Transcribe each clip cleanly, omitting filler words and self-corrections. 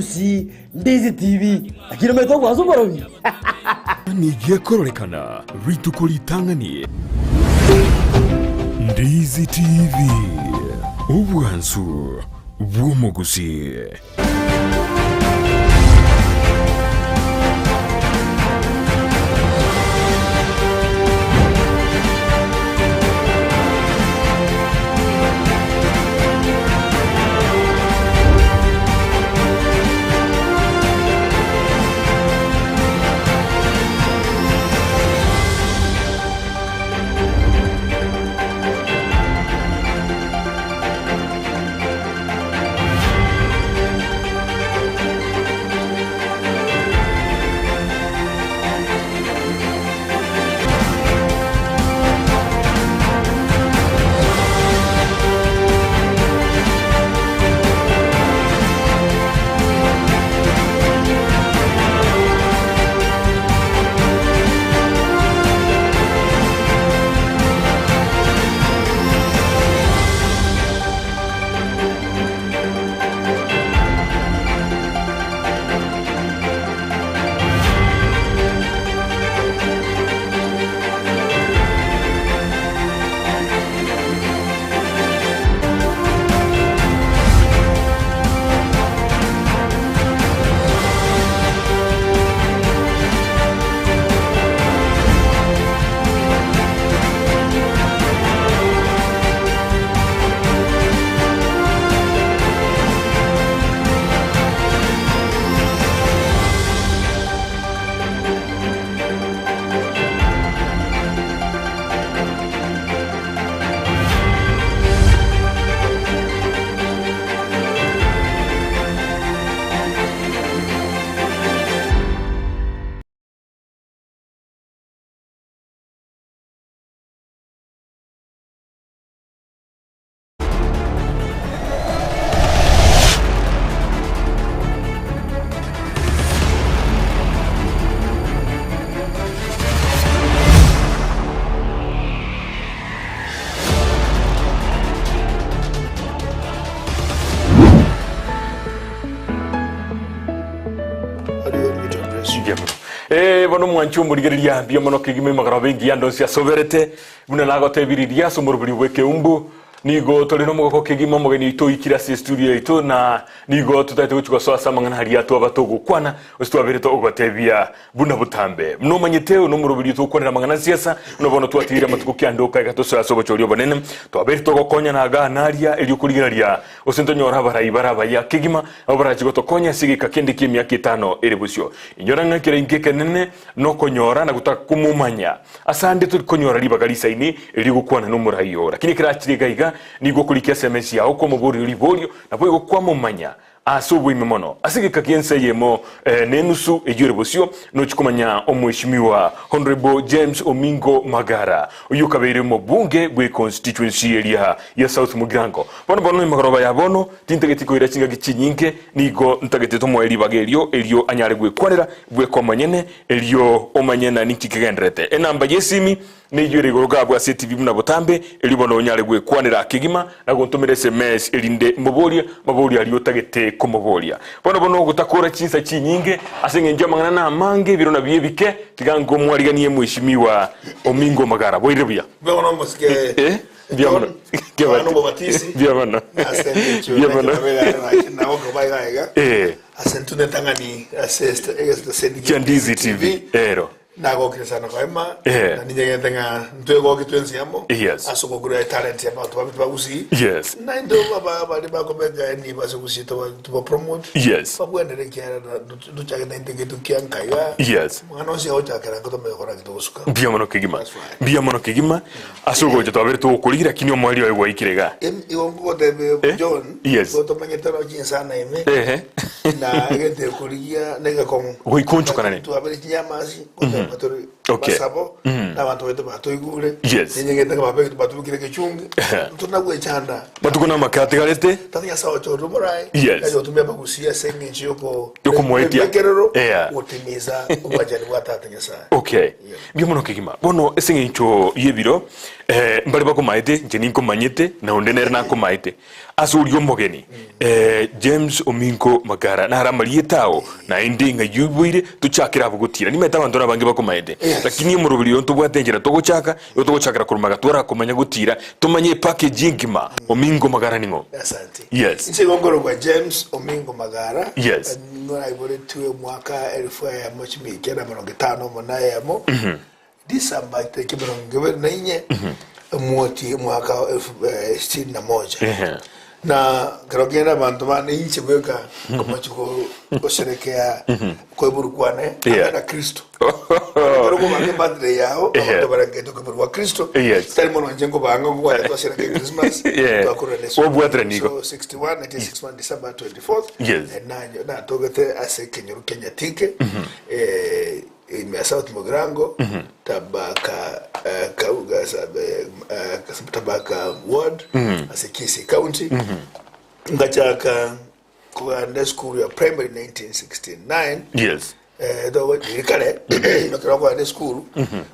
Gusii Ndizi TV, lakini omanyete ogwansa omorobi. Nigo ekororekana rituko ritang'ani. Ndizi TV, obwansu bw'omogusii. Eh, bono mwanche omorigereria mbuya mono kegima emagoroba engiya ndonsi asoberete buna nagotebiriria ase omorobori bw'ekeumbu Nigo tore nomogoko kegima omogeni oito oikire ase estudio yaito na nigo totaete gochia gosoa ase amang'ana aria twaba togokwana gose twaberete ogotebia buna botambe. Buna omanyete oyo nomoroberi togokwanera amang'ana a siasa buna bono twatigeire amatuko kianda oka iga tosoe ase obochori obonene twabeire togokonyana igaa na aria erio korigereria gose ntonyore abarai bare abaya kegima abwo barache gotokonya ase egeka kende ki'emiaka etano ere bosio. Inyora ng'a ekerengo ekenene nokonyora na gotaka komomanya. Ase ande tori konyora ribaga risaini erio gokwana nomorai oo. Lakini ekero achire iga iga, nigo okorikia ase emesi yao kwamoboria riborio, naboigo kwamomanya ase oboime mono. Ase egeka gi'ense eyemo na enusu eyio ere bosio, nochia komanya Omweshimiwa Honourable James Omingo Magara, oyio okabeire omobunge bwe constituency eria ya South Mugirango. Bono bono emegoroba ya bono tintageti koira chingaki chinyinge, nigo ntagete tomoe ribaga erio erio anyare gwekwanera bweka omonyene Erio omanye na ninki kegendererete. Enamba y'esimi neyio ere igoro gabwo ase etibi buna botambe, erio bono onyare gwekwanera kegima na gontomera sms erinde moborie maborio aria otagete komoboria. Bono bono gotakora chinsa chinyinge ase eng'encho amang'ana namange ebiro nabio ebike, tiga nkomwariganie mweshimiwa Omingo Magara. Bwairire buya? Mbuya mono omosike Eh, mbuya mono. John, Yohana Omobatisi. Mbuya mono. Ase engencho Mbuya mono. nagokoba iga iga. Eh. Ase intwe netang'ani ase egesiteseni Kia Ndizi TV, ero. Nagokire sana koema Eh. na ninyegente ng'a ntwegoki twensi amo Yes. ase ogokura etalent ya abanto babe bagusii Yes. na intwe aba bari bakobeka enibo ase gusii toba toba promote Yes. babwenere ekiagera ntochake naintwe egento kia nka iga Yes. omwana onsi agochakera nka tomanye kora togosuka Mbuya mono kegima. That's right. Mbuya mono kegima. Ase ogocha twabere togokorigia lakini omoerio oye gwaikire igaa. Em- Igo ngogotebia Eh? John Yes. igo tomanyete oro chinsana ime Ehe. na egento ekorigia na egekong'u Goika onchokana ne. twabere chinyamasi goteba tori. Okay. Amasabo na abanto baito batoigure. Yes. Ninyegete ng'a baba batubekire egechungi. Ntona gwechanda. Matuko namake atigarete. Tata Nyasae oche ore omorai. Yes. Aye otumia abagusia ase engencho yoko Yokomoetia. ekerero Yeah. gotimiza obwanchani bwa Tata Nyasae. Okay. Mbuya mono kegima. Bono ase eng'encho y'ebiro, eh, mbare bakomaete, inche ninkomanyete, na onde nere nakomaete. Ase oria omogeni, eh, James Ominko Magara, naro amarieta ao, naende ng'ai oiboire, tochakere abwo gotira. Nimanyete abanto nabange bakomaete, Yes. lakini omoroberi oyo ntobwate enchera togochaka, igo togochakera korwa magega twarakomanya gotira, tomanye epackage engima, Omingo Magara ning'o? Asante. Yes. Inche igo nkorokwa James Omingo Magara. Yes. Nigo naiboretwe omwaka elfu eyemo chimia ikianda emerongo etano omo na eyemo. December tariki emerongo ebere na inye omwoti omwaka wa elfu eh, sitini na moja. Ehe. Na kero kende abanto bane inche bweka nkomochi go- gosherekea koiborwa kwane Yeah. ame na Kristo. Ekero okobanga ebirthday yao, Yeah. abanto barengete okoiborwa gwa Kristo, Yes. tari mono inche nkobanga ngokwanya twasherekea Christmas, Yeah. twakorera Yesu. Wabwatera nigo. So 61, 1961 December 24th, Yes. eh, nanyo- natogete ase ekenyoro kia Nyatike, eh, ime ya South Mugirango, Tabaka, eh, Kauga, sa- eh, eh, Tabaka Ward, ase Kisii County. Ngachaka kogenda esukuru ya primary 1969 Yes. eh, thogo riri kare nokero okogenda esukuru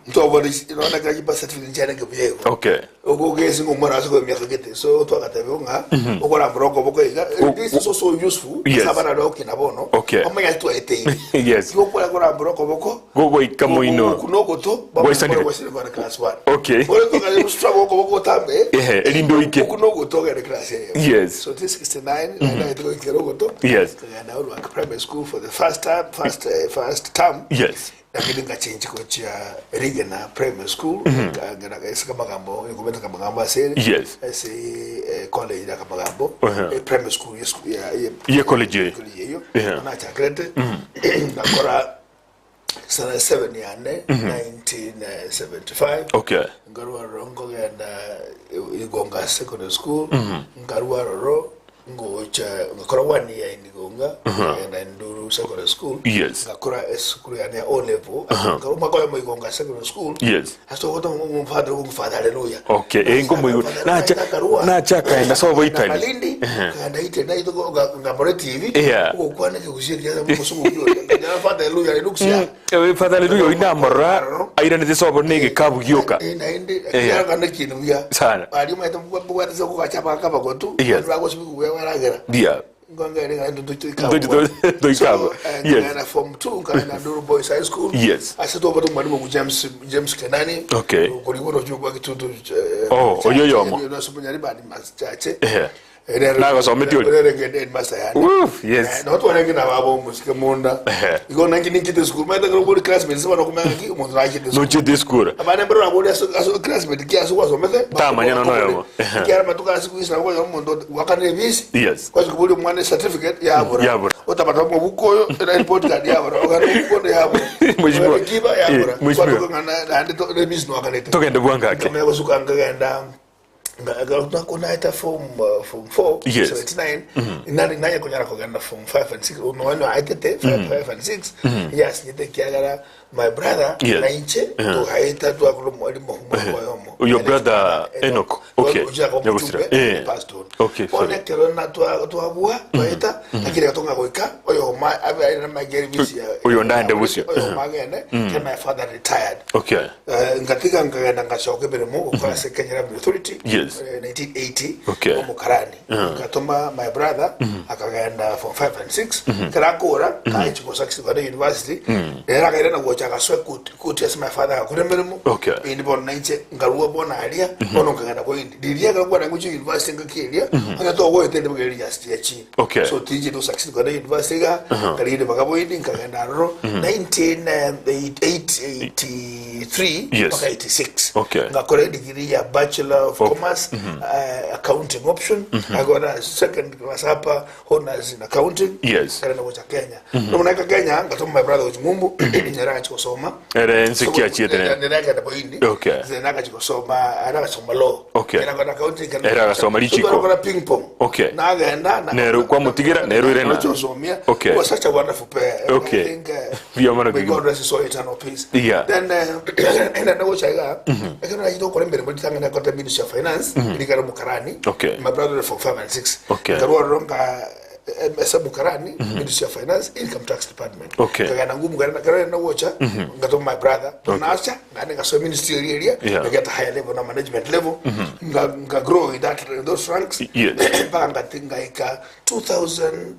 ntwabwate nonye kera chibirth certificate nchiarenge buya igo Okay. okogesi ng'a omwana ase emiaka gete so twagatebiwa ng'a okorambora okoboko iga this is also useful Yes. ase abana baria bagokina bono Okay. bamanye ase twaeteire Yes. igo okore korambora okoboko Gogoika moino. oku na ogoto Gwaisanire. gwaisanire kogenda class one Okay. Bono tokare struggle okoboko gotambe Ehe, erinde oike. oku na ogoto ogende class eyemo Yes. so 1969 naende goikera ogoto Yes. kagenda Olwak primary school for the first time first eh, first term Yes. lakini ngachenji gochia Rigena primary school ngagenda ase kamagambo ngometa kamagambo ase Yes. ase eh, college ya kamagambo Uh-huh. eh, primary school ye school ya ye Ye college eyo. college eyo Yeah. nachakirete ngakora sana 7 yane 1975 Okay. ngarwa roro nkogenda igonga secondary school nkarwa roro ngocha ngakora one year in igonga ngagenda nduru secondary school Yes. ngakora esukuru yane ya O level nkarwa mwaka oyomo igonga secondary school Yes. ase ogota omfather omfather haleluya Okay, eh, ngomoigwa. Nacha- nachakaenda sobo Italy. Malindi kagenda Italy naito ngambora TV Yeah. ogokwana ekegusii ekiya omosungu oyo father haleluya inukusia Eh, Father Haleluya oinamorora airanete sobo na egekabu gioka. Eh, naende Eh. kiarogana ekintu buya Sana. baria omanyete mbwatese kogacha abagaka abagotu Yes. bagosibwa buya baragera Yeah. Ntoikabwa. Yes. ngana form 2 ngana Nduru Boys High School Yes. ase twabata omwalimu ogu James James Kenani Okay. korigwo rochio gitutu Oh, oyo yomo. nyaribani machache Ehe. Nagosometi oria. headmaster yani Woof, yes. no twarenge na babo omusike munda Ehe. igo nanki ninkite school maite ngoro bori classmates bano kumenya ki omonto nachite school Nochete esukuru. abana mbere nabori ase ase classmate ki ase gwasomete Tamanya nono yomo. kiara matuka ase kuisa nabo omonto wakane ebisi Yes. kwasi kubori omwana certificate yabura Yabura. otabata omobuko oyo era report card yabura ogana omubuko onde yabura Mheshimiwa. Ogana kiba yabura Eh, Mheshimiwa. Kwatuka ng'ana naende to- ebisi nwakanete Togende bwangake. Nkamanya gosuka nkagenda naita form uh, form 4 Yes. 79 nani nanye kunyara kugenda form 5 and 6 nono aitete 5 5 and 6 yes nyite kiagara my brother Yes. na inche tuhaita twakuru mwalimu mwayomo Your brother Enoch. Okay. Nyagusira. Eh. Okay, sorry. one kero na twa twabua twaita lakini gatonga goika oyo ma abe na mageri bisi Oyo ndaende busio. oyo magene mm. my father retired Okay. Eh, ngatiga nkagenda ngacoka emirimo gukora ase Kenya Revenue Authority Yes. eh, 1980 Okay. omukarani ngatoma my brother akagenda form 5 and 6 karakura kaichikosa kisigana university era akaira na gocha agaswe kuti ase my father agakora emirimo Okay. indi bono nainche nkarua bono aria bono nkagenda koindi riria ekero kwana ngochia university ngakiria onye togoete ndi bugeri just ya chini Okay. so tinje to succeed kwana university ga nkarinde bakaboindi nkagenda aroro 1983 Yes. mpaka 86 Okay. ngakora degree ya bachelor of Of commerce class accounting option. I got a second class upper honors in accounting. Yes. Nkarenda gocha Kenya. Bono naika Kenya, ngatoma my brother gochia ng'umbu, nere agachia gosoma. Ere nse ki achiete nere? Nere agenda Bohindi. Okay. Nere agachia gosoma, ere agasoma law. Okay. Nere agakora accounting. Ere agasoma richiko. So twarakora ping pong. Okay. Nagenda. Nere kwamotigera, nere oirana. Nocha osomia. Okay. It was such a wonderful pair. Okay. I think, Mbuya mono may kegima. God rest his soul in eternal peace. Yeah. Then, nagenda gocha iga, ekero nachete gokora emeremo ritang'ani nakorete Ministry of Finance, rigare omokarani. Okay. My brother ore form 5 and 6. Okay. Nkarwa ororo nka ase omokarani, Ministry of Finance, Income Tax Department. Okay. Nkagenda ngumbu nkagenda ekero nagenda gocha, ngatoma my brother, nacha, naende ngasoa ministry eria eria, Yeah. nkageta higher level na management level, nga nga grow in that in those ranks, Yes. mpaka ngati ngaika 2000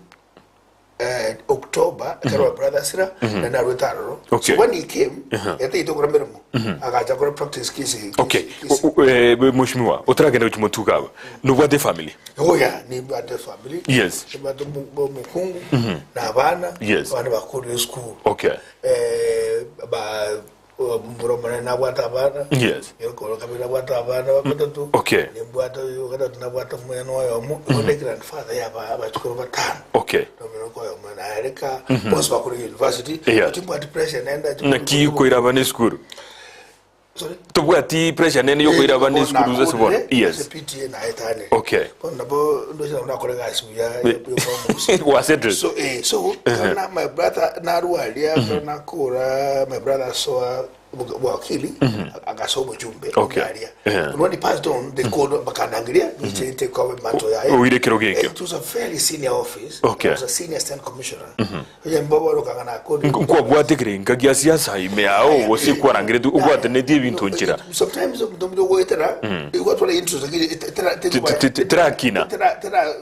October, ekero my brother asira, na narwete aroro. Okay. So when he came, yatagete gokora emeremo, agacha gokora practice kisi Okay. kisi- Mheshimiwa, otaragenda gochia motuko aba, nobwate efamily? Oh yeah, nimbwate efamily. Yes. Nimbwate omokungu, na abana, Yes. abana bakorire esukuru. Okay. Ba omomura omonene nabwate abana. Yes. Nyoko kabere nabwate abana batatu. Okay. Nimbwate oyo gatatu nabwate omwana oyomo. Igo ne grandfather ya abachukuru batano. Okay. Nomoroko oyomo nareka bonsi bakorire university. Yeah. Timbwati pressure nenda. Naki koira abana esukuru? Sorry? Tobwati pressure nene yokoira abana esukuru ase bono? Yes. PTA naetanire. Okay. Bono nabo ndoche nabo nakora egasi buya yokoba Gwasettled. So eh so na my brother narwaria nakora my brother soa bwakili agasoa omochumbe Okay. aria. Yeah. And when he passed on they called bakanangiria niche take over mantle yaye. Oire kero gekio. It was a fairly senior office. Okay. I was a senior stand commissioner. Oye mbobo rokangana kodi. Nkwabwate ekerenga gia siasa ime yao gose kwarangeretie obwatenetie ebinto nchera. Sometimes omonto omonto ogoetera igo atwara interest lakini tera Terakina. tera tera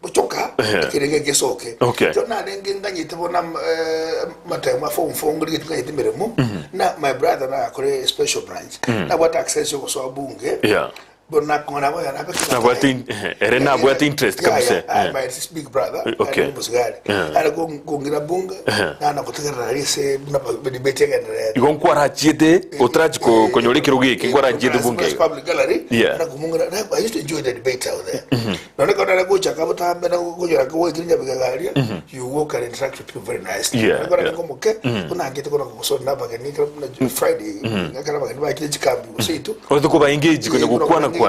bochoka ekerenge gesoke. Okay. So narenge nganyete bona matime a form 4 ngiri nganyete emeremo na my brother na akore special branch. Nabwate access yogosoa bunge. Yeah. Bono nakong'ana boya nabeke Nabwate ere nabwate interest kabisa. Yeah, yeah. My big brother. Okay. Ari musigari. Ari kungira bunge. Na nakutegerera rise na debate yagenderera. Igo nkwarachiete otarachi konyora ekero geke nkwarachiete bunge igo. Public gallery. Yeah. Na kumungira I used to enjoy the debate out there. Na niko na gocha kabutambe na gocha ko wekirinya bigagaria. You walk and interact with people very nicely. Yeah, Niko na yeah. ngomoke unangete kona kusona nabageni kama Friday ngakara bageni bakire chikambi gusitu. Ote koba engage konya gokwana kwana.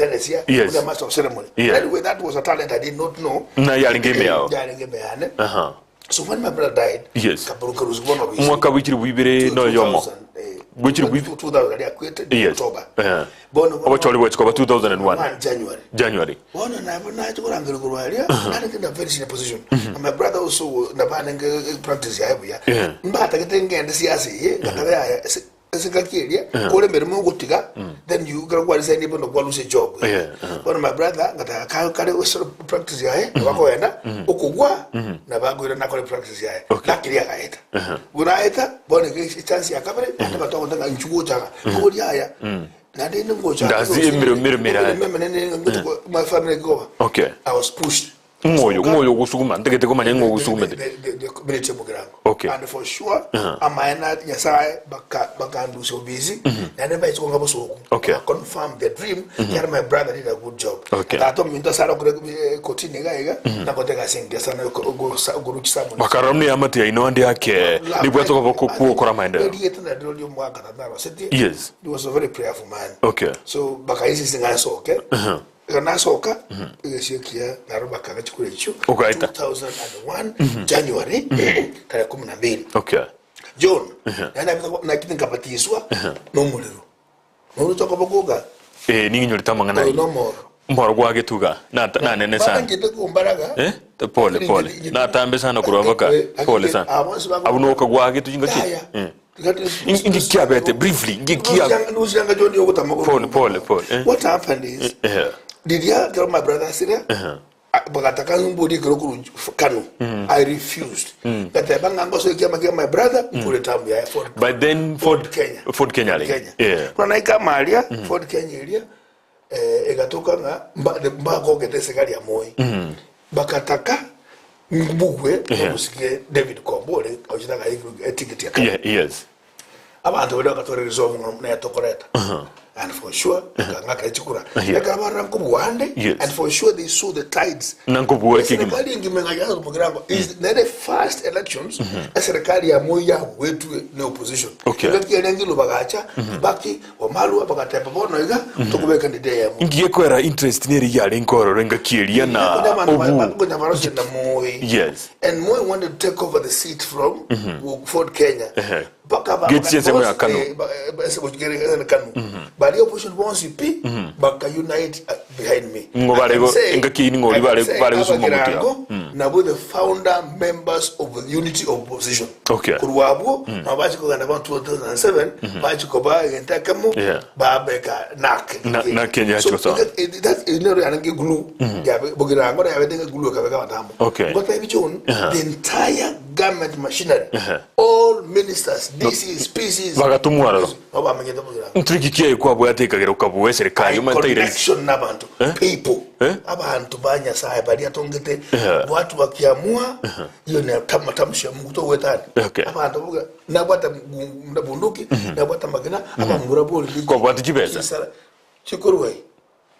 Yes. Yes. Master of ceremony. Yeah. Anyway, that was a talent I did not know. Na yarenge ime yao. Yarenge ime yane. Aha. So when my brother died, Yes. kaburuka ruzibono bisi. Mwaka wikiri bwibere no yomo. Gwikiri bwi 2000 yakwete Yes. October. Eh. Bono Obochori bwechikoba 2001 January. January. Bono nabo nachikurangire kurwaria nari in a very senior position. And my brother also nabanenge practice yaye buya. Yeah. Mbatagete ngende siasa ye ngatabe yaya singakiria kore mirimo ogotiga then you gara kwa resign bono kwa lose job. Yeah, Bono my brother ngata ka kare sort of practice yaye bakoenda okugwa nabagwira nakore practice yaye. Okay. Nakiria gaeta. Buraeta bono chance ya kabere ate batoko nchugo chaka. Kori aya. Nande ngocha. Ndazi emiro miro miro aya. My family go. Okay. I was pushed. Ng'oyo ng'oyo ogosuguma ntagete komanya ng'o ogosugumete. The community Mugirango. Okay. And for sure, amaena Nyasaye bakandusia obusy naende baitse konga bosoku. Okay. I confirmed the dream. Yari my brother did a good job. Okay. Tata ominto asara okore kotini iga iga nakotega ase sana goruchisa mono. Bakarora muna eamate yaino ande ake nibwate koba kogokora amaendeleo. Erieta nariro ria omwaka tata naroseti. Yes. He was a very prayerful man. Okay. So bakaisisi ng'asoke. Ekero nasoka, egesio ekiya naro bakaga chikura echio. Ogaeta. 2001 January tarehe kumi na mbili. Okay. John, nakite nkabatiswa nomorero. Noroche okoba Eh ninginyorete amang'ana oyo ayio. nomoro. Omoro gwagetuga nanene sana. Bangete kumbaraga. Eh? Pole pole. Natambe sana korwa baka. Pole sana. Abwo noka gwagetu chinga chi. Eh. Ingikiabete briefly ngikia Nusianga John yogotama Pole pole pole. Eh. What happened is Eh. Did tell my brother Sira? Bakataka mbodi kero kuru Kano. I refused. But I banga ngoso kia makia my brother kule tamu ya Ford. By then Ford Kenya. Ford Kenya. Ford Kenya. Yeah. Kuna naika maria Ford Kenya area eh egatoka nga mba kogete serikali ya Moi. Bakataka mbugwe musikie David Kombole ochitaka ticket ya Kano. Yeah, yes. Abantu bari bakatorereza omu na yatokoreta. And for sure akang'akera chikura. Yeah. Ekero barora nkobua ande, Yes. and for sure they saw the tides. Na nkobua kegima. Eserikali engima eng'acha Mugirango is nere first elections eserikali ya Moi yabwetwe ne opposition. Okay. Engaki eria Ngilu bagacha, Kibaki, Wamalwa bagateba bono iga tokobeka candidate eyemo. Inki gekoera interest nere yarenge ororo engaki eria na obu obu Moi. Yes. And Moi wanted to take over the seat from Ford Kenya. Ehe. Mpaka ba- Geti ensemo ya bonsi- Kanu. eh, Kanu. Bali opposition bonsi pi baka unite behind me. Ng'o I bare can go- say- engaki eye ning'o I can bare- say bare gosuma Abagirango motu yabo. nabo the founder members of the unity of opposition. Okay. Korwa abwo nabo bachikogenda ba 2007 bachikoba egento ekemo Yeah. babeka NAC. Na- NAC Kenya So, yachikosoa. that inero yange glue yabe Bogirango yabe glue kabeka batamo. Okay. Ngotebi John, the entire government machinery, Uh-huh. all ministers, DCs, PCs, Bagatumwa aroro. nabo bamenyete Bogirango. Nturiki kiaye kwabwatekagera okabua eserikali omanyete irahisi. Connection n'abantu, people, Eh? abantu ba Nyasaye bari atongete, Eh. watu wakiamua, hiyo ni matamshi ya Mungu towetani. Okay. Abantu bavuga nabwata na bunduki, nabwata magina, abamura boli. Kwabwata chibesa? Chisara, chikorwe.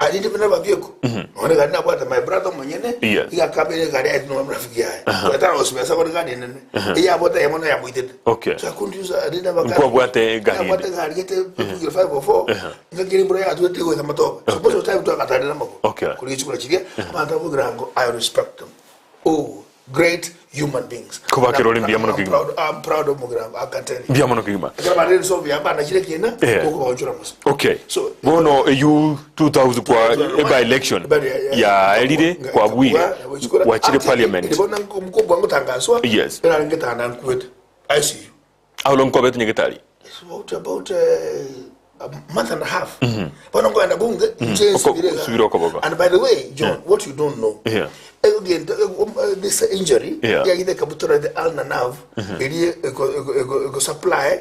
Alinde bina babyeko. One gari nabwata my brother mwenyene. Yes. Igakabere gari ati no mrafiki yae. Kwetara osibesa kori gari nene. Iya bota yamona yamwitete. Okay. So I couldn't use alinde bakari. Nkwabwate gari Nabwata gari gete 504. Ngakiri mbura ya tuwe tigo matoka. So most of the time twakatarira makuru. Okay. Kuri chikura chiria abantu bavugira ngo I respect them. Oh, great human beings. Kubakira ori mbuya muno I'm kigima. proud- I'm proud of Mugirango, I can tell you. Mbuya muno kigima. Ekero barire so byamba kire kina Yeah. koko baonchora musa. Okay. So Bono eyu 2000 kwa eba election ya erire kwa bwire wachire parliament. Ndibona mkubwa wangu tangaswa. Yes. Era ngetanda nkwete. ICU. How long kwabete nyegetari? It's about a month and a half. Bono ngoenda bunge nje Subira okoboka. And by the way, John, what you don't know. Yeah. Again, this injury Yeah. yagite kabutura the ulnar nerve eri eko supply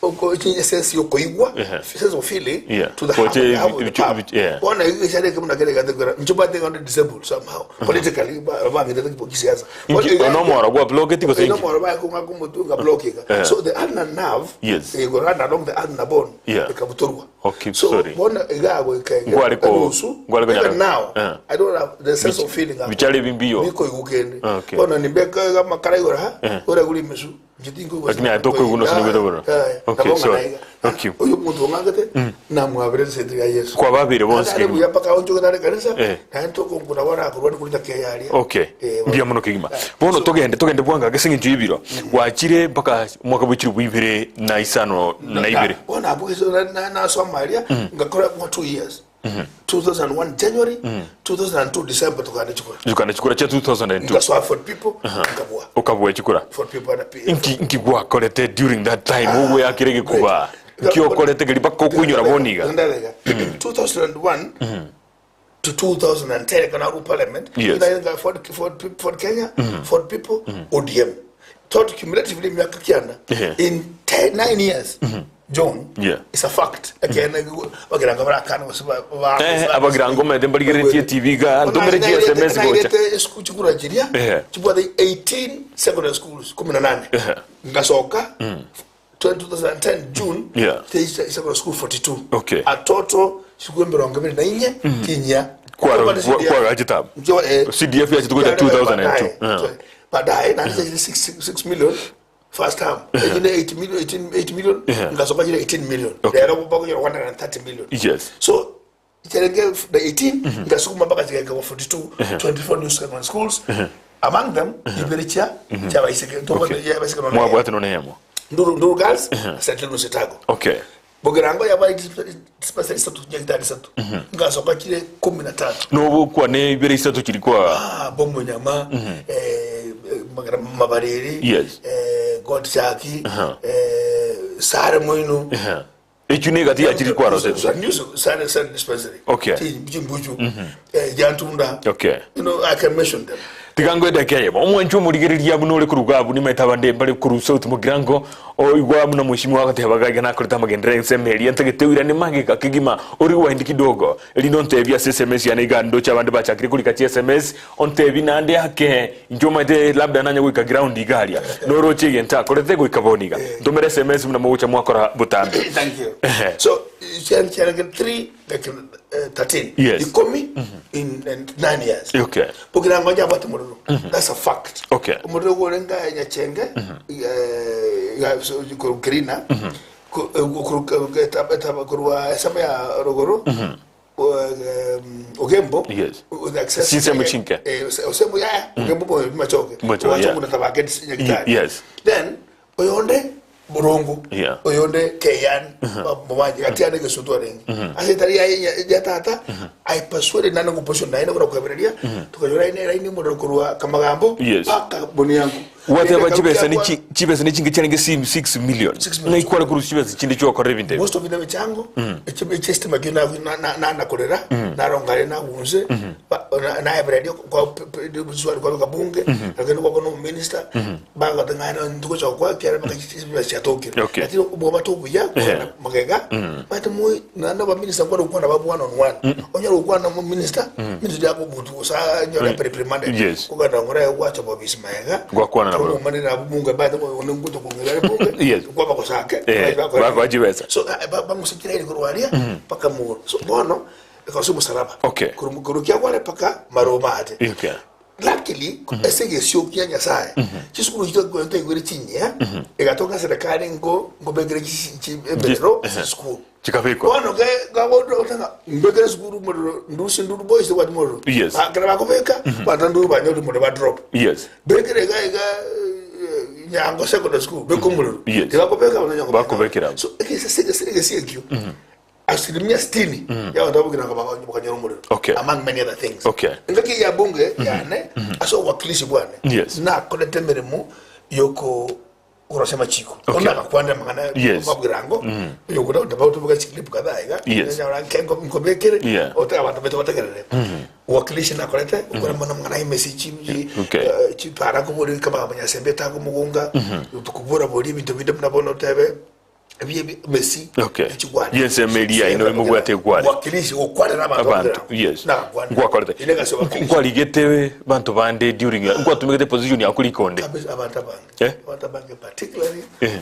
oko chinye sense yokoigwa sense of feeling Yeah. to the Koche heart, the heart of the bichu- pulp. yeah. Bona igishare kimuna kere gategura nchoba they want disabled somehow politically bangete kisiasa. Inki onomwaro gwa bloketi gose Ino inki? mwaro ba kunga kumutunga blocking. So the ulnar nerve Yes. go run along the ulnar bone Yeah. ikabuturwa. Okay, So sorry. bona igago ike Ngwari ko- nusu. ngwari ko Even nyara- now Eh. I don't have the sense of feeling. Bichare bimbiyo. Biko igukende. Okay. Bona nimbeka amakara igora ha. Ora guri misu. Njitingo Lakini atoko iguno sinigwete bono. Okay, sorry. Okay. Uyu muntu ngangate namwabire sente ya Yesu. Kwa babire bonsi Ari kigima. buya paka onjo kana kanisa. Eh. Na ntoko nguna wana kurwa kurinda keyaria. Okay. Eh, Mbuya muno kigima. Bono togende togende bwanga gese ng'encho y'ebiro. Wachire mpaka omwaka bw'echiri bwa ibere na isano na ibere. Bona abukiso na na Somalia ngakora kwa 2 years. 2001 January, 2002 December tukanda chikura. Jukana chikura cha 2002. Ngaswa for people ngabwa. Okabua chikura. For people na PF. Inki inki gwakorete during that time ogwe akire gikuba. Nki okorete keri mpaka okuinyora boniga. Ndabega. 2001 to 2010 kana ru parliament. Yes. Nga Ford Kenya, Ford People, ODM. Thought cumulatively miaka kianda Yeah. in 10, 9 years. John, Yeah. it's a fact. Again, bagiranga barakana Eh, abagirango mete mbarigeretie TV ga ndomeretie SMS gocha. gocha chiria Eh. chibwate 18 secondary schools 18 Eh. ngasoka 2010 June Yeah. secondary school 42 Okay. a total shikuru 24 kinya Kwara chitabu. CDF yachitukuja 2002. Baadaye, baadaye na 6 million first term ejine 8 million 18 8 million Yeah. ngasoka jile 18 million Okay. lero kupaka jile 130 million Yes. so cherenge the 18 ngasukuma mpaka chikaika kwa 42 24 new secondary schools among them ibericha chabaiseke Okay. Mwabwate noneyemo. nduru nduru girls St. Louis Otago Okay. Bogirango yaba dispensary isatu nyagitari isatu ngasoka kile 13 Nobu kwa ne ibere isatu chiri kwa ah bombo nyama mabariri Yes. God chaki sare mwino Echu ne gati yachiri kwa rose. Sare sare dispensary Okay. Chimbuchu Jantunda. Okay. You know, I can mention them. Tigango edeke yebo omwanchi omorigereria buna ore koruga abwo nimaete abande mbare korwa South Mugirango oigwa buna mheshimiwa agateba gaiga nakorete amagenderero ensemo eria ntagete oirane magega kegima ori waindi kidogo erinde ontebie ase SMS yane iga ndoche abande bachakire korika chi SMS ontebi nande ake inche omaete labda nanya goika ground iga aria noroche egento akorete goika bono iga ntomere SMS buna mogocha mwakora botambe. Thank you. Ehe. So chiari chiarenge 3 like 13 Yes. ikomi in 9 years Okay. Bogirango njabwate omorero that's a fact Okay. omorero gorenge Nyachenge korwa Kerina korwa esemo ya rogoro Ogembo Yes. with access Chinsemo chinke. osemo yaya Ogembo boy machoke Machoke, yeah. Wacho kuna tabake Nyagetari Yes. then oyonde Borongo Yeah. oyonde Keyan Momaji gati ane gesutu arenge ase tari ya ya tata I persuaded nane nguposho naine kuna kwebereria tukanyora ine raini muriro kurwa kamagambo Yes. paka boniangu Wateba chibesa ni chibesa ni chinge chanenge 6 million. 6 million. Na ikwala kuru chibesa chinde chokora ebinto ebyo. Most of them chango echestima kio na na nakorera narongare nagunze naebereria kwa kwa kabunge lakini kwa no minister bagatangana nduko cha kwa kiara bakachibesa chatokire Okay. lakini ubwo batobuya magega but mu nana ba minister kwa kwa na babu one on one onyara kwa na minister minister yako butu sa nyora reprimanded Yes. kuganda ngora gwacha bobisi maega Gwakwana nabo. manene abunge ba ngo kungera bunge Yes. kwa bakosake Bakwachibesa. So bamusikira iri kurwaria paka muguru so bono ekaosi musalaba Okay. kurukia kware paka maroma ate Okay. Luckily ase egesio kia Nyasaye chisukuru chito gwente chinyia egatoka serikali ngo ngobekere emerero sukuru Chikabekwa. bono ke gagotanga mbekere sukuru muriro ndusi nduru boys kwati muriro Yes. kera bakobeka bata nduru banyori muriro ba drop Yes. bekere ga ga Nyango Secondary School beko muriro Yes. tibakobeka banyango Bakobekera. So ekese asilimia 60 y'abantu babugiranga bakanyora omuriro Okay. among many other things. Okay. Engaki ya bunge yane ase obwakilishi bwane Yes. nakorete emeremo yoko kurosya amachiko Okay. onagakwandira amang'ana Yes. babugirango yokudaubatubuga chiklipu kadhaa iga Yes. nkobekere Yeah. abantu betu bategerere uwakilishi nakorete ukora mbona mang'ana imesi chi Okay. chipara kuburi kama abanyasembe tako mugunga tukubura buri ebinto binde buna bono otebe ebi mesi Okay. echigwane. Yes, emeri ya ino emobwate egwane. Uwakilishi gokwanera abantu Abantu yes. nagakwanera Nkwakorete. Ine gasi uwakilishi. Nkwarigete bantu bande during nkwatumigete position yaku rikonde. Kabisa abantu abange Eh? abantu abange particularly Eh.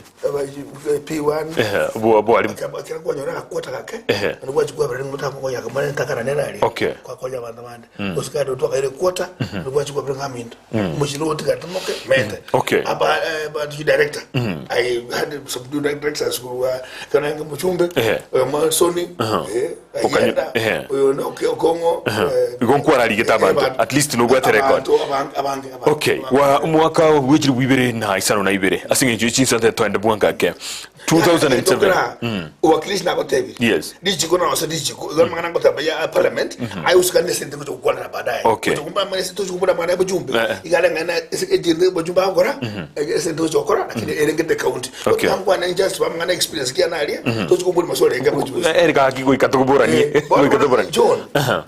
P1 Eh, bo bo ali akira kwanyora gakwota gake Ehe. nibwachigwabira nimutakonya kamane ntakana nerari Okay. kwakonya abantu bande osikade twakaire kwota nibwachigwabira ngaminto muchino otikatimoke mete Okay. aba ba director I had some good directors who kana nga muchumbe Ehe. Soni Okanyo- ayenda ehe. oyo no Kongo Igo nkwararigete abantu, at least nobwate record. abantu abange abange Okay, wa omwaka bwekiri bwibere na isano na ibere ase eng'encho chinsante twende bwangake 2007. Uwakilishi nakotebire Yes. dijiko nawase dijiko mangana ngotaba ya parliament ayiusikane sente kutokukwanira baadaye Okay. kutumba mangana sente kumbura mangana bujumbe Eh. ikale ngana ejinde bujumbe akora sente zokora lakini erengete county Okay. ngwana just bamangana experience kia nalia tozikumbura maswali enga bujumbe Erika haki goika tukuburanie goika tuburanie. John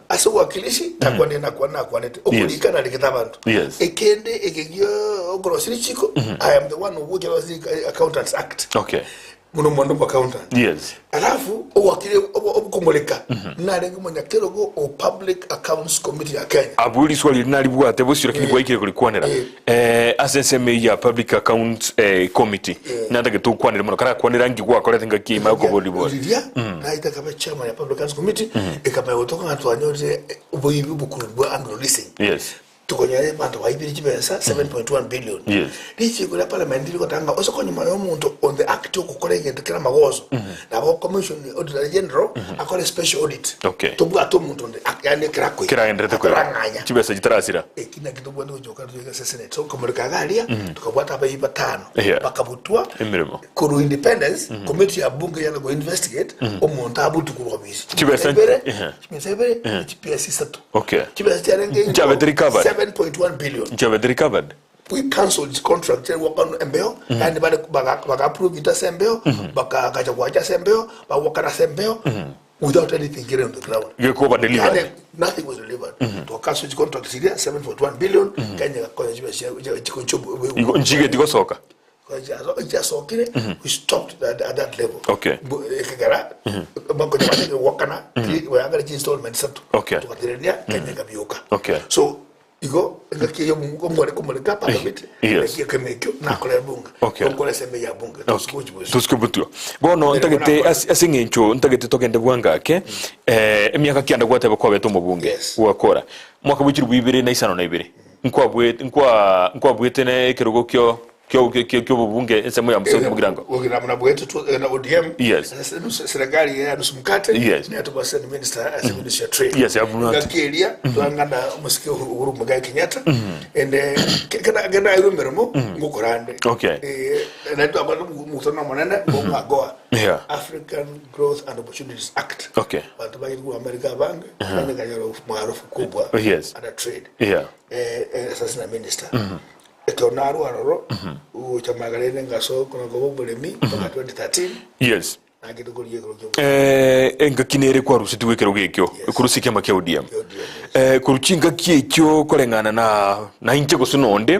ase uwakilishi nakwane nakwane nakwanete okulikana liketa abantu Yes. ekende ekegio okorosiri chiko I am the one who Accountants Act Okay. muno mwandu kwa accountant Yes. alafu owakili obukomoleka narenge munyakerogo o Public Accounts Committee ya Kenya. Abuli swali linalibwate bosio lakini gwaikire kulikwanera ase ensemo ya Public Account Committee natagete tukwanire mono karakwanera ngi gwakorete ngaki ima okobori bori. Riria naita kaba chairman ya Public Accounts Committee ekaba gotoka ngatwanyorire oboibi obukuru bwa Anglo Leasing. Yes. Tukonyere bantu baibire chibesa 7.1 billion. Yes. Richiko ria parliament rigotanga osokonyuma ya omonto on the act okokora egento kera magoso nabo commission auditor general akore special audit. Okay. Tobwate omonto onde yani kerakoi Keragenderete kwera atarang'anya chibesa chitarasira. Ekina kitobwate gochoka tuiga se Senate so komoreka garia tukabwata abayi batano Yeah. bakabutwa Emirimo. koru independence committee ya bunge yana go investigate omonto abutukurwa bisi Chibesa- ibere Yeah. chibesa ibere chipesa isatu Okay. chibesa charenge Chabete recovered. 7.1 billion. Nchabete recovered. We cancelled the contract wakano embeo and bale baka approve ita sembeo baka kacha kwacha sembeo bakakara sembeo without anything getting on the ground. Gekoba delivered. Yani, nothing was delivered. To cancel the contract siria 7.1 billion Kenya konya chibe chikoncho Igo nchige tigosoka. Jasokire we stopped at that level. Okay. Ekagara bakonya bateke wakana wayagala chi installment satu. Okay. Tukatirenia Kenya kabioka. Okay. So Igo engaki eye omware komoreka parliament, Yes. naki ekemo ekio nakore ebunge. Okay. Tokore eseme ya bunge, tosike gochia bosio. Tosike botio. Bono ntagete ase ase eng'encho ntagete togende bwango ake, eh, emiaka kianda gwateba kwabete omobunge, Yes. gwakora. Mwaka bwa chilifu ibere na isano na ibere, nkwabwe nkwa nkwabuete na ekerogo kio kio kio ki'obobunge ensemo ya Msoti Mugirango. Ogira muna bwete tu na ODM. Yes. Ase nusu serikali ya nusu mkate. Yes. Ne atuba send minister as minister ya trade. Yes, ya Brunati. Ngaki eria twangana musike Uhuru Muigai Kenyatta. And eh, kena kena iru mirimo ngukorande. Okay. Eh na twakora mukutano munene ngwagoa. Yeah. African Growth and Opportunities Act. Okay. Bantu bagiri ku America bange uh-huh. kanyoro maarufu kubwa. Yes. Under trade. Yeah. Eh, eh, sasa na minister. Ekero narwa aroro, gocha magega rende ngasoa okona koba omoremi mpaka 2013, Yes. nakende korigia ekero kia Eh, engaki nere kwarusetigwe ekerogo ekio Yes. korwa ase ekiama kia ODM. ODM, yes. Eh, korwa chingaki echio koreng'ana na na inche gose nonde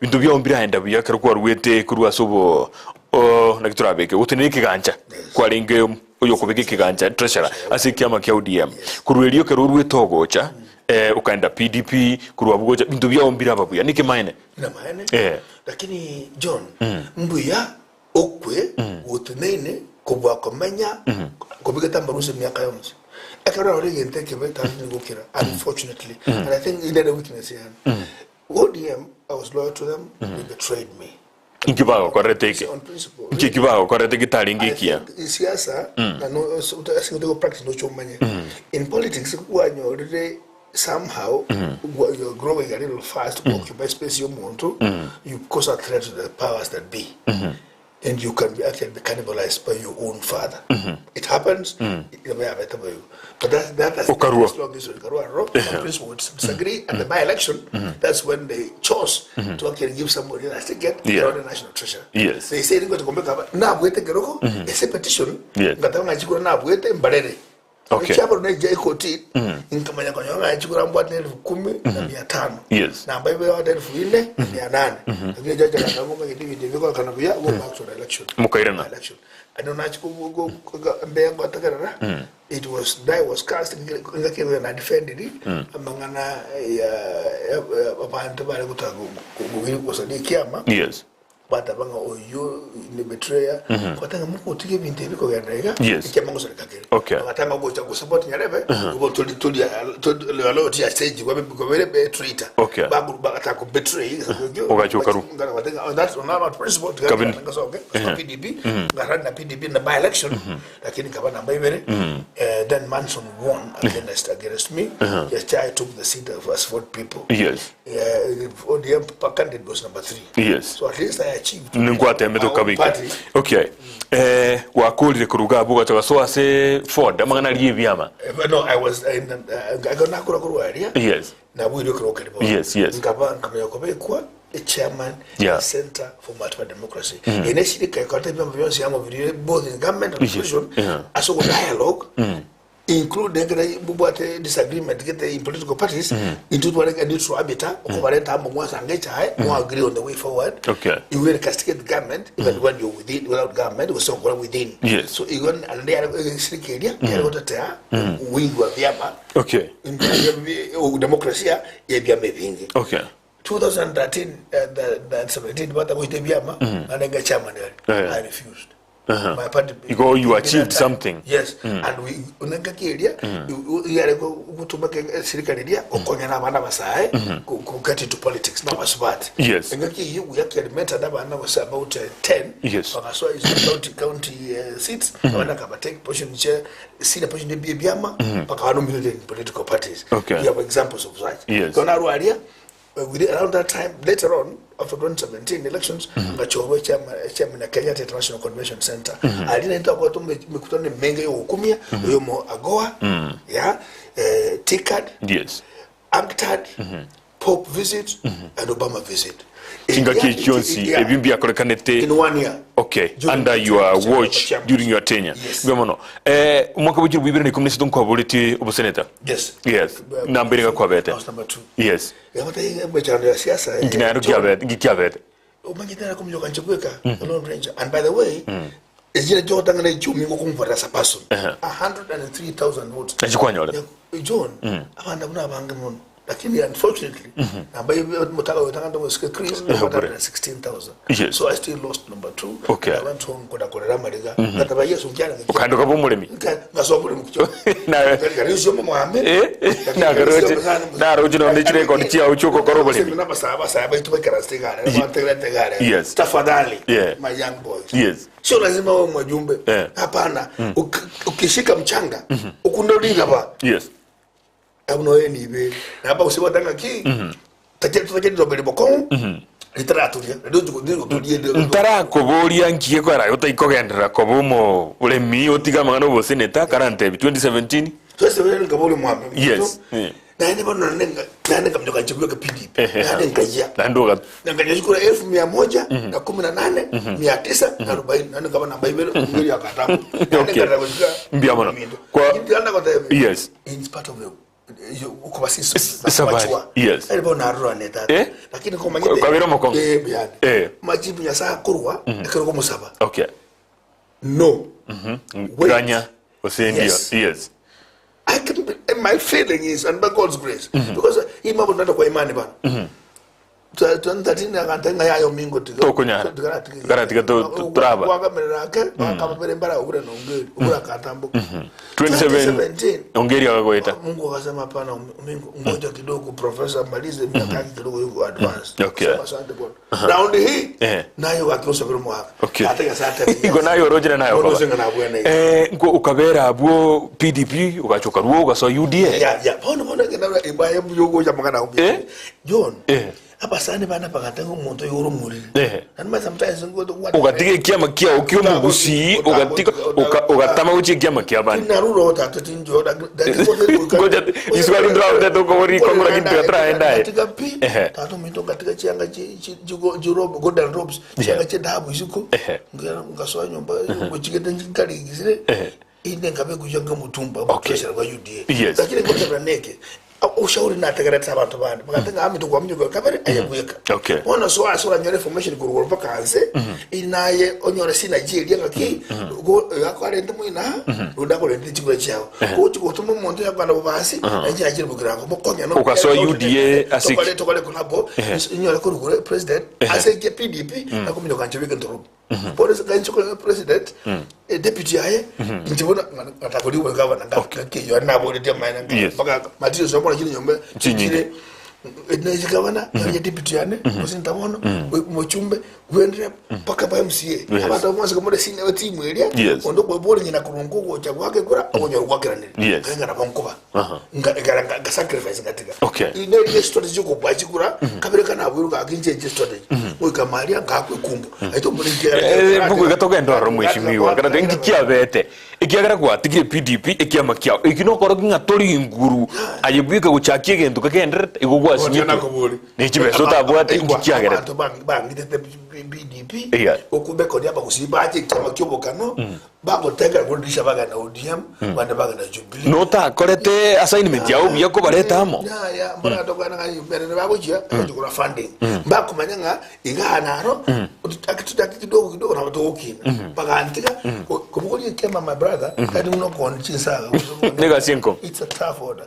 ebinto biao mbiraenda buya ekero kwaruete korwa ase obo o naki torabeke gotenena ekegancha kwarenge oyokobeka ekegancha treasurer ase ekiama kia ODM. Korwa erio ekero oruete ogocha Eh, okaenda PDP, korwa abwo gocha binto biao mbiraba buya. Niki maene? Namaene. Eh. Lakini John, mbuya okwe goteneine kobua komenya kobegete amarusa emiaka yonsi. Ekero orore egento ekebe tari gokira unfortunately and I think inde weakness yane. ODM I was loyal to them, they betrayed me. Inki bagokorerete eke? On principle. Inki eki bagokorerete getarenge I ekiya? think siasa na no so- ase gotego practice noche omanye. In politics kwanyorire somehow you're growing a little fast to occupy space yomonto you cause a threat to the powers that be. And you can be actually be cannibalized by your own father. It happens. But that, that, that's Okarua. as long as Okarua, ro, on principle would disagree. And the by-election, that's when they chose to actually give somebody a ticket Yeah. not the national treasure. Yes. They say ngo tukombeka nabwete keroko ese petition Yes. ngatanga ngachikura nabwete mbarere. Okay. Chabo neja ikoti nkamanya kwa nyonga chikura mbwate 10,500. Yes. Na ambayo wa 4,800. Lakini jaji akangoma kidi viko kana buya go back to the election. Mukairana. Election. I don't know go mbeya ngwatakarara. It was die was cast ngakirwe na defended amangana ya abantu bari gutaga gusani kiama Yes. batabanga oyo ni betrayer kwatanga mukutige ebintu ebikogenda iga Yes. ekiama ngosoreka kere Okay. bagatanga gocha gusupport nyarebe kubo tuli tuli tuli ya stage kwa kwa be traitor Okay. bagu bagataka ku betray Ogachoka ru. ngana batenga oh, that's not our principle Kabini. ngasoke PDP ngarani na PDP na by election lakini kaba namba ibere Eh, then Manson won against against me yes I took the seat of us four people Yes. uh, ODM candidate was number 3 Yes. so at least I achieved ningwatemete my own okabika party. okay eh wakurire kuruga abwo ogacha gosoa ase ford amang'ana aria ebiama Eh, no, I was in I got nakura kurwaria. Yes. Na bwire kro karibo. Yes, yes. Nkaba nkamenya kubekwa a chairman Yeah. Center for Multiparty Democracy. Ene shirika ikota byama byonse yamo biri both in government and opposition. Yeah. Aso go dialogue. Include ngere bubwate disagreement get in political parties into to a neutral arbiter okubareta hamwe mwasange chae mwa agree on the way forward. Okay. You will castigate the government even when you're within without government we still within. Yes. So even and they are shirika eria yari wingi wa vyama okay demokrasia ya vyama vingi. Okay. 2013 and 17 bata kuita vyama anenga chama ndali. Yeah. I refused. My party You go, you achieved that time. something. Yes. And we unenga kiria yare gutuma shirika riria okonya na abana basae ku get into politics na basubati. Yes. Enga ki we actually met abana was about 10. Yes. Bakasoa is county county seats. Abana kaba take position chair senior position bi byama baka nominated in political parties. Okay. We have examples of such. Yes. So now aria within, around that time, later on, after 2017 elections, ngachorwe chairman chairman ya Kenyatta International Convention Center. Alina nita kwa tu mikutano mengi yo hukumia, yo mo AGOA, yeah, TICAD, Yes. UNCTAD, Pope visit, and Obama visit. Chingaki Yeah, chionsi yeah. ebimbi byakorekanete in 1 year. Okay, During under the your chairman- watch chairman. during your tenure. Yes. Bwa mono. Eh mwaka bw'igihumbi bibiri na ikumi na isatu nkwaboreti oboseneta. Yes. Yes. Nambere gakwabete. I was number 2. Yes. Yamata mechano ya siasa. eh, Nginaro John, kiabete, ngikiabete. umanyitana kumjoka nchikweka Lone Ranger. And by the way, ejira jotanga na chumi ngokumvata as a person. 103,000 votes. Nachikwanyora. Ya- John, abana buna abange muno. Lakini unfortunately, namba mutaka wetanga ndo sike Chris, 116,000. Yes. So I still lost number 2. Okay. Abantu nkoda kolera maliga. Kataba Yesu njana. Okando kaba omoremi. Ngasombole mukyo. Na- Ngarisiyo mwame. Eh, nagaroche naroche nonde chirekodi chiao chiokokora oboremi. Yes. Tafadhali Yeah. my young boys. Yes. Sio lazima wewe mwajumbe. Yeah. Hapana. Ukishika mchanga ukundolila ba. Yes. Abuno yeye ni ibe. Naba usibatanga ki. Taje tutaje ndo bokon. Literaturia. Ndio ndio tulie ndio. Ntarakoboria nkiye kwara otaikogenderera koba omo oremi otiga amang'ana oboseneta karantebi 2017. Twese wewe ngabole mwame. Yes. Yeah. Naende bano nenga naende kamjoka chikuwa PDP. Ehe. Naende ngajia. Naende oga- Nanganyashukura 118,940 nani kama namba ibere ngeri ya katabu. Okay. Mbia mono. Yes. It's part of the ukuba siso Safari. Yes. Alipo narura neta. Eh? Lakini kwa manyite. Kwa biro mokongo. Eh, yani. Eh. Majibu ya saa kurwa ekero ko musaba. Okay. No. Wait. Ganya osendio. Yes. Yes. I can be, and my feeling is, and by God's grace, because imabo ndanda kwa imani bana. 2013 akantenga yayo mingo tiga. Tokonyara. Karatiga turaba. Wakamerera ake, wakamapere mbara ukure nongeri, ukure katambo. 27 ongeri akagoeta. Mungu akasema hapana, Mingo, ngoja kidogo profesa malize miaka yake kidogo yuko advance. Okay. Sema asante Bwana. Round hii Eh. nayo wakiusa bila mwaka. Okay. Atega saa tatu. Igo nayo orojera nayo Bono koba. singa na bwana. Eh, nko ukabera abwo PDP ugachoka ruo ugasoa UDA. Ya ya bono bono ngena ibaya buyogo ya magana ubi. Eh? John. Eh. Abasani bana bakatenga umuntu yorumurire. Eh. Nani sometimes ngo Ugatiga ekiama kiao kio omogusi ugatiga ugatama gochia ekiama kia abande. Naruro tatu tinjo da Ngoja, iswali ndo aute tukobori kongo lakini tukatraendaye. Katika pi Ehe. tatu minto katika chianga chi chi chi robe golden robes chianga chi dhahabu isiko. Ehe. Ngasoa nyumba ngochigete nkaligizire. Ehe. Ine ngabe kujanga mutumba Okay. pressure kwa UDA. Yes. Lakini ngoja neke ushauri nategereta abantu bandi bakatenga ami tukwa mnyugo kabere ayebweka. Okay. Ono so asora nyore information kuruguru paka anse inaye onyore sina jeli ngaki go yakarente mwina runda ko chikwe chao ko chiko tuma muntu yakwana bubasi naje ajiri bugirango mokonya no Ukasoa UDA asik- tokole tokole kulabo inyore kuruguru president ase ke PDP nakumenya kanje bige ndoro Boris kancho ko president deputy aye njibona ngatakoliwe governor ngaki yo nabo ndi maina Yes. mpaka matiro zomona chini nyombe Chinyinge. nezigavana yanje deputy yane osintabono muchumbe gwendere paka pa MCA Yes. abantu bonse komore sine timu eria Yes. ondo kwebole nyina kurungu gocha gwake kura onyo gwakiranire Yes. nga na bankuba Aha. nga nga nga sacrifice ngatika Okay. ine ile strategy ko bwachikura kabere kana abwiru ka kinje je strategy oika maria ngakwe kumbo aito muri Eh, buku igatogenda oro mweshimiwa kana tengi kiabete ikiagera gwatigire PDP ekiama kiao iki nokoro ng'a tori nguru aye bwika guchakia egento kagenderete igo gwasinyete nichibesa otabwate inki kiagerete abantu bangitete BDP Yeah. okubeko dia bakusibaje chama kyobokano bagoteka kundisha bagana ODM bana bagana Jubilee notakorete assignment yao buya kobareta amo ya ya mbona tokana nga mbere babuja kujikura funding mbakumanya nga iganaro akituta kidogo kidogo na watu okina bakantika kumukuli kema my brother kati uno kon chinsa Negasi enko. it's a tough order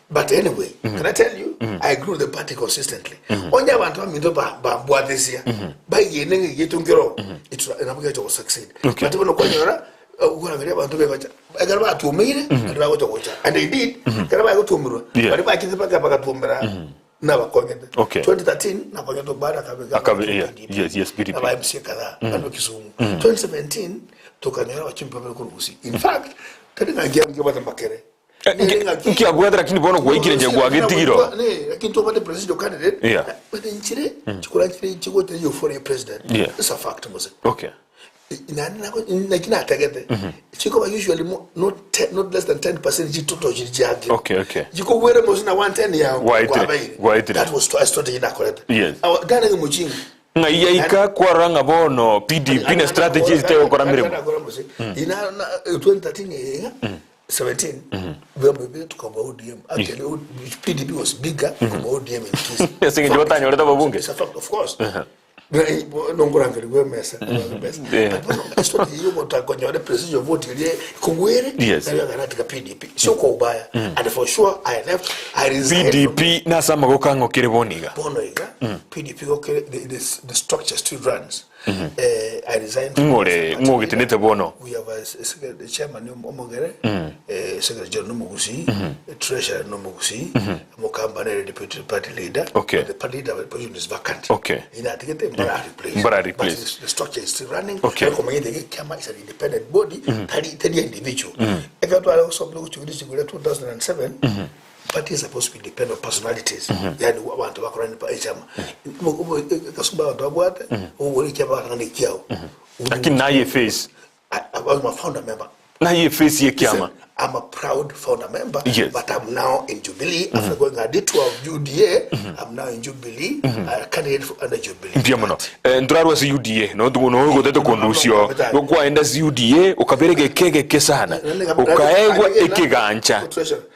but anyway can I tell you I grew the party consistently onye abantu baminto bambwatesia bayene ngiyetongero it's inabuka to succeed Okay. but bono kwanyora ukurangaria abantu bebacha ekero batumeire bari bagocha and they did ekero bagotumirwa Yeah. bari bakize paka bakatumira nabakonyete Okay. 2013 nakonyete baada akabe Akabe, yeah. Yes, yes, PDP. aba MC kadhaa kando Kisumu 2017 tukanyora wachimpa bari kuruhusi in fact tadi ngagia ngibata makere nkiabwate lakini bono gwaikire nje gwagetigiro ne lakini tobate presidential candidate Yeah. but nchire chikura nchire chiko tiri euphoria president Yeah. it's a fact mose okay nakinatagete chikoba usually not, not less than 10% chitoto chiri chake Okay, okay. chikowere mosina 110 yawo Waitire, waitire. that was a strategy nakorete Yes. danenge muchingi ng'ai yaika kwarora ng'a bono PDP na strategy zitegokora mirimo ina 2013 yenga 17 we tukaba ODM actually PDP was bigger tukaba ODM in Kisii Ase eng'encho batanyorete ababunge It's a fact, of course. Nongorangerigwa emesa emesa. Yeah. But bono estory eywo ogotakonyora precision vote eria ekogwere Yes. nario agaratika PDP sio kwa ubaya and for sure I left I resigned from PDP nase amagoko ang'okire bono iga. Bono iga PDP gokere the structure still runs. Eh, I resigned from Ng'ore as a party ng'o leader. ogetenete bono? We have a secretary, chairman ni omogere, eh, secretary general nomogusii, treasurer nomogusii, mokamba nere deputy party leader. Okay. The party leader position is vacant. Okay. Inatigete mbara replace. Mbara But replace. the structure is still running. Okay. Ariko manyete ge chama is an independent body, tari tari individual. Ekatwara gusoma guchuguri chigure 2007. Party is supposed to be independent of personalities. Yani abantu bakorana pa echama. Kasumba abantu babwate, ubwo ichama batangana kiao. Lakini naye face I was my founder member. naye face yekiama. Listen, I'm a proud founder member, Yes. but I'm now in Jubilee. After going a detour of UDA, I'm now in Jubilee, a candidate for under Jubilee. Mbuya mono. Eh, nturarwa ase UDA no nogotete kondusio gokwaenda ase UDA okabera egeke egeke sana okaegwa ekegancha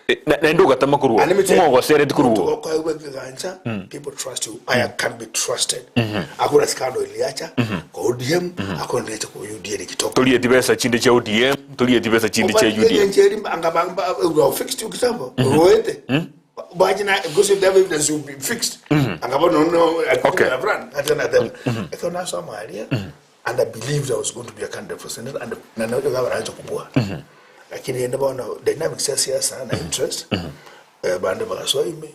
Eh, naende ogatama korwa And let me tell you, ng'ogosereti korwa kwa kigancha, people trust you. I can be trusted. Hakuna scandal iliacha kwa ODM, hakuna iliacha kwa UDA nikitoka. torieti besa chinde chia ODM torieti besa chinde chia UDA UDA. Angabamba fixed you kitambo. Ruete. Bajina because if they have evidence you'll be fixed. Angaba no no I couldn't Okay. have run. Ata na them. Ekaona Somalia and I believed I was going to be a candidate for senate and na na gavana kubwa. Lakini enda bona dynamics ya siasa na interest. Eh, bande bakasoime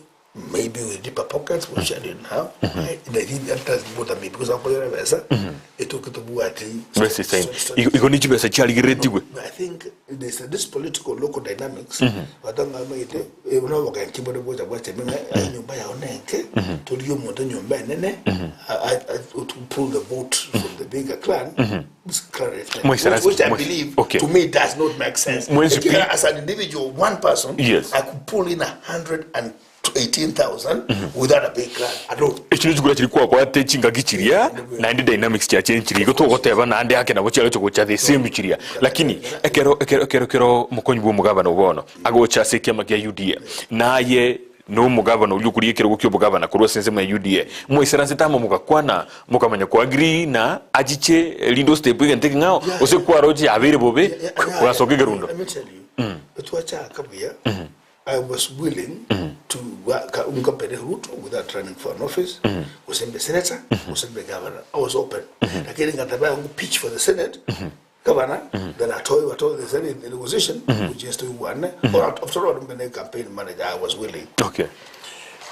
maybe with deeper pockets which I didn't have. I, they didn't enter bother me because I'm pesa. Etukitubua ati besa isaine igo ni chibesa chiarigeretigwe I think there's this political local dynamics batanga maite uno bakankibone boja bwache menga nyumba ya onenke tuli omuntu nyumba enene to pull the vote from the bigger clan this clan Moise, which I Moise, believe okay. to me does not make sense. Moise, If you as an individual one person Yes. I could pull in 118,000 without a big clan alone. ekio chikura chiri kwakwate chingaki chiria naende dynamics chiachenchiri igo togoteba naende ake nabo chiagocha gocha the same chiria lakini ekero ekero ekero ekero mokonyi bwa omogabana obono agocha ase ekiama kia UDA naye no omogabana oria okoria ekerogo kia obogabana korwa ase ensemo ya UDA mwaisaransete amo mogakwana mokamanya koagree na achiche rinde step egento ekeng'ao ase kwaroche yabeire bobe orasoka egerundo Let me tell you, Tuacha Kabuya, I was willing to work uncompany Ruto without running for an office, mm senator, mm governor. I was open. Lakini ngataba yangu pitch for the Senate, governor, then I told I told the Senate the negotiation, which is to one. Or after all, I'm going campaign manager, I was willing. Okay.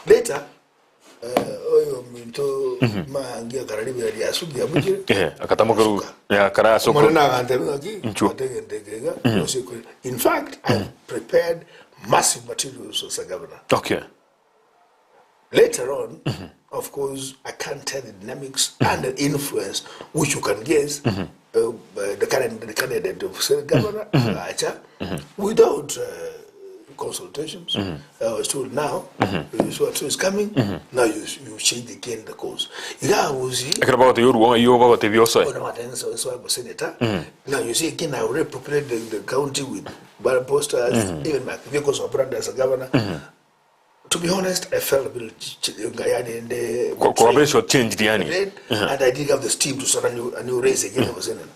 Later, oyo muntu mangia kararibu ya asugi abujire. Eh, akatama karu ya karasoka. Mwana agante ngaki, Nchuo. ategentegega, In fact, I prepared massive materials as a governor. Okay. Later on, of course, I can't tell the dynamics and the influence, which you can guess, the candidate of Senate governor, Acha, without consultations. I was told now, so and so is coming, now you change again the course. Yeah, was he? Ekero bagote yoruonga iyo bagote biosoe. Oh, no, I didn't, so, so I was senator. Now you see again, I already populated the county with banner posters, even my vehicles were branded as a governor. To be honest, I felt a bit yani the Kwa kwa short change yani. And I didn't have the steam to start a new race again. I was in it.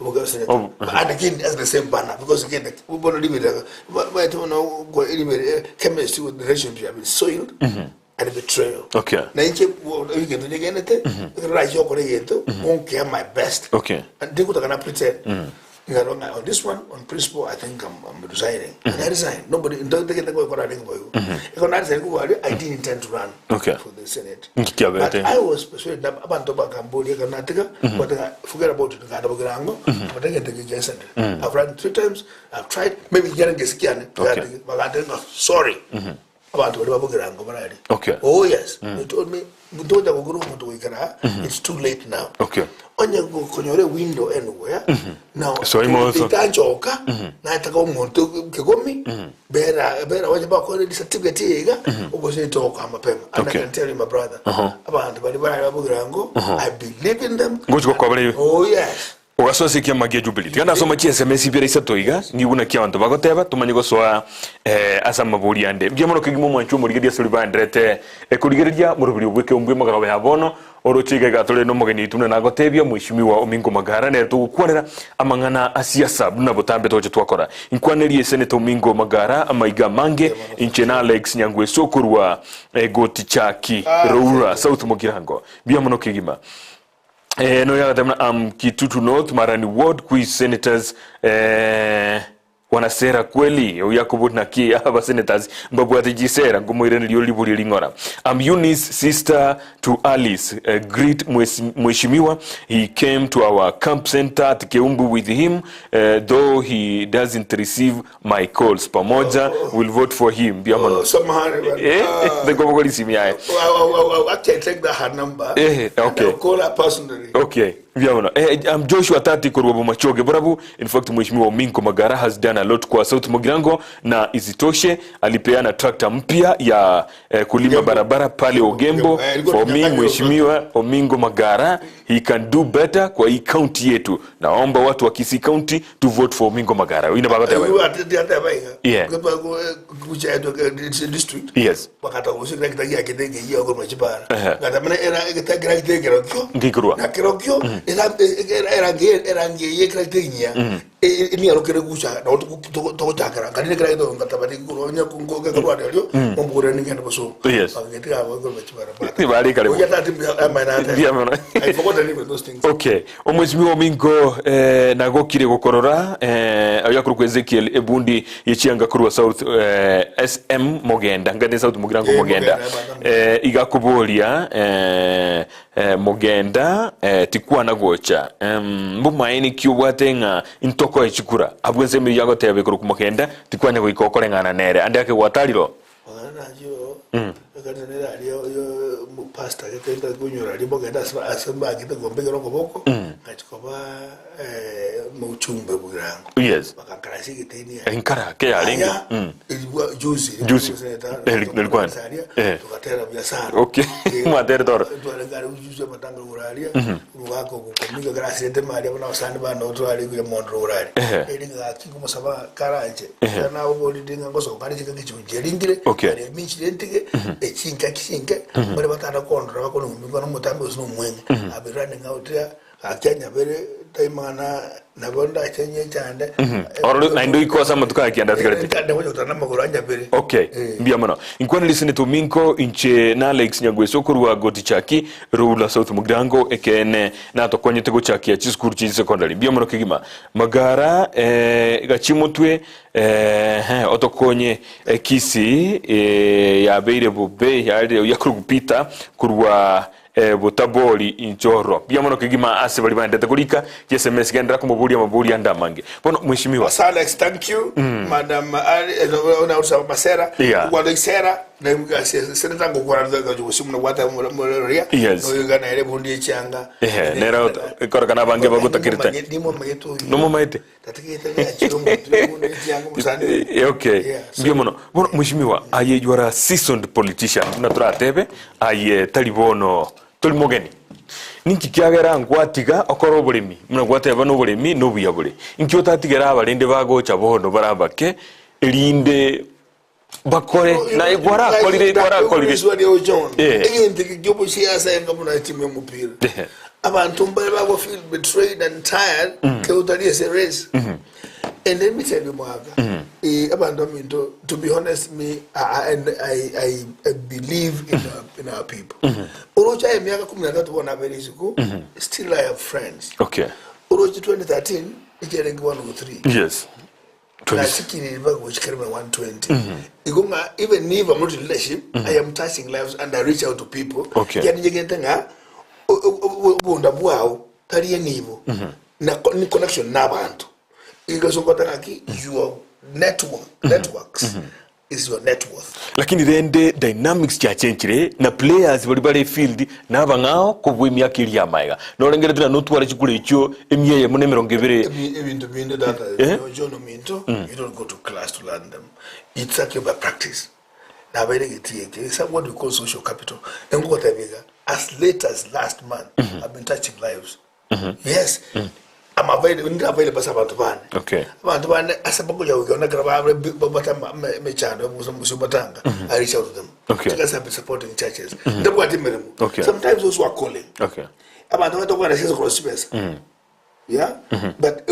Oh, And again, that's the same banner because again, like, we want to leave it. But don't know chemistry with the relationship have been soiled and betrayal. Okay. Na inche you can do anything. Right, you won't care my best. Okay. And they could pretend. You know, on this one, on principle, I think I'm resigning. And I resigned. Nobody, don't take it I didn't intend to run Okay. for the Senate. Nkikia But bete. I was persuaded that abantu Cambodia, but forget about it. But I get the Senate. I've run 3 times. I've tried. Maybe getting Okay. Sorry. Abantu bali babugirango barali. Okay. Oh yes. They told me mutoja kuguru muntu wikara. It's too late now. Okay. Onye konyore window anywhere. Now So imo also- itanchoka nataka umuntu kigomi bera bera waje bakore di certificate yiga ubwo toka mapema. And I Okay. can tell you my brother. Abantu bali bali babugirango. I believe in them. Ngochiko kwa bale. Oh yes. Ogasoa ase ekiama kia Jubilee. Tiga nasoma chi SMS ibere isato iga, nigo naki abanto bagoteba, tumanye gosoa ase amabori ande. Mbuya mono kegima omwancho omorigereria ase ori baenderete korigereria morobiri obweke ombwe omogabo ya bono, Oroche iga iga tore nomogeni oito buna nagotebia, Mheshimiwa Omingo Magara nere togokwanera amang'ana a siasa buna botambe togocha twakora. Inkwanerie Senator Omingo Magara amaiga amange, inche na Alex Nyangweso korwa Gotichaki, Roura, South Mugirango. Mbuya mono kegima. Eh, noyo agateba buna am Kitutu North, Marani Ward, Quiz Senators, eh, Wanasera kweli? Oyio akobori naki aba senators mbabwate chisera nkomoiraneria ore riborio ring'ora. I'm Eunice sister to Alice eh, greet mweshimiwa he came to our camp center at Keumbu with him eh, though he doesn't receive my calls pamoja will vote for him mbuya mono. Oh, samahani bana. Eh, Ah. tekobogori simu yaye. I'll actually take that her number. Eh, and okay. I'll call her personally. Okay. Mbuya mono. Eh, I'm Joshua Tati korwa Bomachoge Borabu. In fact, Mheshimiwa Ominko Magara has done a lot kwa South Mugirango na isitoshe alipeana tractor mpya ya eh, kulima Ogembo. barabara pale Ogembo. Ogembo. Eh, ilikuwa For me, tunyang'anywa Mheshimiwa Omingo Magara, he can do better kwa hii county yetu. Naomba watu wa Kisii County to vote for Omingo Magara. Ina bagata Eh, ati- abaiga. Yeah. Kwa- kwa- kucha eto, eh, it's a district. Yes. Bakata gusika kitagia kitenge hiyo kwa machipara. Ehe. Ngata mena era kitagira kitenge rokyo. Ngikorwa. Na kirokyo era era era ngiye kira kitenge Ini arokere gucha na togochakera ngani kira kito ngata bari kuronya kungoke kurwa ryo ombure ni ngenda boso. Yes. Bakagetiga kwa machipara. Bari karibu. Oya tati amana. Mbuya mono. I forgot the name of those things. Okay omweshimiwa omingo eh, nagokire gokorora eh, oyo akorokwa ezekiel ebundi yechianga korwa south eh, sm mogenda ngane south mugirango Eh, mogenda Mogenda, bana. eh, igakoboria eh, eh, mogenda eh, tikwana gocha um, mbumaini kiobwate ng'a intoko echikura abwo ensemo eywo agoteba korokwa mogenda tikwanya goika okoreng'ana nere ande ake gwatariro Wakanacho ekanisa ario pastor gekenda kunyora rio bogenda asembagite gombegera okoboko ngachikoba muchumbe bugirango yes bakakarasi egiteni enkara keyarenge Aya, mm. ilikuwa juzi Juzi. Eh, nilikuwa. Eh. tukatera biashara Okay. Mwatere toro. twarengari ujuzi amatanga uraria rugako gukomiga grasete mari abana basani bana otwari kuya mondo urari Ehe. eri ngaki kumusaba karanje Ehe. kana obori dinga ngosoka ari chika kichunje ringire Okay. ari minchire ntige echinka kishinke bari batanda kondora bakona ngumigwa nomutambi usino mwenge abi running out there akenya bere taimana nabo ndachenye chande Oro naende oikosa amatuko aya kianda atigarete. anyabere Okay, mbuya mono inkwanire senator ominko inche na alex nyagweso korwa gotichaki roula south mugirango ekene natokonyete gochakia chisukuru chi secondary mbuya mono kegima magara eh, gachimotwe eh, he, otokonye eh, kisi eh, yabeire bobe yare yakurugupita korwa eh, botabori inchoro mbuya mono kegima ase bari baendete korika sms gendera komoboria amaboria ande amange bono mheshimiwa Sir Alex, thank you. Madam Ali, na usaba Masera. Yeah. Kwa Sera, na seneta ngokora ngo simu na gwata muroria. Yes. No yugana ere bundi echanga. Ehe, nera korokana abange bagotakirete. Ndimo mayetu. Nomo maete. Tatikete ya chirombo bundi echanga musani. Eh, okay Yeah, so- mbuya mono bono mheshimiwa aye you are a seasoned politician buna toratebe aye tari bono tori mogeni ninki kiagera ngwatiga okora oboremi buna gwateba na oboremi na obuya bore inki otatigera abarende bagocha bono barabake erinde bakore na gwarakorire gwarakorire John. Eh. Egento kyobusiasa enga muna timu y'omupira. Eh. Abantu mbale bago feel betrayed and tired mm. a race. And let me tell you Mwaka, eh, abantu aminto to be honest me I, I, I, I, I believe in our, in our people. Urocha emyaka 13 bona berisiku still I have friends. okay Urocha 2013 icherengi 103. yes 20 nasikiriri vagochikarima 120 ikonga even if i'm not in leadership i am touching lives and i reach out to people Okay. yani njegente nga obunda bwawo taliye nibo na ni connection n'abantu ikasongotangaki your network networks is your net worth lakini rende dynamics chiachenchire na players bari bare field nabang'ao kobua emiaka eria amaega norengerete na notware chikura echio emia eyemo na emerongo ebere Ebintu bindi data Eh? John Minto you don't go to class to learn them it's actually by practice naberegetie it's what we call social capital engokotabiga as late as last month I've been touching lives yes. I'm available, ndi available ase abanto bane. Okay. Abanto bane ase bakonya goika ekero bare babwate emechando gose batanga, I reach out to them. Okay. Chikasi I've been supporting churches. Ndabwate emeremo. Okay. Sometimes those who are calling. Okay. Abanto bagenda kogenda siasa korwa chibesa. Yeah? But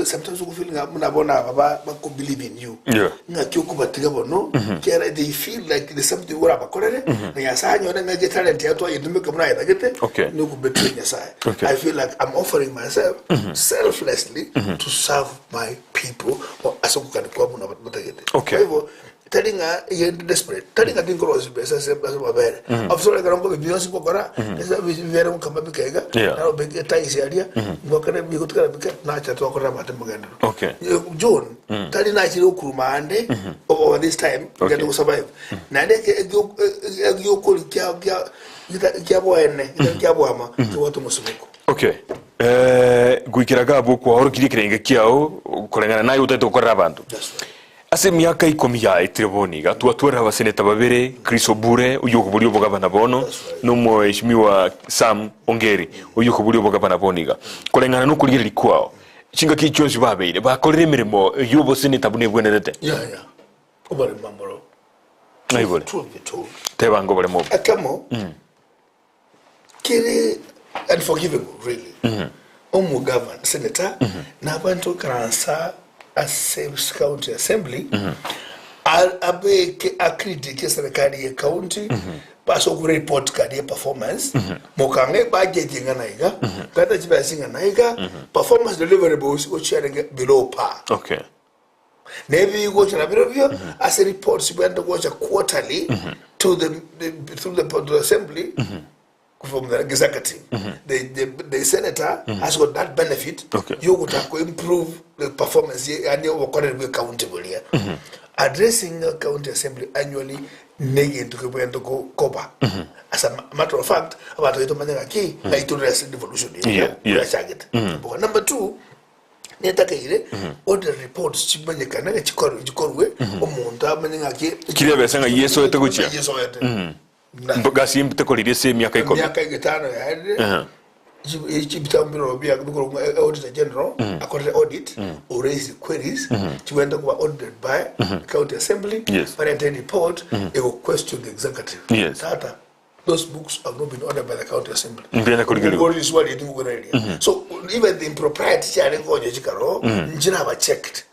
sometimes okofeel ng'a buna bono aba bako believe in you. Yeah. Ng'aki okobatiga bono, kiagera they feel like there's something orabakorere, na Nyasaye anyore ng'a etalent yaye twayetumeka buna ayetagete, Okay. nokobetray Nyasaye. Okay. I feel like I'm offering myself selflessly to serve my people ase okogania kwa buna batagete. Okay. Kwa hivyo, tari ng'a egento desperate, tari ng'a tinkorosia chibesa ase ase amabere. Ofisa ore ekero nkobe bionsi ngokora, ase bibere ngokama bikaiga, Yeah. naro beke etaisi aria, ngokore bigotigara bike, nacha twakorera abanto mogenderero. Okay. John, tari nachire okuruma ande over this time, Okay. ngende gosurvive. Naende egiokori kia kia kia boene, getari kia bwama, kebwate omosuboko. Okay. Eh, goikera iga abwo kwaorokirie ekerenge kiao koreng'ana naye otagete gokorera abanto. That's right. Ase emiaka ikomi yaetire bono iga, twatwarire abaseneta babere, Chris Obure, oyio okoboria obogabana bono, na Omoeshimiwa Sam Ongeri, oyio okoboria obogabana bono iga. Koreng'ana nokorigereria kwao, chingaki echi chionsi babeire, bakorire emeremo y'oboseneta buna ebwenerete? Yaya, oboremo mboro. Naibore. Truth be told. Teba anga oboremo obo. Ekemo, kere unforgivable really. Omogavana, senator, nabwenerete goikaransa ase county assembly, abeke acritique eserekari ye county ase okobura report card ye performance, mokang'a ebudget ing'ana iga, tata chibesa ing'ana iga, performance deliverables gochiarenge below par. Okay. Na ebi bigocha nabirobio ase reports bibwenerete gocha quarterly to the, the, through the, to the assembly from the executive. The senator has got that benefit yogotaka ko improve the performance ye yaani obokoreri bwe county boria. Addressing a county assembly annually negento kebwenerete koba. As a matter of fact, abanto baito bamanye ng'aki, ng'ai tore ase devolution eye, yachagete. Number two, Netakeire audit reports chimanyekane ng'a chikorwe omonto amanye ng'aki Kiri ebesa ng'a yesoete gochia. Yesoete. Gasi tekoririe ase emiaka ikomi. Emiaka egetano yaerire Aha. ebitabu mbirobio bia bikorwa ng'a auditor general akorire audit o raise queries chibwenerete koba audited by county assembly barente report ego question the executive. Tata Those books have not been ordered by the county assembly. Mbuya nakorigereria. Ngori riswali eri ngokorareria. So even the impropriety chiarenge konya chikaro nchiraba checked.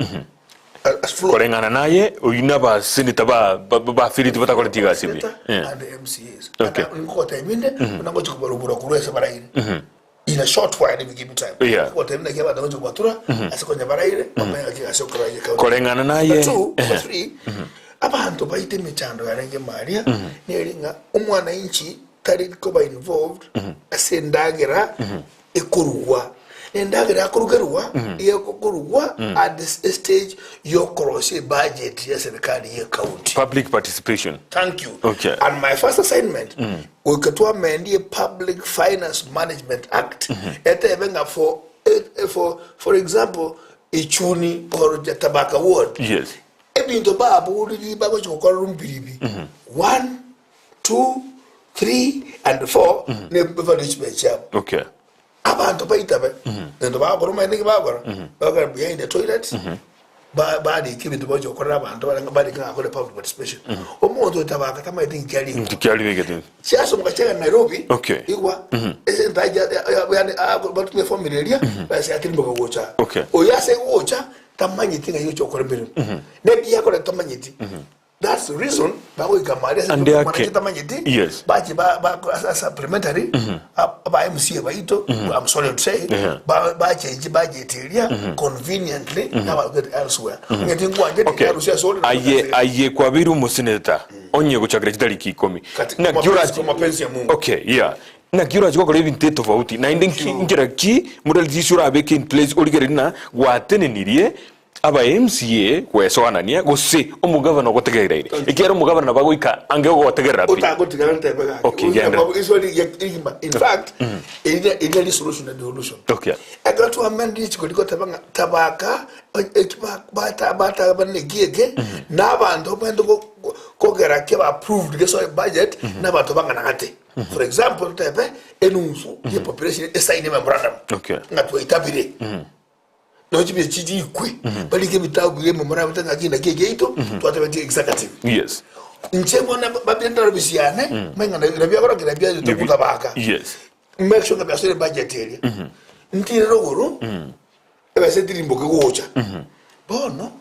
As flow. Koreng'ana naye oyio nabaseneta ba ba- ba- bafiriti batakoreti egasi buya. Senator Eh. and the MCAs. Okay. And ngotebia inde buna ngochi kobarubura korwa ase baraire. In a short while if you give me time. Yeah. Ngotebia naki abanto ngochi kobatura ase konya baraire bamanye ngaki egasi okora eye county. Koreng'ana naye Number two, number three, Abanto baito emechando yarenge maria neri ng'a omwananchi tari koba involved ase endagera ekorugwa. Na endagera yakorugerwa egokorugwa at the stage yokorosia ebudget ya serikali ye county. Public participation. Thank you. Okay. And my first assignment goika twamendie Public Finance Management Act etebe ng'a for, for, for example Ichuni or Tabaka ward Yes. Ebinto baboriri bagochia gokora rumpiribi, one, two, three and four, ne ebanishment chiabo. Okay. Abanto baitabe, egento bagokora omanyete naki bagokora, bagokora behind the toilet, ba- barika ebinto bagochia gokorera abanto bare barika ng'a akore public participation. Omonto oitabaka tamanyeti nki arikwa. Nki kiaribegete. Chiasomoka chiaga Nairobi, Okay. igwa, ase entaja ya- ya- yaani batumia formula eria, basi atirimboka gocha aa. Okay. Oyo ase gocha, Tamanyeti ng'ai gochia gokora emeremo. Nebi yakora tamanyeti. That's the reason bagoika mari ase Ande mwana ake. tamanyeti. Yes. Bache ba ba asa supplementary aba MCA baito I'm sorry to say ba ba change budget eria conveniently naba get elsewhere. Ng'eti ngwanchete Okay. nyarusia ase ore Aye aye kwabeire omoseneta onye gochakera chitariki ikomi. Kati- Naki kwa mapenzi- orache- kwa mapenzi ya Mungu. Okay, yeah. Naki orache gokora ebinto etofauti naende nki nchera ki moralitisi orabeke in place origererie ng'a gwatenenirie aba MCA gwesoanania gose omogavana ogotegereire ekiagera omogavana nabo agoika ange ogotegerera pi. Otagotigara ntebe gaki. Okay, genda. Iswali rigima. In fact, eri eri nari solution na devolution. Okay. Ekero twamendire chikori goteba ng'a tabaka eki ba bata bata bane eki eke na abanto bande go Kogera keba approved gesoe budget na abanto bang'ana gati. For example totebe enusu ye population esaine memorandum Okay. ng'a twaitabire. Nonya chibesa chirikwe barike ebitabu bia memorandum ng'a ki naki egiaito twatebetie executive. Yes. Inche bono babire ndarobisi yane manye ng'a nabio akora ki nabio ayote gotabaka. Yes. Make sure ng'a biasoire budget eria. Ntire rogoro ebesa etirimboke gocha. Bono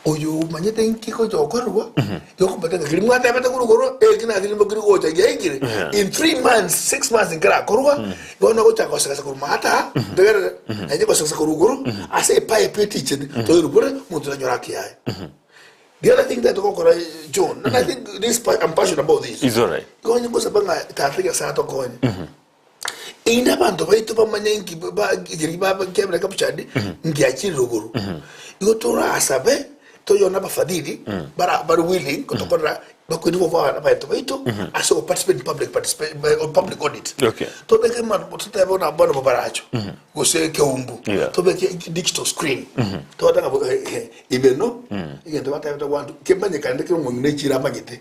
oyo omanyete inki gocha gokorwa, yokomata ng'a keria mwatebete korwa igoro, eki natirimbokire gocha giaikire, in 3 months, 6 months nkerakorwa, bono ogocha gosegesa korwa maata, ntegerere, naende gosegesa korwa igoro, ase epipe etichete, toirubore, omonto tanyora haki yaye. The other thing that togokora John, and I think this I'm passionate about this. It's alright. Igo onye ngosaba ng'a tata Nyasaye atokonye. Erinde abanto baito bamanye nki ba- keria ba- kiabera captured, ngiachire rogoro. Igo torasabe, toyone abafadhili, bara bare willing gotokorera bakoirwa bobe abanto baito ase go participate in public participa- public audit. Okay. Tobeke ma- totebe buna bono bobaracho, gose ekeumbu, Yeah. tobeke digital screen. Tobate ng'a bo- eh, eh, Imeno, egento batebete gwantu, kemanyekane kera omong'ina echiro amanyete.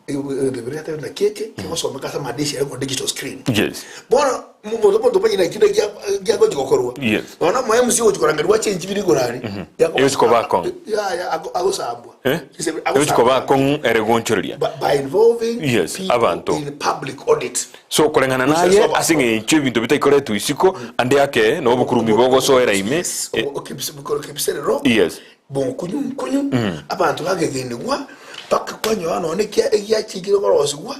Egento biria atebete naki eke, kegosomeka ase amaandishi aye korwa digital screen. Yes. Bono, omonto omonto omanyire naki naki giagochi gokorwa. Yes. Nonya omo MC ogochi korangerigwa achenchi bire igoro aria. Egochi koba akong'u. Yaya, agosambwa. Eh? Egochi koba akong'u ere gonchoreria. By involving Yes, people abanto. in public audit. So koreng'ana naye ase eng'encho ebinto bitaikoretwe isiko, ande ake nobokurumi bogosoera ime. Yes, okebiserero Yes. bonkunyu nkunyu abanto bagegenigwa mpaka kwanyoa nonye ekia egiachikire korosigwa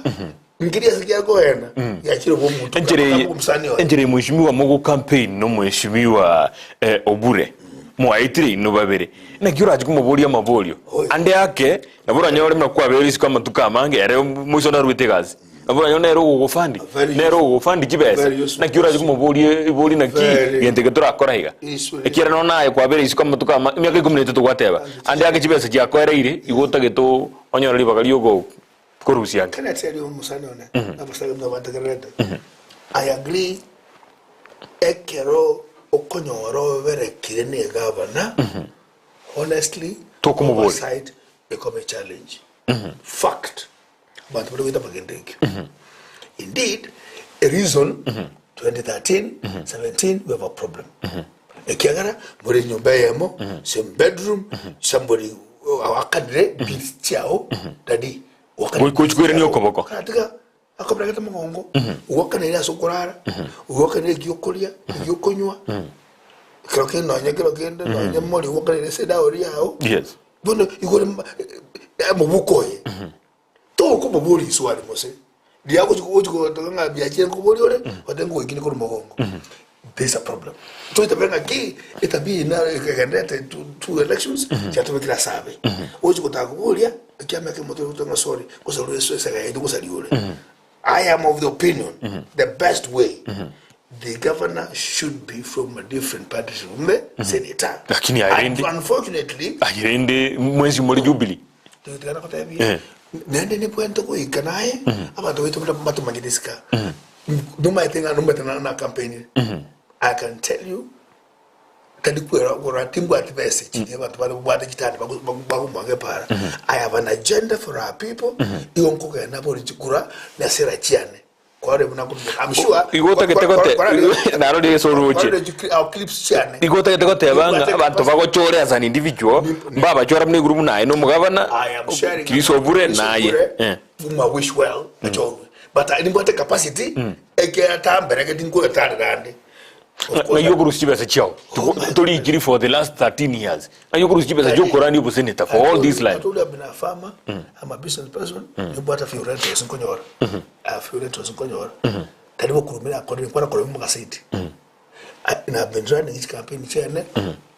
nkeri ase kiakoenda giachire bo omonto Enchera eye omusani oye enchera eye mheshimiwa mogo campaign no mheshimiwa eh, Obure mwaetire inwe babere naki orache komoboria amaborio Oyo. ande ake nabo oranyore buna kwabeire isiko amatuko amange ere moiso narwete egasi Nabo oranyore nere ogogofandi, Very nere ogogofandi chibesa, Very useful. naki orache komoboria ebori naki Very. gento eke torakora iga. Useful. Ekiagera nonya naye kwabera isiko amatuko ama emiaka ikomi na etato gwateba, ande ake chibesa chiakoereire, igo otagete o- onyore ribaga riogo korusia ange. Can I tell you omusani one abasaga buna bantegererete I agree ekero okonyora oberekire ne egavana honestly Tokomoboria. oversight ekoba echallenge fact Abanto baria goeta bagenda ekio. Indeed, a reason 2013, 17 we have a problem. Ekiagera more nyomba eyemo, same bedroom, somebody awakanire bills chiao, daddy. wakanire Gochi koirania okoboko. Karatiga akoberegete mogongo, owakanire ase okorara, owakanire ekiokoria, egiokonywa. Kero kende nonye kero kende nonye mori owakanire ase edawori yao. Yes. Bono igoro omobuko oye tokomoboria iswali mose riria agochi gochi gotoka ng'a biachire nkoboria ore gote ngoikini korwa mogongo there's a problem toitabere ng'aki etabia eye naro egenderete two elections chiatobekire ase abe ogochi gotaka koboria ekiama ekemo togotoka ng'a sorry gose ore esega yaito gose ore I am of the opinion the best way the governor should be from a different party from the senator. Lakini aye rende- And unfortunately Aye rende mwensi more Jubilee. tigana kotebia Eh. naende nibwente goika naye abanto baito buna batomanyete isika nomaete ng'a nomaete na campaign I can tell you tari kwera gora timbwati bese chiria abanto bare babwate chitanda bagomoa epara I have an agenda for our people igo nkogenda bori chikura na sera chiane kware buna I'm sure Igo otagete gote- narorire ase oroche. our clips chiane Igo otagete goteba ng'a abanto bagochore as an individual mbabachora buna egroup naye na omogabana I am sharing Chris Obure naye Eh. whom I wish well achorwe but nimbwate capacity ekeatambereke tinkoetarera ande Ng'ai okorusia chibesa chiao torikiri for the last 13 years ng'ai okorusia chibesa chiokorania oboseneta for all this I life told you I've been a farmer, I'm a business person, nimbwate a few rentals nkonyora. A few rentals nkonyora. Tari bokurumira according kwana korwa mu gaseti. And I've been running each campaign chiane.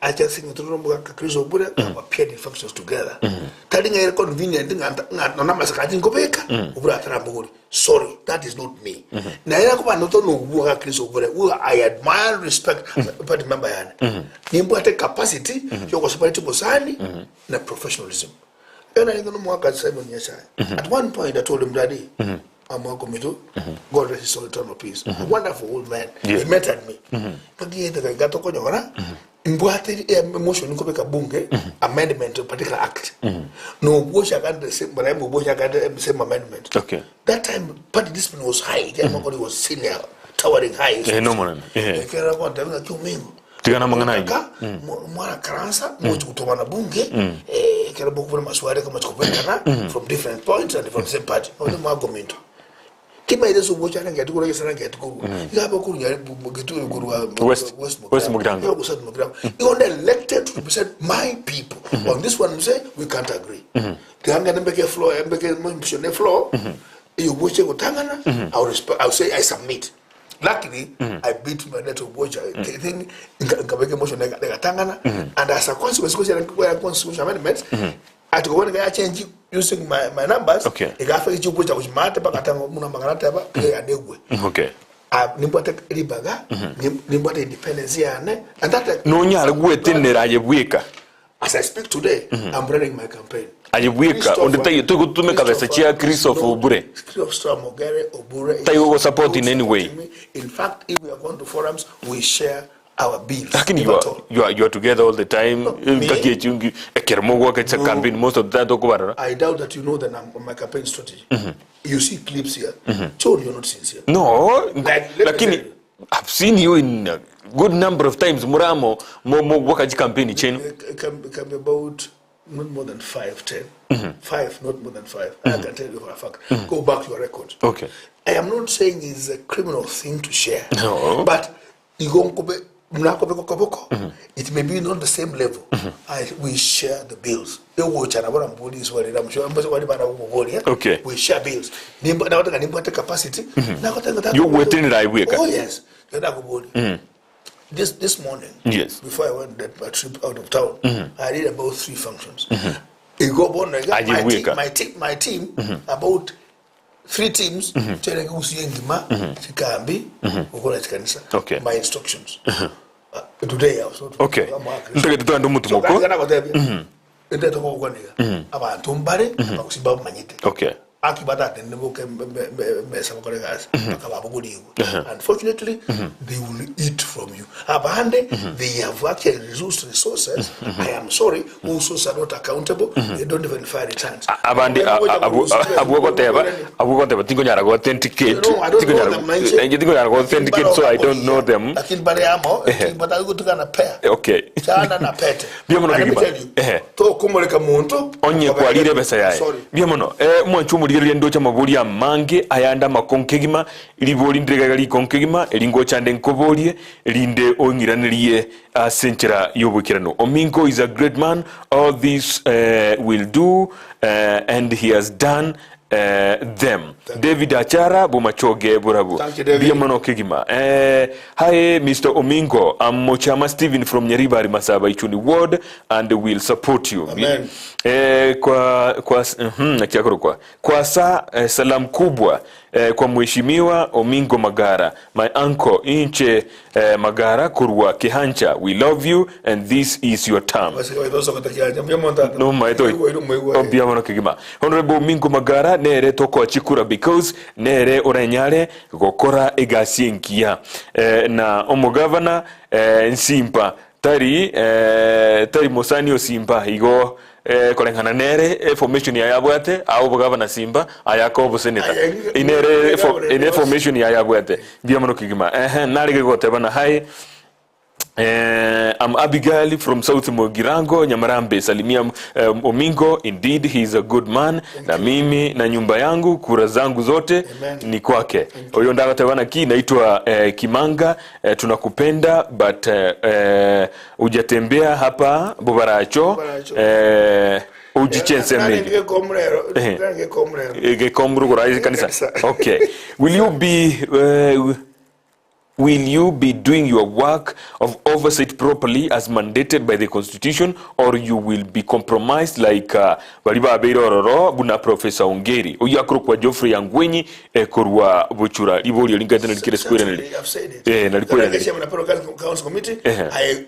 I just think through Mugaka Chris Obure, I've appeared in functions together. Tari ng'aire convenient ng'a nona masakati nkobeka, Obure atarambuguri. Sorry, that is not me. Naye nakuba noto nobuga Chris Obure, who I admire and respect party member yane. Nimbwate capacity yogoseparate bosani na professionalism. Ena ingo no mwaka Simon Nyachae. At one point I told him, Daddy, I'm welcome to God rest his soul eternal peace. A wonderful old man. Yeah. He mentored me. Kagiete ka gato konyora. Mbwate emotion nkobeka bunge amendment to a particular act. Na Obwocha akande the same, Raila Obwocha akande the same amendment. Okay. That time party discipline was high. Mm -hmm. was senior, towering high. Eh, no monene. Eh. Ekero agontebia ng'a ki omingo. Tigana amang'ana ayio. Otaka, mwana karansa, mochi gotobana bunge, eh, ekero mokobuna maswali ekero mochi kobekana from different points and from the same party. Oyo mwagominto. Timaete ase ogocha na ngeti korwa egesera ngeti korwa. Iga abe okorwa nyare getu korwa West- West Mugirango. Iga West Mugirango. Igo nde elected to represent my people. On this one say we can't agree. Tiga ngende mbeke floor mbeke motion e floor. Eyo ogocha egotang'ana I will respect I will say I submit. Luckily I beat my net ogocha thing nkabeka emotion egatang'ana and as a consequence because ya constitution amendments Ati kobua nigo yachengi using my, my numbers Okay. egafa echibuo chia gochimate mpaka atanga buna amang'ana ateba tiga yane egwe. Okay. Ah, nimbwate ribaga nimbwate independence yane and that Nonyare gwetenera aye bweka. as I speak today I'm running my campaign. Aye bweka onde taiyo togotumeka besa chia Christopher Obure. Christopher Mogere Obure is Taiyo go support in not any way. supporting me. In fact, if we are going to forums, we share our bills. Lakini If you at are, all. you are, you are together all the time. No, me? Ngaki echungi ekero mogwaka cha campaign most of the time tokobarora. I doubt that you know the my campaign strategy. You see clips here. Chon, you're not sincere. No, Like, let me lakini tell you. I've seen you in a good number of times muramo mo mogwaka chi campaign chenu. It can be about not more than 5, 10. 5, not more than 5. I can tell you for a fact. Go back to your record. Okay. I am not saying it's a criminal thing to share. No. But igo nkobe mnakobe kokoboko. It may be not the same level. We share the bills. Ewocha na bora mbuli iswali na msho mbazo wali bana kubolia. Okay. We share bills. Nimba na wataka nimba capacity. Na wataka You wetenera ibweka. Oh yes. Ngenda kuboli. This morning. Yes. Before I went that my trip out of town, I did about 3 functions. Igo bona my team, Ajiweka. my team about 3 teams chere kusiye ngima chikambi ukola chikanisa. Okay. My instructions. Today I was not. Okay. Ntagete twende omotumoko. Ndetoko gokwanera abantu mbare bakusimba bamanyete. Okay. Aki batatende boke mesa bakore gasi bakababugurigwe. Unfortunately, they will eat from you. Abande, they have actually reduced resources. I am sorry, whose sources are not accountable. They don't even file returns. Abande abwo goteba tinkonyara go authenticate. No, I don't know them, mind you. Tinkonyara go authenticate so I don't know them. Lakini bare amo, batari gutukana pair. Okay. Chana na pete. Bia mono And let me kegima. tell you, Ehe. tokumureka muntu Onye kwarire besa yaye. Sorry. Bia mono mwanchu omorigereria ndoche amabori amange ayande amakonkegima ribori ndirega rikonkegima eringochande nkoborie rinde ong'iranerie ase enchera y'oboikeranu. Omingo is a great man, all this will do and he has done them. David Achara Bomachoge Burabu. Thank you, David. Bia mono kegima. Hi Mr. Omingo, I'm Mochama Steven from Nyaribari Masaba Ichuni Ward and will support you. Amen. Kwa kwa sa salamu kubwa kwa mheshimiwa Omingo Magara, my uncle Inche Magara kurwa Kihancha, we love you and this is your term. No maito obia mono kegima. Honorable Omingo Magara nere toko achikura because nere orenyare gokora egasi enkiya na omogavana nsimpa tari tari mosani osimpa igo koreng'ana nere formation ya yabwate ao bogavana simba ayako oboseneta inere ine formation ya yabwate bia mono kegima narige gotebana hai. I'm Abigail from South Mugirango, Nyamarambe. Salimia Omingo, indeed he is a good man. Na mimi na nyumba yangu kura zangu zote Amen. ni kwake. Huyo ndagatebana ki naitwa Kimanga, tunakupenda but hujatembea hapa Bobaracho. Bobaracho. Ujichense mingi. Gekomrugura kanisa. Okay. Will you be Will you be doing your work of oversight properly as mandated by the Constitution, or you will be compromised like bali babeire ororo buna Professor Ongeri oyo akorokwa Geoffrey Angwenyi korwa Buchura libori lingate nalikere square nali I've said it. Nalikwera Chairman of the Council Committee,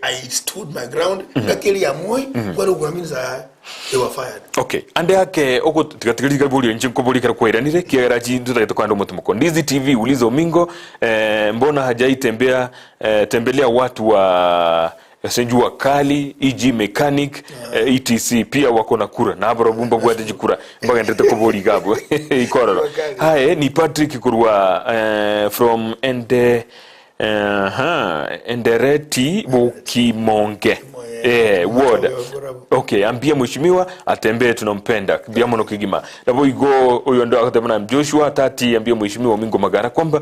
I stood my ground. Ngakeli ya Moi, wale ukuraminiza they were fired. Okay. Ande yake oko tigatigari buri nchi nkobori kara kwairanire kiagera chintu tagete kwanda omotumoko. Ndizi TV uliza Omingo mbona hajaitembea tembelea watu wa Ase jua kali, EG mechanic, etc pia wako na kura nabarobwo mbabwate chikura mbagenderete koboria iga abwo ikororo. Aye ni Patrick korwa from ende aha Endereti Bokimonge eh ward. Okay, ambia mheshimiwa atembee tunampenda mbuya mono kegima. Naboigo oyonde agoteba na Joshua tati ambia mheshimiwa Omingo Magara kwamba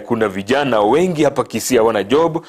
kuna vijana wengi hapa Kisii hawana job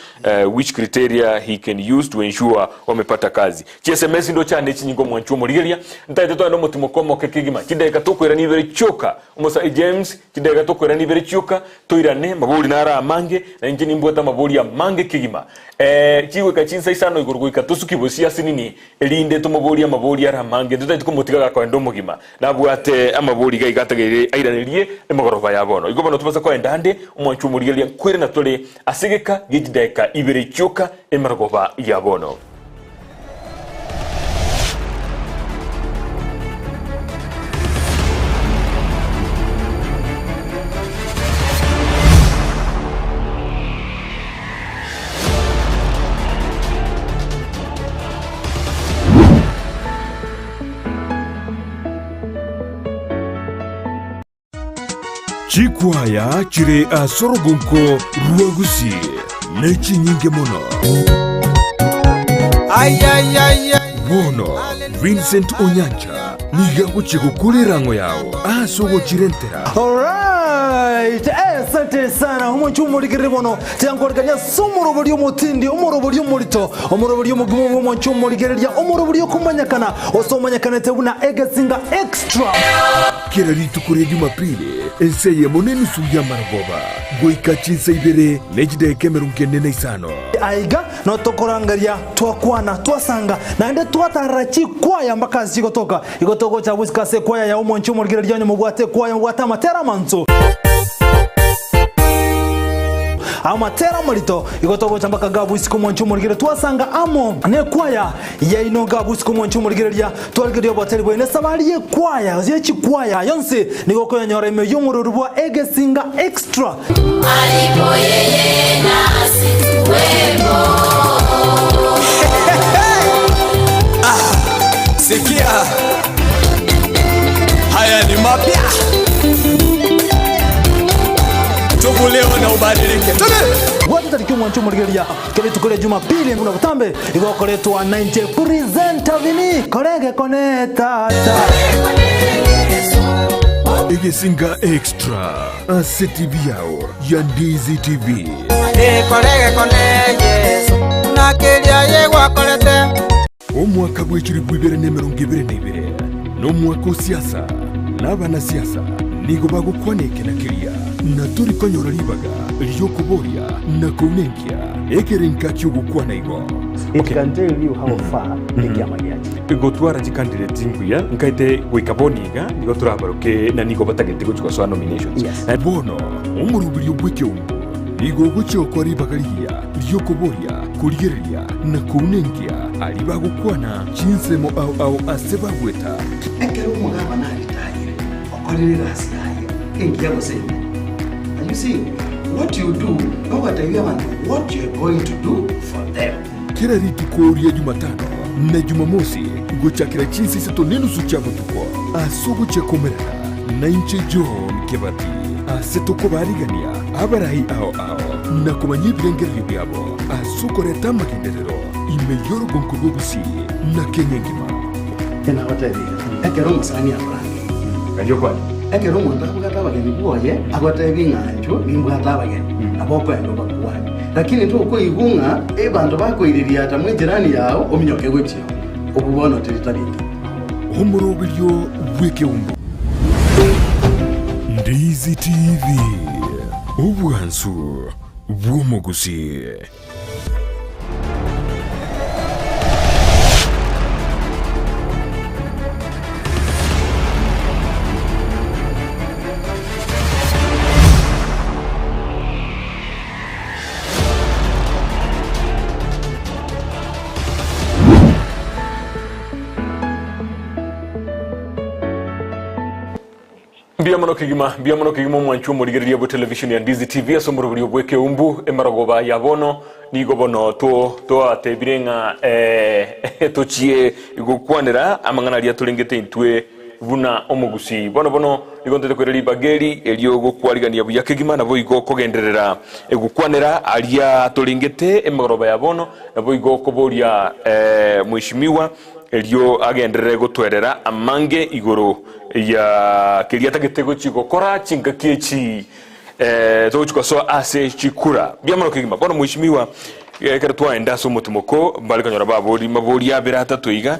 which criteria he can use to ensure wamepata kazi. Chi sms ndochane chinyinga omwanchi omorigeria ntaete togende omotimoko omoke kegima chidakika tokoirana ibere chioka omosae James chidakika tokoirana ibere chioka toirane mabori naro amange na inche nimbwate amabori amange kegima eh chigoika chinsa isano igoro goika tosuki bosio ase nini erinde tomoborie amabori are amange ntotaeti komotiga gakoenda omogima Nabwate amabori iga iga atageire airanerie emegoroba ya bono. Igo bono tobasa koenda ande, omwanchwa omorigereria nkoirana tore ase egeka gie chidaeka ibere chioka emerogoba ya bono. Chikwaya chire ase orogonko rwa Gusii nechinyinge mono. Bono Vincent Onyancha nigo agochia gokora erang'o yao ase ogochirentera. Alright, asante sana omonche omorigereri bono tiankorekania ase omorobori omotindi omorobori omorito omorobori omogima bw'omonche omorigereria omorobori okomanyekana ose omanyekanete buna egesinga extra. Kera rituko ria Jumapili, ensa eyemo na enusu y'amarogoba, goika chinsa ibere ne chidaeka emerongo ene na isano. Aiga notokorangeria twakwana, twasanga, naende twatarera chikwaya mpaka ase chigotoka. Igo togocha gosika ase ekwaya ya omonche omorigereria onye mobwate ekwaya mobwate amatera amansu. Amatera amarito, igo togocha mpaka gabu isiko omonche omorigereria twasanga amo nekwaya yaino gabu isiko omonche omorigereria twarigereria oboteri bwaino esabari yekwaya gose yechikwaya yonsi nigo okoyonyora ime y'omorori bwa egesinga extra. Alipo yeye nasi tuwemo. Sikia, haya ni mapya, tubu leo na ubadilike. Twende! Bwate tariki omwancho omorigereria kera rituko ria Jumapili buna botambe igo okoretwa nainche presenter Vinny korege kone tata. Egesinga Extra ase TV yao ya Ndizi TV. Omwaka bwe chilifu ibere na emerongo ebere na ibere nomwaka o siasa, na abanasiasa nigo bagokwana eke na keria, na tori konyora ribaga ri'okoboria na kounenkia ekerenka ki'ogokwana igo. It can tell you how far ekiama giachire. Gotwara chicandidate mbuya nkaete goika bono iga nigo torabaroke na nigo batagete gochia gosoa nominations. Yes. Bono omoroberio bw'ekeungo nigo ogochia gokora ribaga rigiya ri'okoboria, korigereria, na kounenkia aria bagokwana chinsemo ao ao ase bagweta. Ekero omogabana aritayire, okorire egasi yaye engiya gose embe. And you see, what you do, nogoteebia abanto what you are going to do for them. Kera rituko ria Jumatano na Jumamosi gochakera chinsa isato nenusu chia botuko ase ogochia komerana nainche John Kebati ase tokobarigania abarai ao ao na komanya ebirengererio biabo ase okoreta amagenderero ime y'orogonko rwa Gusii na Kenya engima. Nabatebirie, ekero omosani akorangeria, ekero omonto abwate abageni bwoye, agotebie ng'a inchuo nimbwate abageni, nabo okoenda obakwanie. Lakini tokoigwa ng'a abanto bakoiririata mw'ejirani yao ominyoke gochia oo, obwo bono teri tari engiya. Omoroberio bw'ekeumbu. Ndizi TV, obwansu bw'omogusii. Mbuya mono kegima, mbuya mono kegima omwanchwa omorigereria bwe television ya Ndizi TV ase omoroberio bw'ekeumbu emarogoba ya bono nigo bono to twatebire ng'a eh, tochie gokwanera amang'ana aria torengete intwe buna omogusii. Bono bono nigo ntete koira ribaga eri erio gokwarigania buya kegima naboigo kogenderera gokwanera aria torengete emegoroba ya bono naboigo koboria eh, mweshimiwa Erio agenderere gotwerera amange igoro ya keria atagete gochia gokora chingaki echi togochia gosoa ase chikura. Mbuya mono kegima. Bono mweshimiwa, ekero twaenda ase omotimoko mbare konyora babori mabori abere atato iga,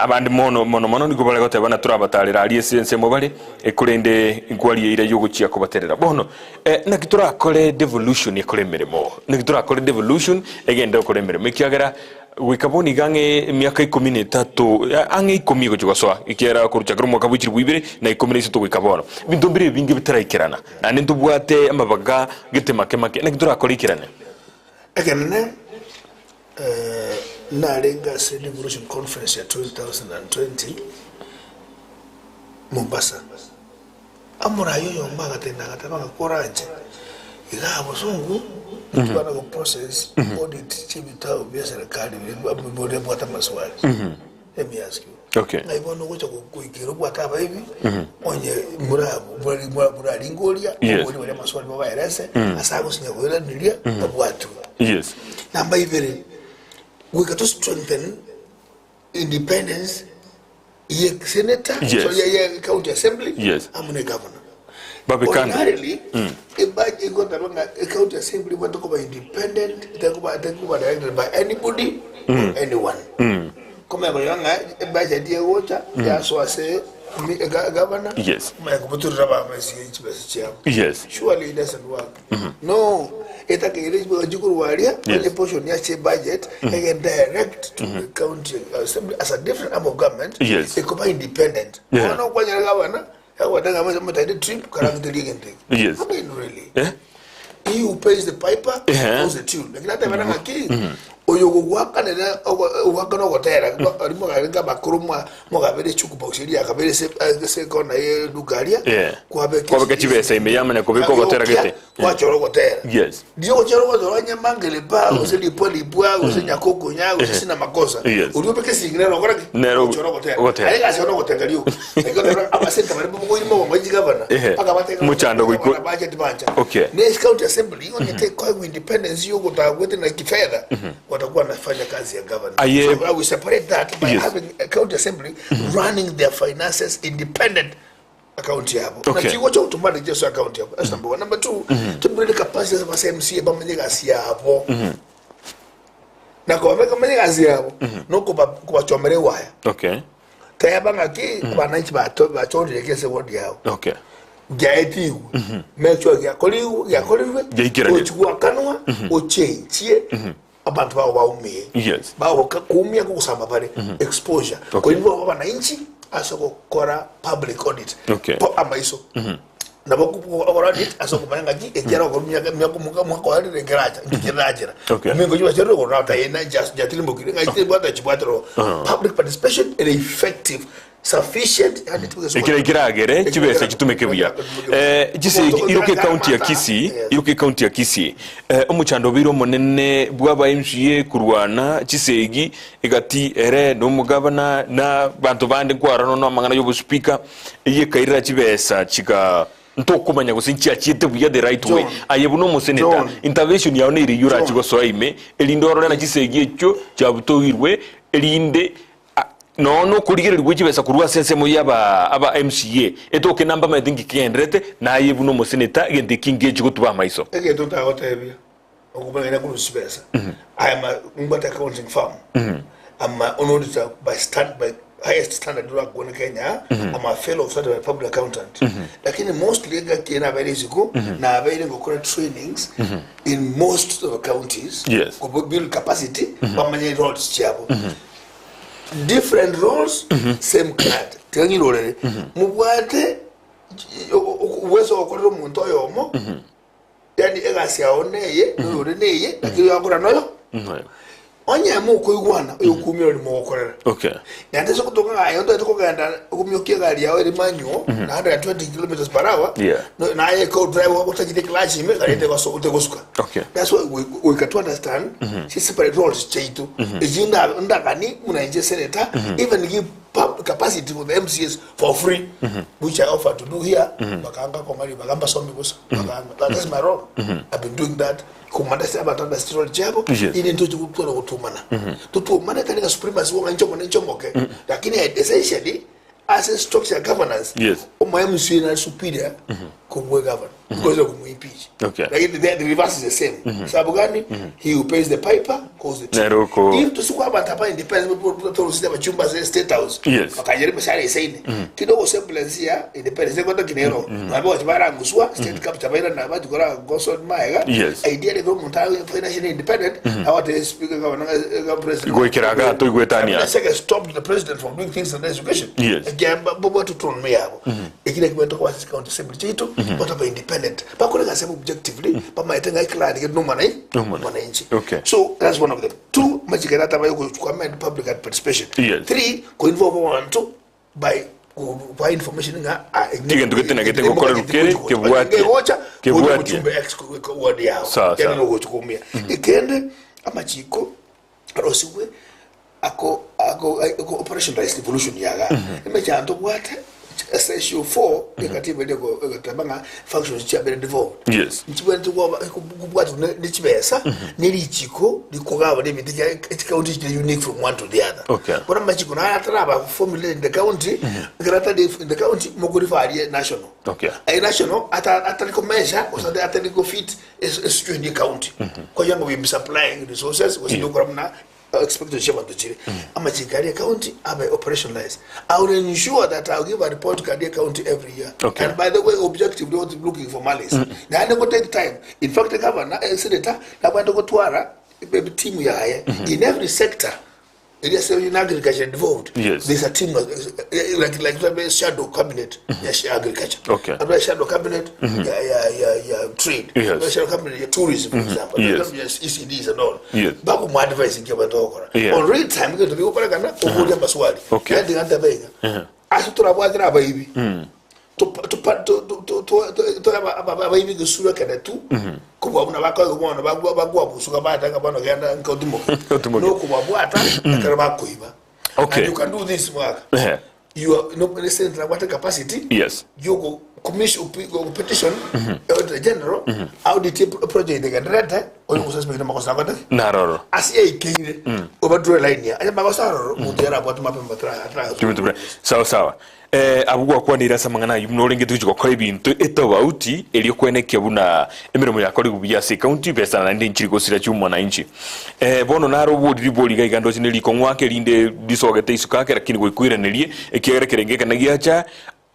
abande mono mono mono nigo bare goteba ng'a torabatarera aria ase ensemo bare, korende nkwaria eira y'ogochia kobaterera. Bono naki torakore devolution ekore emeremo? Naki torakore devolution egende gokora emeremo? Ekiagera Goika bono iga ang'e emiaka ikomi na etato, ang'e ikomi egochia gosoa, ekiagera koruchakera omwaka bwe chilifu ibere na ikomi na isato goika bono, ebinto mbire ebinge bitaraikerana, naende ntobwate amabaga gete make make, naki torakore ikerane? Ekenene, narenge ase Devolution Conference ya 2020 Mombasa. Omoraia oyomo agatenda agateba ng'a koranche igaa bosongo tibana go process audit chiebitabu bia serikali biria biria bwate amaswali. Let me ask you. Okay. Ng'ai bono ogocha goikera obwate abaibi onye muraringoria Yes. oborie baria amaswali babaerese ase agosinya koiraneria babwatwe. Yes. Namba ibere goika to strengthen independence ye senator Yes. sorry, ye, ye county assembly Yes. amo ne governor Babe kando. ordinarily ebudget igotaba ng'a e county assembly ebwate koba independent etakoba etakoba directed by anybody or anyone komanya korora ng'a ebudget egocha yasoa ase mi- ega- governor Yes. omanye kobotorera abamesi chibesa chiabo Yes. surely it doesn't work No, etakeire chiboga chikorwa aria, Yes. onye portion ya che budget ege direct to the county assembly as a different arm of government Yes. ekoba independent. Yeah. Bono okwanyora gavana agote ng'a motaete trip karangete egento eke. Yes. I mean really. Eh? He who pays the piper Eh. owns the tune. Lakini ata bana ng'aki oyo ogogwakanera ogwakana ogotera ari mogarenga abakoro mwa mogabere echuku box eria akabere se se kona ye duka aria Yeah. kwabeka Kwabeka chibesa ime yamanya kobeka ogotera gete. kwachora ogotera Yes. ndiyo gochora ogotera onye mangele pa gose lipwa lipwa gose nyakokonya gose sina makosa Yes. ori obeke singire nokora ki Nero- gochora ogotera ogotera. aye gasi ono gotenga rioka ekero abasenta bari bogoirima bongo gavana Ehe. Mochando goiko- budget bancha Okay. ne county assembly hiyo ni kwa independence hiyo kutagwete na kifedha watakuwa wanafanya kazi ya governor Aye. so we separate that by Yes. having a county assembly running their finances independent account yabo Okay. na chigo cha automatic just account yabo that's number one number two to build capacity za basa MCA bamanye gasi yabo na kwa bamanye gasi yabo no kuba kubachomere waya Okay. tayaba ng'aki abananchi bachorire kese ward yabo Okay. giaetigwe make sure giakorirwe giakorirwe Giaikeranire. ochigwakanwa ochenchie abantu bao baumie Yes. bagoka kuumia gogosamba bare exposure Okay. koinwa kwa bananchi ase gokora public audit Okay. Po amaiso nabo okora audit ase okomanya ng'aki ekiara okora nkeracha nkirachera Okay. mingo chibacherere korata ena jatirimbokire ng'aki bwata chibwatero public participation and effective sufficient and it Ekero ekiragere chibesa chitumeke buya. Chise iroke county ya Kisii, iroke county ya Kisii. Omochando obeire omonene bwaba MCA kurwana chisegi egati ere nomogabana na banto bande nkwarana no amang'ana y'obospeaker eyekairera chibesa chika ntokomanya gose nchiachiete buya the right way John. aye buna omoseneta John. intervention yao nere eywo John. orachigosoa ime erinde orore na chisegi echio chiabutoirwe erinde nono okorigereria chibesa korwa ase ensemo ya aba aba MCA etoke namba amaete nki kegenderete naye buna omoseneta egento eki ngechi gotuba amaiso egento ntagotebia okomanya korwa chibesa I am a mbwate accounting firm I'm an auditor by stand by highest standard urakuona Kenya I'm a fellow certified public accountant lakini mostly ngaki na abeire isiko na abeire ngokora trainings in most of the counties Yes. go build capacity bamanye roles chiabo different roles same client tiga ng'irorere mobwate uwezo okorera omonto oyomo yani egasi yao neye noyore neye lakini oyakora noyo Noyo. Onye mokoigwana, oyokumia oria mogokorera. Okay. Naende ase ogotoka ng'a aye ontoete kogenda okomiokia egari yao ere manual, na 120 kilometers per hour, Yeah. no- naye eko drive gotachete clutch ime, egari tegoso- tegosuka. Okay. That's why we, goika to understand chi separate roles chiaito. Echi nda- ndakani buna inche senator, even give pub capacity for the MCAs for free, which I offer to do here, bakanga kong'ari, baka mbasomi bosa, bakanga. That is my role. I've been doing that. Komandasi abanto ande ase chirori chiabo, Yes. inde ntoche gotwara gotumana. Totumane tari ng'a supremacy ng'a inche omone inche omoke, lakini essentially ase structure ya governance, Yes. omo MCA nare superior kobua governor because of komoimpeach. Okay. Lakini the reverse is the same. Sababu gani? He who pays the piper calls the tune. Nere oko- If tosikwa abanto aba independent torosire abachumba ase state house, Yes. bakanyora emeshahara esaine, kidogo semblance ya independence ekoto kinero, nabe gocha baranguswa, state capture bairana bachikora goson maega, Yes. idea rero omonto abe financially independent, agote speaker governor nga president. Goikera iga toigwetania. After second stopped the president from doing things under education. Yes. Ekiamba bobo autonomy yabo. Ekile kimento kwa county assembly chaitu, bataba independent. Bakore gase objectively, bamaete nga eclan ke no mwana No mwana. mwananchi. Okay. So that's one of them. Two, machikera taba yoko amend public participation. Yes. Three, ko involve abantu by by information nga Kigento gete na gete gokora rukere, kebwatie. gocha Kebwatie. kuchumba ex ward yao. Sawa, sawa. Yani nogochukumia. Ikende amachiko arosigwe ako ako ako operationalized devolution yaga emechanto bwate essential 4 ekatiba ndeko tabanga functions chabere devolved Yes. nchibwente kubwata nechibesa nelichiko likogaba nebintu county chiri unique from one to the other Okay. bona machiko naye ataraba formulated in the county grata in the county mokorifarie national Okay. a national atariko measure osade atariko fit is in the county kwa yango we supplying resources was mna expected shepherd chiri amachiko ari county abe operationalized I will ensure that I'll give a report to Kadia County every year. Okay. And by the way, objective not looking for malice. Na go take time. In fact, the governor, senator, na kwenda kutwara team yaye in every sector. It is in agriculture involved. Yes. There's a team like like shadow cabinet ya agriculture. Okay. Abla shadow cabinet ya ya ya ya trade. Yes. Abla shadow cabinet ya tourism for example. Yes. Abla ECDs and all. Yes. Baku mu advice ngiye batokora. Yeah. On real time ngiye tubikora kana okuja maswali. Okay. Kandi nganda benga. Asiturabwatira abayibi. Abayibi gisura kana tu. Kubwa muna bakwa kubona bagwa bagwa busuka batanga bano genda nkotumoke. Nkotumoke. No kubabwata akara bakuiba. Okay. And you can do this work. Eh. You are no president what capacity. Yes. You go commission go petition auditor general audit project generator oyo kususpend makosa akata Naroro. asiye ikeire obadraw line ya aya makosa aroro muntu yarabwata mapemba tra tra Kibutu sawa sawa eh abu gwakwanira ase amang'ana aywo buna orenge togochi gokora ebinto etobauti erio kwenekia buna emeremo yakore buya ase ekaunti besa naende nchiri gosira chia omwananchi bono naro oboriri bori iga iga ndoche na erikong'u ake rinde risogete isiko ake lakini goikoiranerie ekiagera ekerenge ekene giacha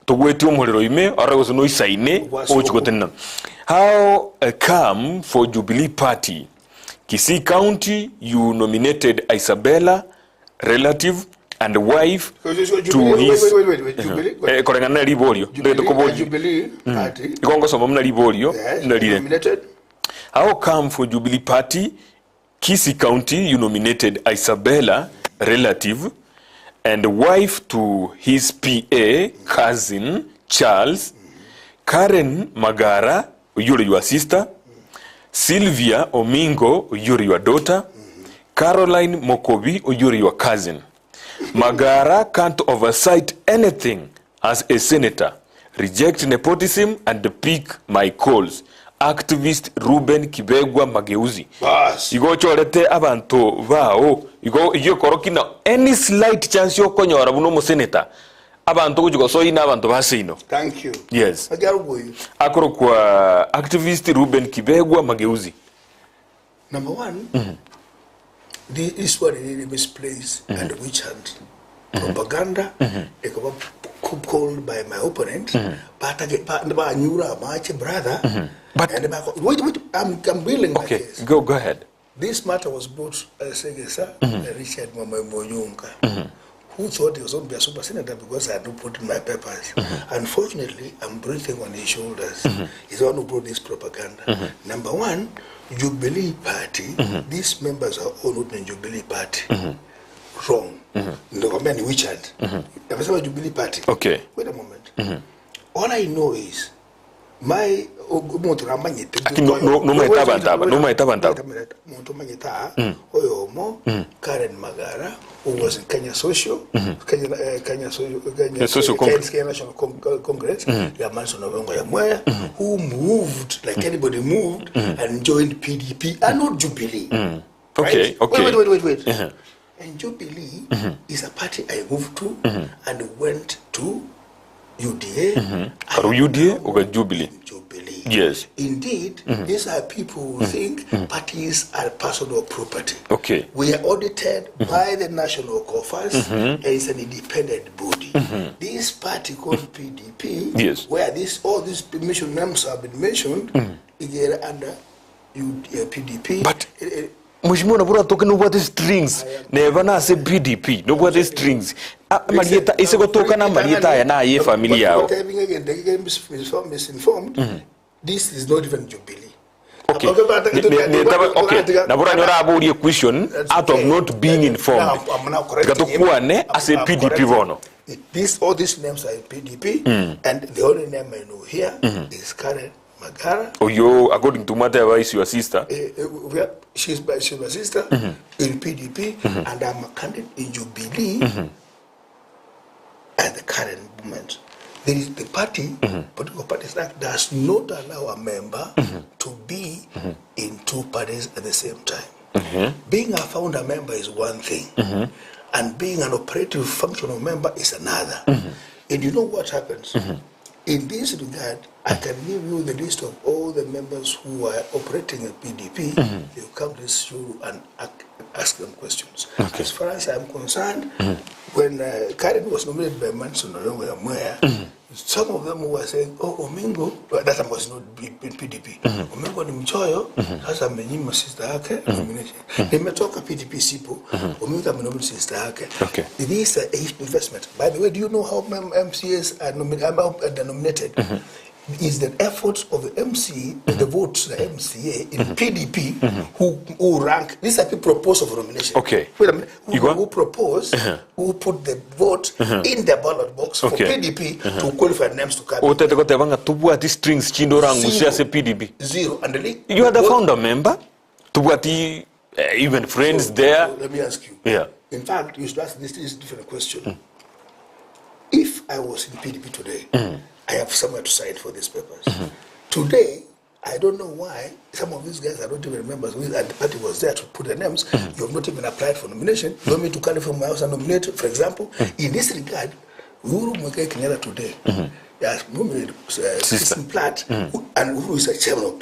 togwetie omorero ime ore gose noisaine ogochi gotenena how come for Jubilee Party Kisii County you nominated Isabella relative and wife to his Wait, wait, wait, wait, Jubilee. Koreng'ana na riborio ndagete koboria Jubilee Party. igo ngosoma muna riborio Yes, narire nominated. How come for Jubilee Party Kisii County you nominated Isabella relative and wife to his PA cousin Charles, Karen Magara yuri your sister, Sylvia Omingo yuri your daughter, Caroline Mokobi yuri your cousin. Magara can't oversight anything as a senator. Reject nepotism and pick my calls. Activist Ruben Kibegwa Mageuzi. Bas. Igo chorete abantu bao igo iyo korokina any slight chance yokonyora buno omoseneta abantu gochigosoina abantu baseino. Thank you. Yes. Ajaruguyu. Akoro kwa activist Ruben Kibegwa Mageuzi. Number one, this one really misplaced and witch hunt. Propaganda ekaba called by my opponent, but I get Nyura my brother. But and wait, wait, I'm building my okay, case. Go ahead. This matter was brought Segesa, Richard Mwamoyunga, who thought he was going to be a super senator because I had not put in my papers. Unfortunately, I'm breathing on his shoulders. He's the one who brought this propaganda. Number one, Jubilee Party, these members are all not in Jubilee Party. Wrong. Ndio ni witch hunt. Amesema Jubilee Party. Okay. Wait a moment. All I know is my omuntu amanyete Aki no maeta abantu aba, no maeta abantu aba. Muntu amanyete aha oyo omo Karen Magara who was in Kenya Social Kenya Kenya Social Kenya, The Social Congress. Kenya National Congress ya Manson Orengo Nyamweya who moved like anybody moved and joined PDP and not Jubilee. Okay, Right? okay. Wait. And Jubilee is a party I moved to and went to UDA. Karu UDA uka Jubilee. Jubilee. Yes. Indeed, these are people who think parties are personal property. Okay. We are audited by the national coffers and it's an independent body. This party called PDP, Yes. where this all these mission names have been mentioned, is under PDP. But Mheshimiwa nabura toke nobwate strings neba nase PDP nobwate strings marieta isegotoka na marieta aya na ye family yao. But having again, they get misinformed. This is not even Jubilee. Okay. Okay. Nabura nyora aburie question out of not being informed. Gatokuane as a PDP bono. This all these names are in PDP, and the only name I know here is Karen Magara. Oyo, according to Mata is your sister. She's my sister in PDP, and I'm a candidate in Jubilee at the current moment. There is the party, political parties act does not allow a member to be in two parties at the same time. Being a founder member is one thing, and being an operative functional member is another. And you know what happens? In this regard, I can give you the list of all the members who are operating at PDP. They will come to this show and ask them questions. Okay. As far as I'm concerned, when Karen was nominated by Manson Orengo Nyamweya, some of them were saying, oh, Omingo, that was not in PDP. Omingo ni mchoyo, sasa amenyima sister yake nomination. Nimetoka PDP sipo, Omingo amenominate sister yake. Okay. These are investment. By the way, do you know how MCAs are nominated? Is the efforts of the MC, the votes, the MCA in PDP, who rank, these are people propose for nomination. Okay. Wait a minute. Who propose, who put the vote in the ballot box for PDP to qualify names to come. Tubwati strings chindo PDP. Zero. And the you are the founder member. Tubwati even friends so, there. So let me ask you. Yeah. In fact, you should ask this different question. If I was in PDP today, I have somewhere to sign for these papers. Today, I don't know why some of these guys are not even members. And the party was there to put their names. You have not even applied for nomination. You want me to call from my house and nominate, for example? In this regard, Uhuru Muigai Kenyatta today has nominated Christine Platt, and who is a chairman of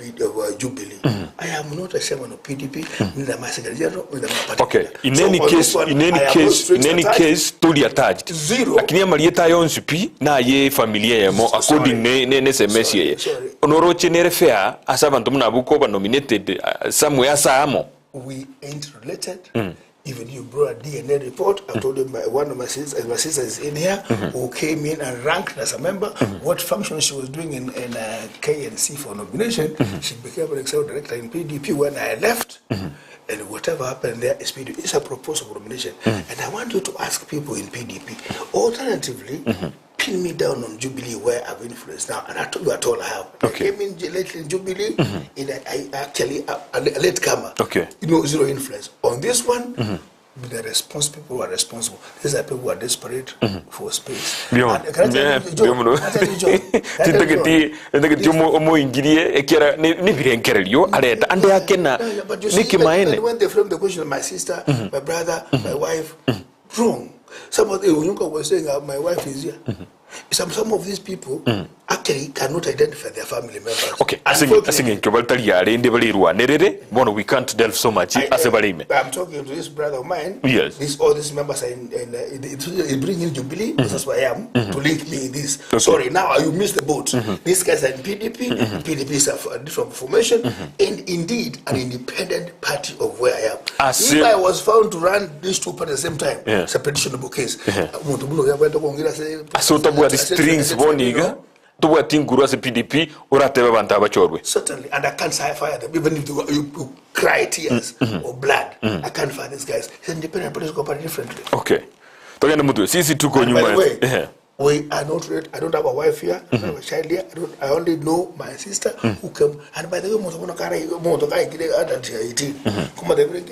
Jubilee. I am not a chairman of PDP, neither my secretary general, neither my party. Okay. In any case, totally attached. Zero. Lakini amalieta yonsi pi na ye familia yemo according ne SMS ye. Onoroche nere fair asa bantu mnabuko ba nominated somewhere saamo. We ain't related. Even you brought a DNA report. I told him one of my sisters, my sister is in here, who came in and ranked as a member. What function she was doing in KNC for nomination, she became an executive director in PDP when I left. And whatever happened there is PDP. It's a proposal for nomination. And I want you to ask people in PDP. Alternatively, pin me down on Jubilee where I've influenced now. And I told you at all I have. Okay. I came in lately in Jubilee, and I actually, a late comer. Okay. You know, zero influence. On this one, the responsible people who are responsible. These are people who are desperate for space. When they frame the question, my sister, my brother, my wife, wrong. Somebody was saying, my wife is here. Some, some of these people actually cannot identify their family members. Okay, ase ase eng'encho bare tari arende barerwanerere, bono we can't delve so much I- ase bare ime. I'm talking to this brother of mine. Yes. This, all these members are in, in, in, bring in Jubilee, that's where I am, to link me in this. Okay. Sorry, now you missed the boat. These guys are in PDP. PDP is a, a different formation, and indeed an independent party of where I am. As if in- I was found to run these two parties at the same time, Yeah. it's a petitionable case. Yeah. Muntu muno yakwenda kuongera se- Ase otabwati se- strings se- bono iga, tobwati nguru ase PDP, oratebe abanto abachorwe. Certainly, and I can't fire them, even if they, you, you cry tears or blood. I can't fire these guys. It's an independent political party differently. Okay. Togende mutwe, sisi tuko And nyuma. by the way, Ehe. we are not related. I don't have a wife here. I don't have a child here. I, don't, I only know my sister who came. And by the way, muntu kare muntu kai kile under 18. Kuma the break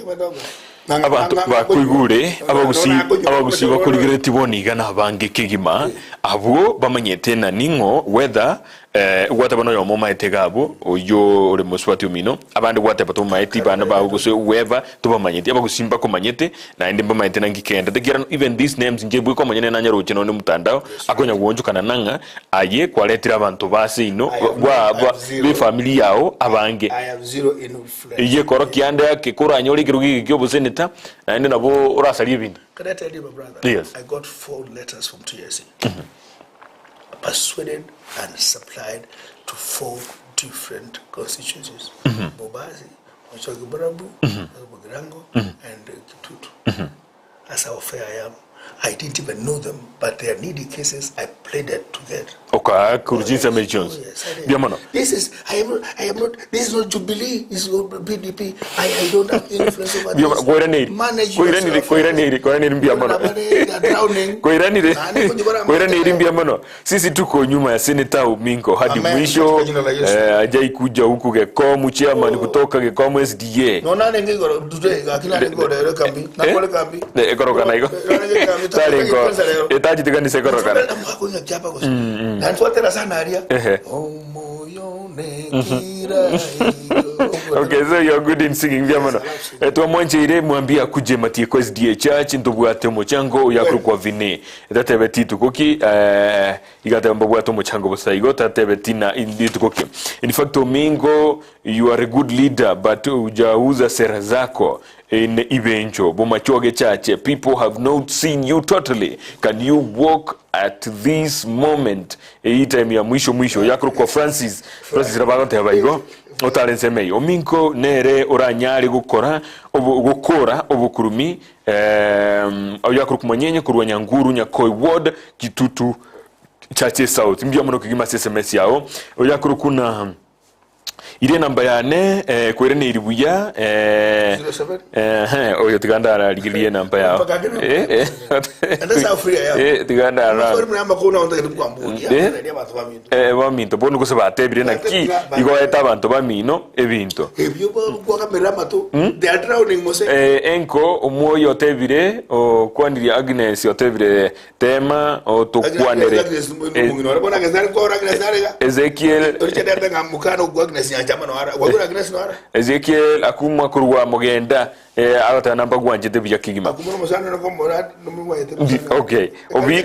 Abanto bakoigure abagusi abagusi bakorigereti bono iga na abange kegima abwo bamanyete na ning'o whether eh, gwateba noyomo omaete iga abwo oyo ore mosubati omino abande gwateba tomaeti bana bago gose whoever tobamanyeti abagusi mbakomanyete naende mbamaete nanki kende tekiagera even these names inche bweka omonyene nanyaroche nonde motandao akonya goonchokana nang'a aye kwaretire abanto ba ase ino I have bwa no- I bwa have zero. befamily yao abange I have zero influence. eye ekoro kiande ake koranyore ekerogo eke kia oboseneta naende nabo orasarie ebinto. Can I tell you, my brother? Yes. I got four letters from TSC. Persuaded and supplied to four different constituencies. Bobasi, Mochogi Borabu, Bogirango, and Kitutu. That's how fair I am. I didn't even know them, but their needy cases I pleaded to get. Okaa korwa chinsemo echi chionsi. Oh, yes, I did. Mbuya mono. This is I am not, I am not this is not Jubilee, this is not PDP. I, I don't have influence over Mbuya mono. this. Koiraneri. Manage Koiraneri, yourself. koiraneri, koiraneri mbuya mono. They are drowning. Koiranire. Nani kunjibara Koiraneri mbuya mono. Sisi tuko nyuma ya Senator Omingo hadi Amen. mwisho. Katika jina la Yesu. Eh, hajai kuja huku Gekomu chairman kutoka Gekomu SDA. Nona nengi goro today akina nengi goro lero kambi. Na kole kambi. Eh, ekorokana igo. Nona kambi. Tari ngo. Etachitikanisa ekorokana. Mwakunya chapa kosi. Na nfuatera sana aria. Ehe. Omoyo nekira. Okay, so you're good in singing mbuya mono. Eh, twamwancheire mwambie akuje Matieko SDA Church ntobwate omochango oyakure kwa vini. Tatebe tituko ki eh, igateba mbabwate omochango bosa igo tatebe tina ituko ki. In fact Omingo you are a good leader but hujauza sera zako in Ibencho Bomachoge Church. People have not seen you totally. Can you walk at this moment? Hii time ya mwisho mwisho yakuru kwa Francis Francis rabagoteba igo otare nseme eyo ominko nere oranyare gokora obo- gokora obokurumi em, oyakuru kumanyenye korwa nyanguru nyakoi ward kitutu chache south mbia mono kigima sms yao oyakuru kuna ire namba yane eh, kwereneiri buya eh, 07? eh, oyo tigandara rigirie namba yao Mpaka kino. Eh, eh. And that's how free I am. Eh, tigandara Sorry mnamba kona onda kwambuya. Eh. Ya bantu baminto. eh, baminto bono gose batebire naki igoeta abanto bamino ebinto Ebyo kwakamera mato. They are drowning mose. Eh, enko omwoyo otebire okwanirie Agnes otebire tema otokwanere Eh, Ezekiel Ezekiel akumwa korwa mogenda eh, agoteba namba gwanchete buya kegima Okay. Obi-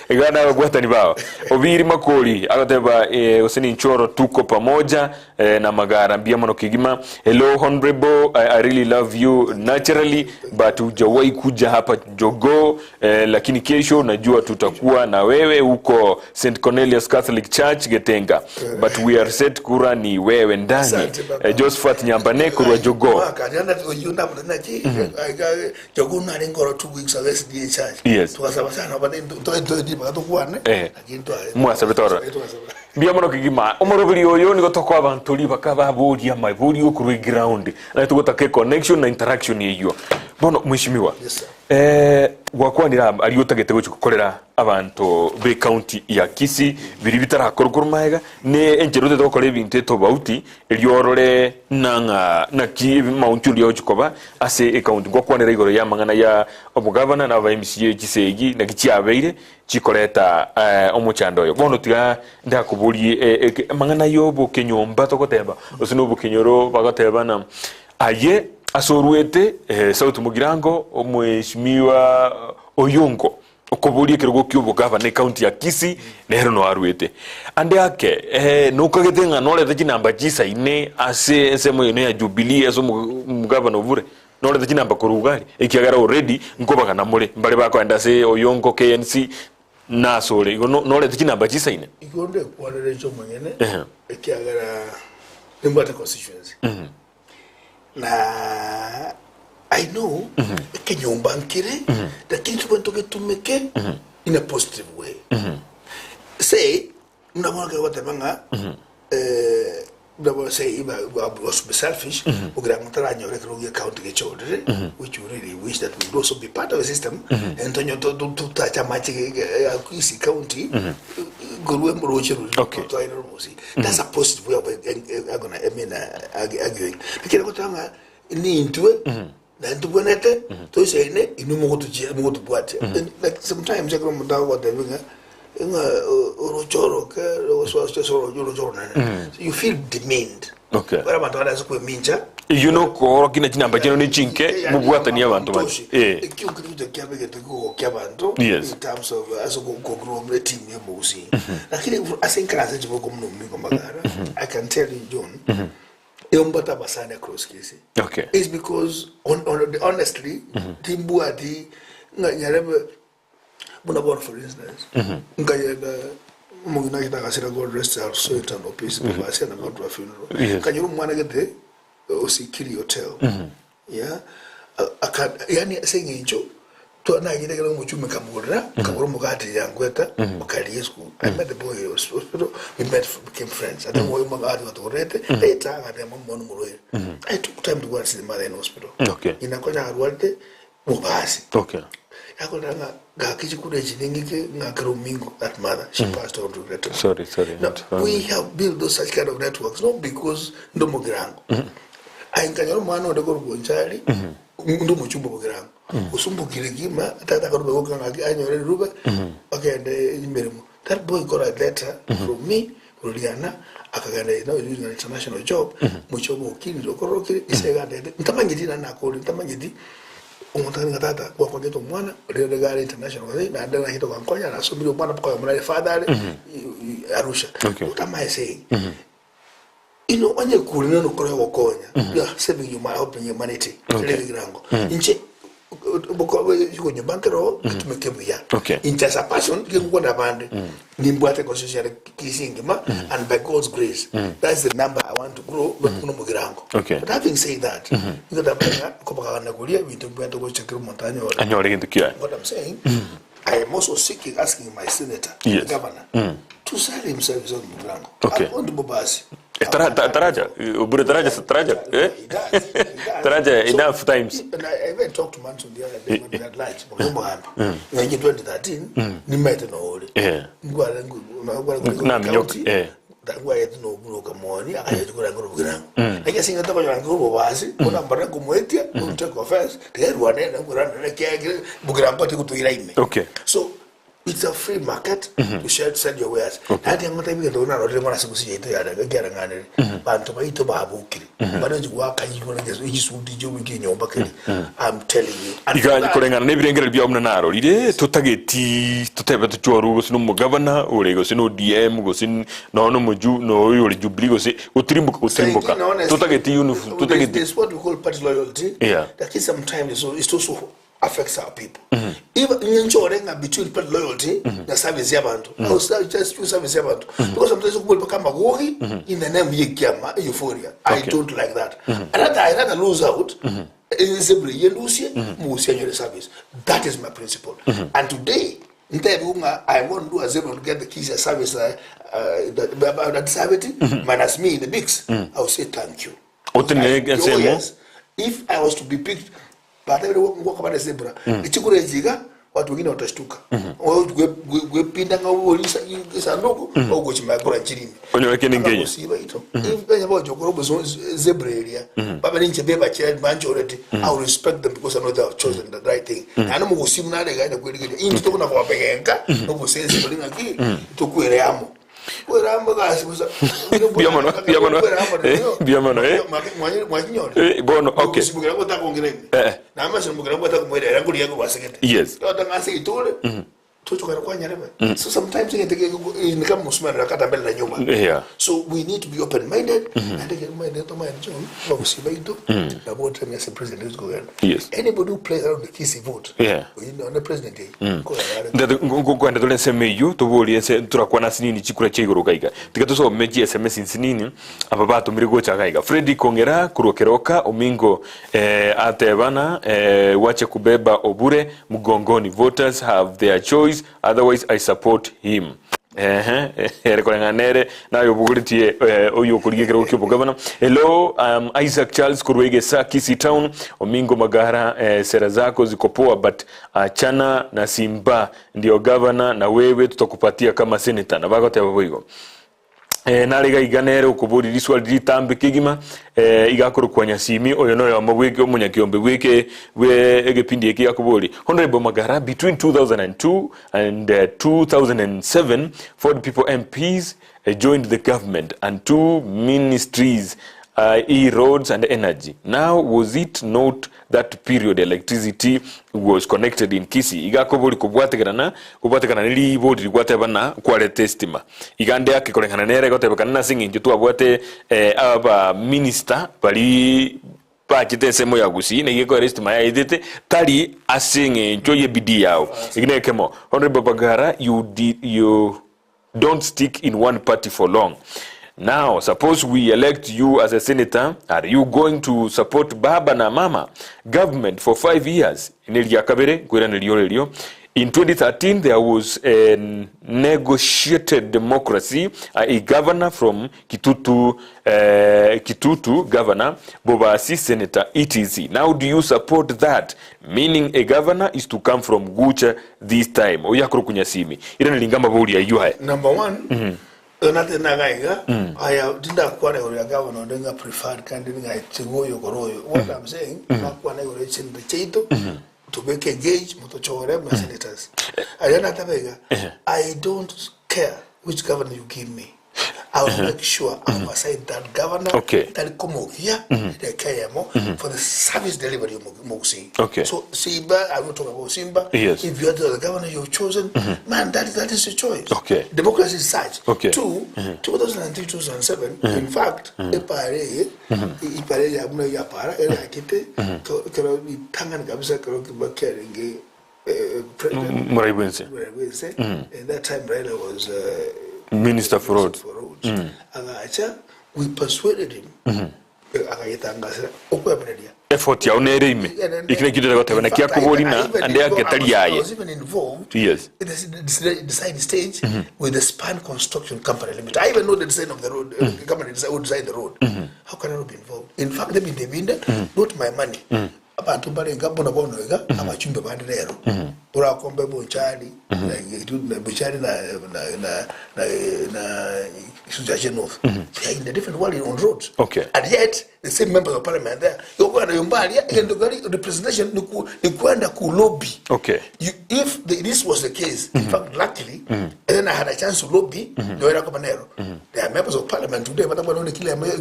iga nababwatani bao obiri makori agateba eh, gose ninchoro tuko pamoja eh, na magara mbia mono kigima hello honorable I, I really love you naturally but hujawahi kuja hapa jogoo eh, lakini kesho najua tutakuwa na wewe huko St Cornelius Catholic Church Getenga but we are set kura ni wewe ndani Asante, baba. eh, Josephat Nyambane kurwa jogoo Yes. Eh. Mwasabe tora. Mbia mono kigima omoroberi oyo nigo tokwa abanto ri bakababoria mabori okorwa ground na tugotaka connection na interaction eywo bono mwishimiwa Yes, sir. eh gwakwanira ari otagete gochi gukorera abanto be county ya Kisii biri bitarakorwa korwa maega ne enchera otete gokora ebinto etobauti eriorore nang'a naki maunti oria ogochi koba ase ecounty gwakwanira igoro ya amang'ana ya omogavana na aba MCA chisegi naki chiabeire chikoreta eh, omochando oyo bono tiga ndakoborie eh, eh, amang'ana ya obokenyomba togoteba gose na obokenyoro bagoteba na aye Ase oruete South Mugirango, Omweshimiwa Oyongo okoboria ekerogo ki'obogavana ekaunti ya Kisii nero noe aruete. Ande ake nokagete ng'a norete chinamba chisaine ase ensemo eno ya Jubilee ase omogavana Obure, norete chinamba korwa iga aria ekiagera already nkobagana more mbare bakoenda ase Oyongo KNC nasore igo norete chinamba chisaine. Igo ndekwanere inche omonyene ekiagera nimbwate constituency. Na I know ekenyomba nkere lakini tobwenerete togetumeke in a positive way. Say buna bono ekero ogoteba ng'a eh, buna bono say if I was to be selfish ogira ng'a ntaranyore ekero gia county gechorire which we really wish that we would also be part of the system and tonyo totache amache Kisii county korwa oroche rori Okay. twaire romosi. That's a positive way of I mean, arguing. Lakini goteba ng'a nintwe naende tobwenerete toisaine inwe mogotochia mogotobwatia. Like sometimes ekero omonto agogotebia ng'a ng'a oroche oroke oroche oroche oronene you feel demeaned. Okay. Ekero abanto bare ase kwemincha Eyio nokoorokia na chinamba chiaino ne chinke, mobwatanie abanto baria. Eh. Ekio nkeri kiabe egento gekogokia abanto Yes. in terms of ase okogrow ime team ya omogusii. Lakini ase nkaranse chiboko muno omingo magara, I can tell you John, eombwate abasani across Kisii. Okay. It's because on, on, honestly, timbwati ng'a nyarebe Buna bono for instance, nkagenda omong'ina agete agasira God rest her soul eternal peace, basi and go to a funeral. Yes. Nkanyora omwana gete osikiri hotel. Yeah. Aka yani ase eng'encho nagende ekero omochumbi nkamogorera, nkagora omogati yangweta, okaria esukuru. I met the boy in hospital, we met, became friends. Ate oyo omogati batogorerete, later agantebia mama omwana omorwaire. I took time to go and see the mother in hospital. Okay. Ng'ina konya arwarete, mobasi. Okay. Yakorera ng'a gaki chikura echi ning'ike ng'akere omingo that mother she passed on regrettably. Sorry, sorry. Now, we have built those such kind of networks not because ndo mogirango. Aye nkanyora omwana onde korwa Bonchari ndo omochumba omogirango. Osumbukire kima tata akarube goka ng'aki anyore rirube agende emeremo. That boy got a letter from me kororiana akagenda now he's doing an international job mochie obokinire okororokire ise iga antebete ntamanyeti naende nakorire ntamanyeti omonto akare ng'a tata gwakonyete omwana rende iga are international gose naende nachete gokankonya nasomire omwana mpaka oyomo nare father are Arusha. Okay. What am I saying? Inwe onye kure nere okore ogokonya you are saving human, helping humanity. Okay. Rege kirango. Inche konyomba nkero getumeke buya. Okay. Inche as a person ngokwana abande nimbwate constitution yane Kisii engima and by God's grace that's the number I want to grow not buna omogirango. Okay. But having said that nigo ndamanya ng'a nkobagana koria ebinto mbwate gocha kera omonto anyore. Anyore gento kiaye. What I'm saying, I am also seeking, asking my senator, Yes. the governor, to sell himself his own Mugirango. Okay. I'm going to Bobasi. Eh, Taraja, Obure Taraja, Taraja, eh? He does. He does. Taraja So, enough times. And I even talked to Manson the other day when we had lunch. Mugambi. In 2013, nimaite noori. Yeah. Ngwara ngwara Na minyoka, eh. Ndangwa yetu no buroka moni akayachukura ngoro bugirango. Lakini singa toka ngoro bobasi, kuna mbara kumwetia, take offense, tigerwane ngoro na kya bugirango tikutuira ime. Okay. So it's a free market to share, sell your wares. Nandi ang'ota ebigento buna narorire mwana ase gusii yaito yare ekiarang'anire. Banto baito babokire. Bare onsi gwakanyigwa na egesuti ekio enyomba keri. I'm telling you. And Iga for that- koreng'ana na ebirengererio biao buna narorire totageti totebe tochorwe gose na omogavana ore gose na ODM gose nonya na omoju noyo ore Jubilee gose gotirimboka gotirimboka Saingine, honestly, totageti uniform totageti There's what we call party loyalty. Yeah. Lakini sometimes it also affects our people. Even nchore nga between party loyalty na service y'abantu. I will just choose service y'abantu. Because sometimes ukubona kama gogi in the name yekyama euphoria. I Okay. don't like that. I rather lose out. Simply yendusie musie nyore service. That is my principle. And today ntebi unga I won't do a zero to get the keys service that service minus me in the mix. I will say thank you. Otenere Oh, ensemo. yes. If I was to be picked but wakabana zebra ichikure jiga watu wengine watashtuka gwepinda ngaolisa sanduku au gochimakura chirimi Onye kene ngenya. siba ito if benya bojokoro bozo zebra area baba ninche beba child manche already I will respect them because I know they have chosen the right thing ana mugusimu nale gaina kweligede inti tokuna kwapegenka nobusensi bulinga ki tokwere amo. Mbuya mono, mbuya mono. Mbuya mono, eh. Bono, okay. Eh. Yes. So sometimes ni kama msumeno nakata mbele na nyuma. So we need to be open minded and take mind to mind John bagusiba ito na vote as president is going. Anybody who plays around the Kisii vote. You know, the president Nkwenda tore ensemo eywo toborie ense torakwana asinini chikura chia igoro iga iga. Tiga tosome chi sms nsinini aba batomire gocha iga iga. Freddy Kong'era korwa Keroka Omingo eh, atebana eh, wache kubeba obure mgongoni voters have their choice otherwise I support him. Ehe, ere koreng'ana nere naye obogoretie eh, oyo okorigia ekerogo kia obogavana. Hello, I'm Isaac Charles korwa Egesa, Kisii Town. Omingo Magara, eh, sera zako ziko poa but achana na Simba ndio gavana na wewe tutakupatia kama senator. Na bagoteba boigo. Eh, nare iga iga nere okoboria riswali ritambe kegima eh, iga akorokwa Nyasimi oyo noyomo bweke omonyakiombe bweke bwe egepindi eke akoboria Honorable Magara between 2002 and 2007 Ford People MPs joined the government and two ministries i.e. roads and energy now was it not that period electricity was connected in Kisii iga akobori kobwatekerana kobwatekana ne ribori rigwateba na kwareta estima iga nde ake koreng'ana nere egotebekana nase eng'encho twabwate eh, aba minister bari bachete ensemo ya Gusii na iga ekoera estima yaetete tari ase eng'encho ye bidii yao eki nekemo Honorable Bagara you did you don't stick in one party for long now suppose we elect you as a senator are you going to support baba na mama government for 5 years neria kabere nkoiraneria ore erio in 2013 there was a negotiated democracy a governor from kitutu eh, kitutu governor bobasi senator etc now do you support that Meaning a governor is to come from Gucha this time. Oyo akorokwa Nyasimi. Iraneria amabori ayio aya. Number one, nate naga iga, aya tindakwana igoro ya governor onde ng'a preferred candidate ng'a tiga oyo kora oyo. What I'm saying, nakwana igoro ya chisenator chiaito, tobeke engage, motochore buna senators. Aria nateba iga, I don't care which governor you give me. I will make sure I've assigned that governor tari komogia edageka eyemo for the service delivery omogusii. So Simba, I will talk about Simba. If you are the governor you've chosen, man, that is your choice. Democracy is such. Two, 2003, 2007, in fact, epara eye, epara eye buna yapara, erakete, kero ritang'ani kabisa kero Kibaki arenge president. Morai bwense. Morai bwense. And that time Raila was Minister for Roads. for roads. Agacha, we persuaded him. Akayetangasera okwemereria. Effort yao nere ime. Eki nakio ndire goteba naki akobori na ande ake tari I aye. was even involved in the design stage with the Span Construction Company Limited. I even know the design of the road, the company who designed the road. How can I not be involved? In fact, let me not my money. Abanto mbare iga buna bono iga, abachumbe bande rero. Orakombe Bonchari, na Bonchari na na na na na Sujache North. They are in a different world on roads. And yet the same members of parliament there. Yokwenda yombalia and the representation ni kwenda ku lobby. You, if the, this was the case, in fact, luckily, and then I had a chance to lobby, mm -hmm. There are members of parliament today, but I'm not kila mtu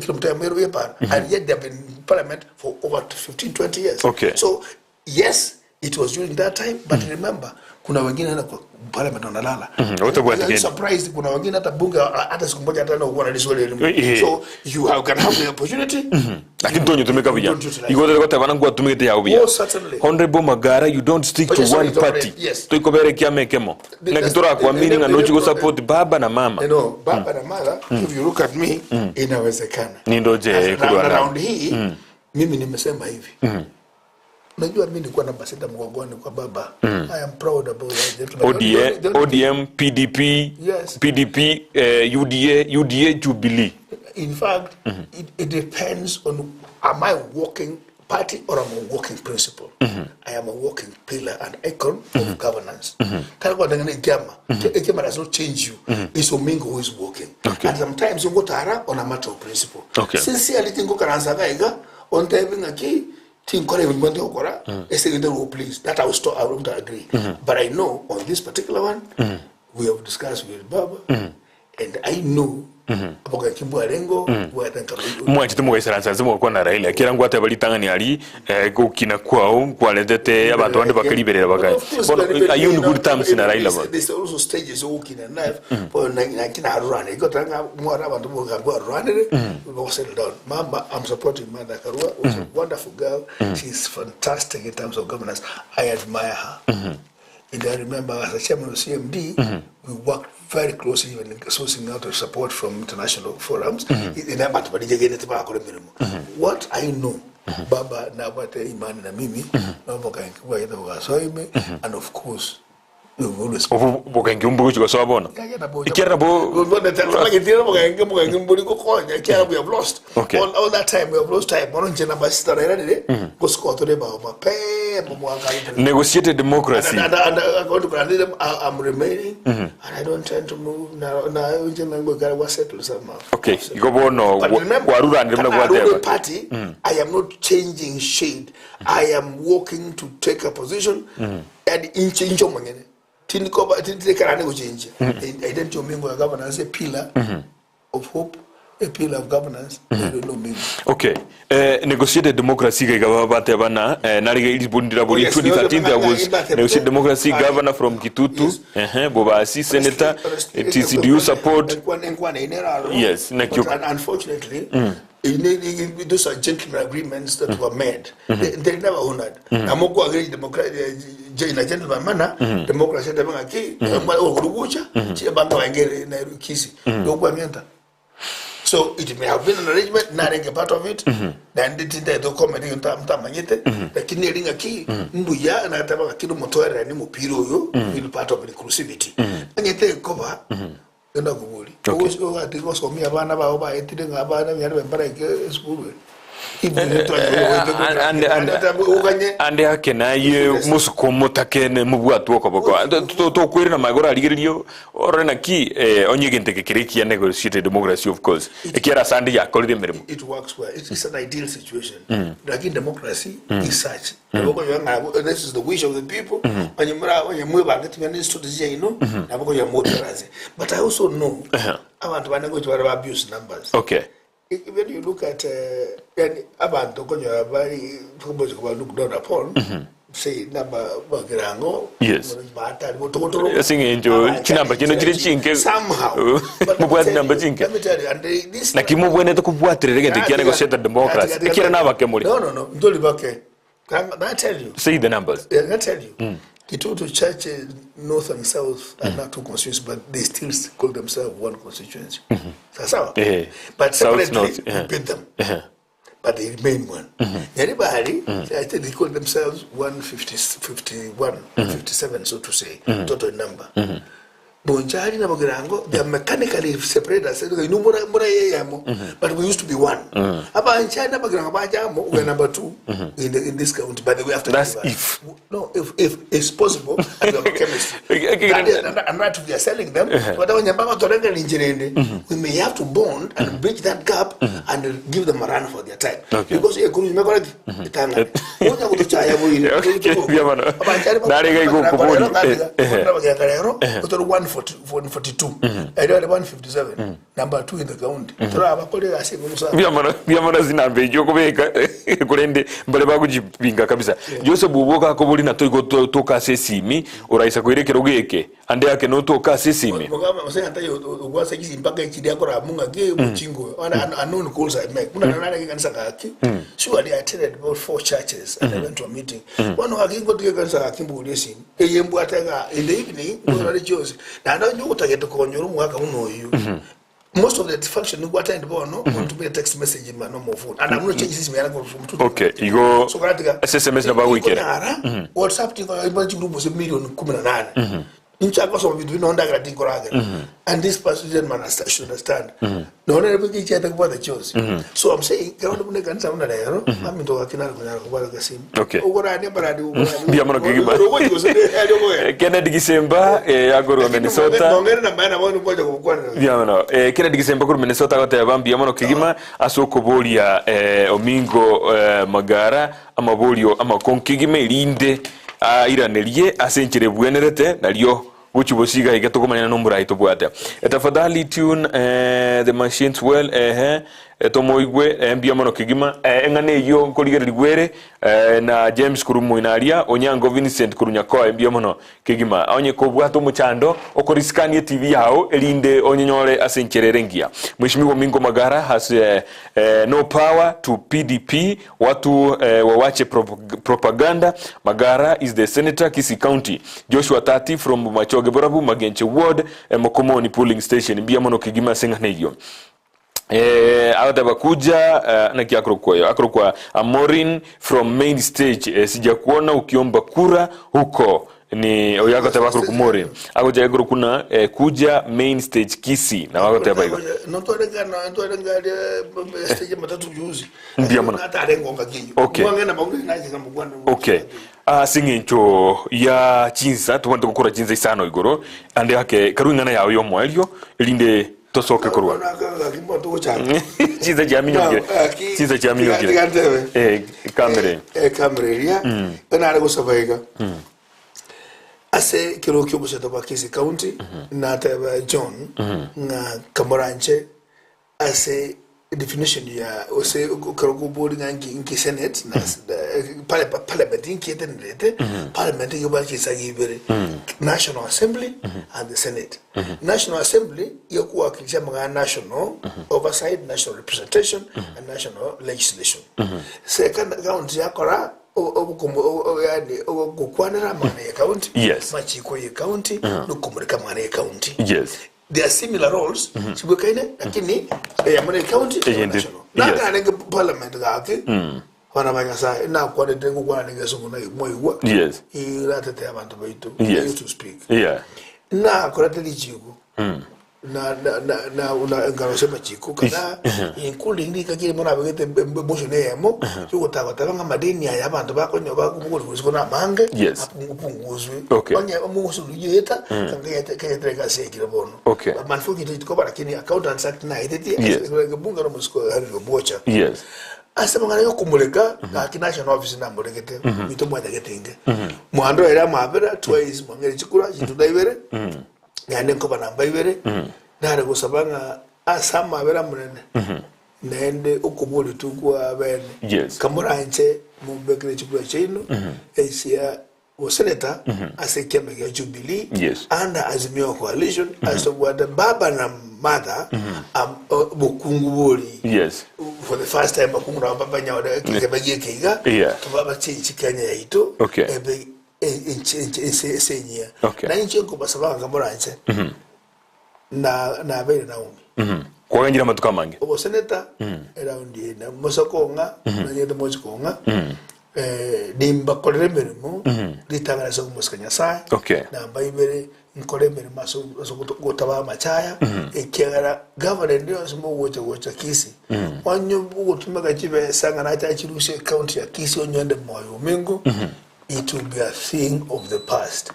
and yet they have been in parliament for over 15, 20 years. So, yes, it was during that time, but remember, kuna wengine hata kwa parliament wanalala. Wote Are you surprised kuna wengine hata bunge hata siku moja hata na liswali elimu. So you have, can have the opportunity. Lakini tonyo tumeka buya. Don't utilize. Igo tete goteba ngwa tumikete yao buya. Oh, certainly. Honorable Magara, you don't stick Oh, to yes, sorry, one sorry, party. yes. Toikobere kiamekemo. The- Na that's- kitora kuamini the- nga the- nochi go the- support baba na mama. You know, baba na mother, if you look at me, inawezekana. Ni ndoje Sasa, kulwa na na. round hii mimi nimesema hivi. Unajua mimi nilikuwa namba sita mgongoni kwa baba. I am proud about that gentleman. ODM, The only- ODM, PDP, Yes. PDP, UDA, UDA, Jubilee. In fact, it depends on am I walking party or am I walking principle? I am a walking pillar and icon of governance. Kana kwa dangana ikiama. Ikiama does not change you. It's Omingo who is walking. And sometimes you go tara on a matter of principle. Sincerely tingo karansa gaiga on typing a key tinkore ngwende okora ese ngende please that I will stop I won't agree. But I know on this particular one we have discussed with Baba. And I know obogaki mbwarengeo bwate nkaba Mwanchete mogaisaransa nse mogakwana na Raila ekiagera ngwateba ritang'ani aria eh, gokina kwao nkwaretete abanto bande bakariberera But bakae of course, bono but- but, are you you in know, good terms na Raila there's- bono there's also stages ogokina in life bono naki narurane igo tanga mwara abanto bogambi baruranire go settle down. Mama, I'm supporting Martha Karua, who's a wonderful girl. She's fantastic in terms of governance. I admire her. And I remember as a chairman of CMD, we worked very closely even in sourcing out of support from international forums. What I know, Baba nabwate imani na mimi, and of course, we will always Obo bogengi ombogochi gosoa bono ekiagera bo we have lost Okay. all that time we have lost time bono nche namba sita rairarire gosikoa bao mapema mwaka negotiated democracy and, according to Granada, I'm remaining and I don't tend to move now. Now, I settle somehow. Okay, igo bono But remember, kwaruranire buna kana Aruri gwateba party, I am not changing shade. I am working to take a position and inche incho mwengene. Tindikoba tindikarane kuchinja. Identity omingo ya governance a pillar of hope, a pillar of governance. No mingo. Okay, negotiated democracy iga bateba na nari iribundira buri Yes, 2013 there was negotiated democracy Aye. governor from Kitutu Yes. Bobasi senator TCDU support. Yes, But unfortunately, those are gentlemen agreements that were made. They never honored. Namoko agree democracy in a gentleman manner. Democracy ki okurugucha chibanga wengere na kisi yokwamienta. So it may have been an arrangement, not a part of it. Then the thing that comment mtamanyete, lakini eringa ki mbuya na tabaka kilo motwera ni mupira uyo will part of inclusivity. Anyete cover enda kubuli. Ogo gosomia abana bao baetire nga abana byari bembara ke school. Ande ake naye musuko mutakene mubwatwo koboko tokwire na magoro arigererio orore naki onye gente kekere kia negotiated democracy of course ekiara sandi yakorire emirimo. It works well. It's an ideal situation. Like in democracy is such. This is the wish of the people. But I also know abantu banengo abuse numbers. When you look at abantu konyo bari look down upon say number bagirango Yes. batari botokotoro Singenjo chinamba chino chiri chinke somehow. But mubwati let me namba tell you, chinke let me tell you, and this naki mubwenete kubwatirire gente kia negotiated democracy ekiara nabake muri No, ndoli bake. Can I tell you? Say the numbers. Yeah, can I tell you? Kitutu Church, North and South are not two constituencies, but they still call themselves one constituency. Sawa? But South, separately, North, we yeah. beat them. But they remain one. Nyaribari, I think they call themselves 151, 57, so to say, total number. Bonchari na Bogirango, they are mechanically separated. I said, "Okay, no more, more, yeah, yeah, But we used to be one. Aba Nchari na Bogirango, Bajamo, we are number 2 in this county. By the way, after That's Nyaribari. if. No, if it's possible, and we have a chemistry. Okay, That is, and that we are selling them. But when Nyambama Torenga Ninjerende, we may have to bond and bridge that gap and give them a run for their time. Okay. Because you couldn't make it. Onya kutuchaya mwili. Okay, yeah, man. Nari gai kuburi. Utoro 142. Ero 157. Number 2 in the county. Toro abakolera ase musa. Byamana zinamba ejo kubeka kurende mbale bakujipinga kabisa. Joseph Buboka akobuli na toiko toka sesimi uraisa kwirekera ogeke ande yake no toka sesimi. Mugamba musenga tayo ugwasa kisi mpaka ikidi akora munga ke muchingo. Ana unknown calls I make. Muna nana ke kanisa kaki. Surely I attended about 4 churches and I went to a meeting. One akingo tike kanisa kaki mbuli simu. Eyembu atega in the evening ngora chose. Na ndo nyuko konyoro mwaka uno uyu. Most of the function you attend bono want to be a text message in my normal phone. And I'm not changing this man from two. Okay, igo So katika SMS na bawikera. WhatsApp tingo iba group was million 18. Inchako so vitu vinaonda kila tingo lake. And this person man should understand. No one ever get the kwa the chose. So I'm saying kama ndo kanisa mna lero, mami ndo kina kunyara kwa kasimu. Okay. Ukora ni baradi ukora. Byamano kigima. Kennedy Gisemba agorwa Minnesota. Ngongere na bana bwana kwa kwa. Byamano Kennedy Gisemba kuri Minnesota goteba mbiamano kigima asukuboria Omingo Magara amaborio amakonkigima erinde airanerie ase enchere bwenerete nario Gochia bosio iga iga tokomanyana nomorai tobwate. Tafadhali tune the machines well ehe tomoigwe mbuya mono kegima. Eng'ana eyio nkorigererigwa ere na James korwa moino aria, Onyango Vincent korwa Nyakoe mbuya mono kegima. Onye kobwate omochando okorisikanie TV yao erinde onyenyore ase enchera ere engiya. Mheshimiwa Mingo Magara has no power to PDP Watu wawache propaganda Magara is the senator Kisii county Joshua Tati from Bomachoge Borabu Magenche ward Mokomoni polling station mbuya mono kegima ase eng'ana eyio Eh, agateba kuja eh, naki akorokwa oyo akorokwa Amorin from main stage eh, sijakuona ukiomba kura huko ni oyo agoteba akorokwa Morin agocha akorokwa na eh, kuja main stage Kisii nabo agoteba igo Notwarengana ntwarengaria stage matatu juzi Mbuya mono. Natarengonga kiyo. Okay. Mwang'ena maguta nachika mugwana. Okay. Ase eng'encho ya chinsa tobwate gokora chinsa isano igoro ande ake karue ing'ana yao y'omoerio erinde tosoke korwa chinsa chiaminyokire chinsa chiaminyokire eh kamere Kamera eria nare gosaba iga ase ekero kia obosato bwa Kisii County nateba John ng'a kamoranche Ase definition ya gose ekero okobori ng'a nki nki senate na parliament nki etenerete, parliament nigo ebwate chinsaga ibere, national assembly and the senate. National assembly nigo ekowakilisha amang'ana national oversight, national representation and national legislation. Second county yakora yaani gokwanera amang'ana ya county, amachiko ye county, na okomoreka amang'ana ye county. They are similar roles chibwekaine lakini eyemo ne county eyemo Eyende, national. yes. Nakana nenge parliament gaki bana ba Nyasaye nakwanete ngokwana nenge esungu na mwaigwa Yes. iratete abanto baito I Yes. used to speak Yeah. nakorete richiko na na na na na nkarosia amachiko kana including rika kiri nabegete motion eyemo yogotagotaba ng'a amadeni aya abanto bakonyo bakobogorigwa isiko namange Yes. apunguzwe Okay. Onye omogusuru yeta kanga egasi yaikire bono Okay. Unfortunately tikoba lakini Accountants Act naetetie Yes. bunge nomosiko Henry Obwocha Yes. ase amang'ana yokomoreka gaki national office namoregete mito mwanyagete inge mwando ere amabera twice mwang'ere chikura chituda ibere naende nkoba namba ibere nare gosaba ng'a ase amabera monene naende okoboria tu kwa bene Yes. kamoranche mombekere chikura chiaino echia Oseneta ase ekiama gia Jubilee Yes. under Azimio Coalition ase obwate baba na mother am- o- bokungu bori Yes. for the first time bakungu nabo banyore ekegebe gieke iga Yeah. toba bachenchi Kenya yaito Okay. ebe enche enche ense ense enyia Okay. na inche nkobasaba ng'a moranche na nabeire Naomi Kwaganchire amatuko amange. Oboseneta eraundi eye na mosa kong'a nanyete mochi kong'a nimbakorere emeremo ritang'ani ase okomosika Nyasaye Okay. namba ibere nkore emeremo ase ase gotaba amachaya ekiagera gavana ende yonsi mogocha gocha Kisii onye ogotumeka chibesa ng'a nache achirusie ecounty ya Kisii onye onde moyo omingo It will be a thing of the past.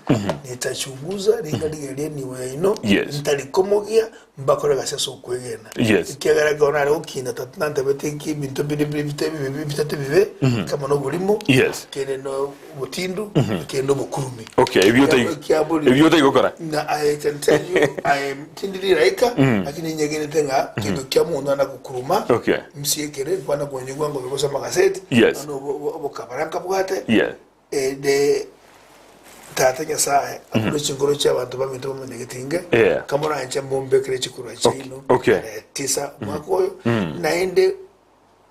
Nitachunguza ring'ana rigiya ri'enibo yaino, Yes. ntarikomogia, mbakore egasi ase okwegena. Yes. Ekiagera ekero nare gokina tata nantebete inki ebinto bire bire bite bibe bitato ebibe, kama noborimo, Yes. kende na obotindu, kende obokurumi. Okay, ebio otai- Ekiabori- ebio otaigokora. Na I can tell you, I am tindi riraika, lakini nyegenete ng'a kendo kia omonto ana gokuruma, Okay. msiekere, nkwana konyigwa ngobe gose amagaseti, Yes. nonya obokabara nkabwate, Yes. Ere Tata Nyasae akore chinkoro chi'abanto baminto bamanyegete inge, Yeah. kamoranche mombekere chikurwa chiaino Okay. tarehe tisa omwaka oyo, naende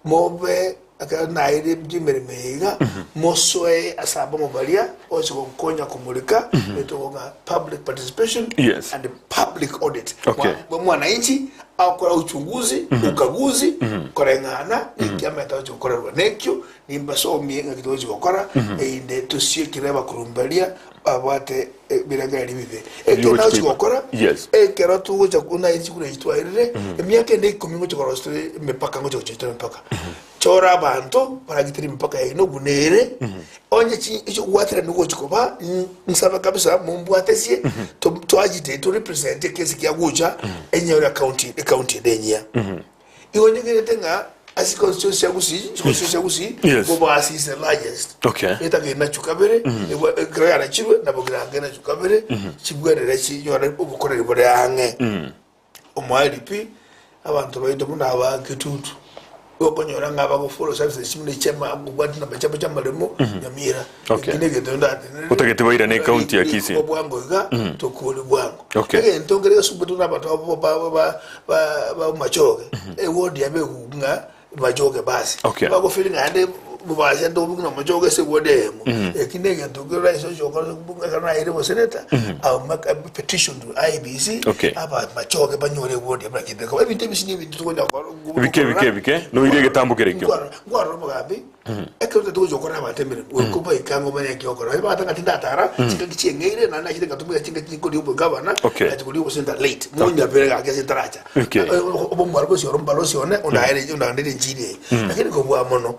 mobe ekero naeire chimeremo eye iga, mosoe ase abamo baria oche gonkonya komoreka, etogo ng'a public participation Yes. and public audit. Okay. Mwananchi agokora uchunguzi, ukaguzi, koreng'ana nekiamete agochi gokorerwa. Nekio Nimbasomie ng'aki togochia gokora, erinde tosiekere abakurumbaria babwate ebirengererio ebibe. Ekero nagochia gokora, Yes. ekero togocha buna chikura echi twaerire, emiaka ende ikomi ngochia korosia tore emepaka, ngochia gochia tore emepaka. Chora abanto baragitere emepaka yaino buna ere, onye chi ekigwaterani gochia koba, nsabe kabisa mombwatesie, to toagitate to represent ekesi kia gocha enyore ecounty ecounty ende enyia. Igo nyegenete ng'a. Ase constituency ya Gusii, constituency ya Gusii, Yes. Bobasi is the largest. Okay. Etagere nachu kabere, ebwa ekero yarachirwe nabo girange nachu kabere, chibwerere chinyore obokoreri bore ang'e. Omoerio pi, abanto baito buna aba Kitutu, okonyora ng'a bagofollow services chimuna chiama kobwati namba chiabo chiamaremo, Nyamira. Okay. Eki negento ndatenenere. Otagete bairane ecounty ya Kisii. Riko bwango iga, tokore bwango. Okay. Egento nkere gesumbete buna abanto abo ba- ba- ba- ba- ba Machoge, eward yabo egugwa ng'a Machoge basi. Okay. Bagofeel ng'a naende bobasi ande obugwe na Machoge ase eward eyemo. Eki negento kere rahisi oche gokora ekero naeire oboseneta, I will make a petition to IEBC, Okay. aba Machoge banyore eward yabo naki ebeke. Ebinto ebi sinebinto tokonya gokora. Ebike, ebike, ebike, noire egetambo kere ekio. Nkwarora omogambi, Ekero totagete gocha gokora abanto emeremo, goika obaike ang'e omanye eki ogokora. Onye bagoteba ng'a tindatara, chingaki chieng'eire, naende nachete ngatumia chingaki nkoria obogavana, Okay. nachia koria oboseneta late. Monyabere gaki ase ntaracha. Okay. Obomware bosio oro omobalosi one, ondaere ondaganderie enchiri eye. Lakini kobua mono,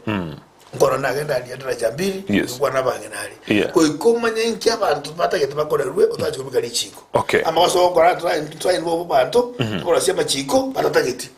nkorora nagenda aria daraja mbili, Yes. nkwana abang'ina aria. Yeah. Goika omanye inki abanto batagete bakorerwe, otachi kobeka richiko. Okay. Amagoso ogokora twainwe obobanto, tokorosia amachiko batatageti.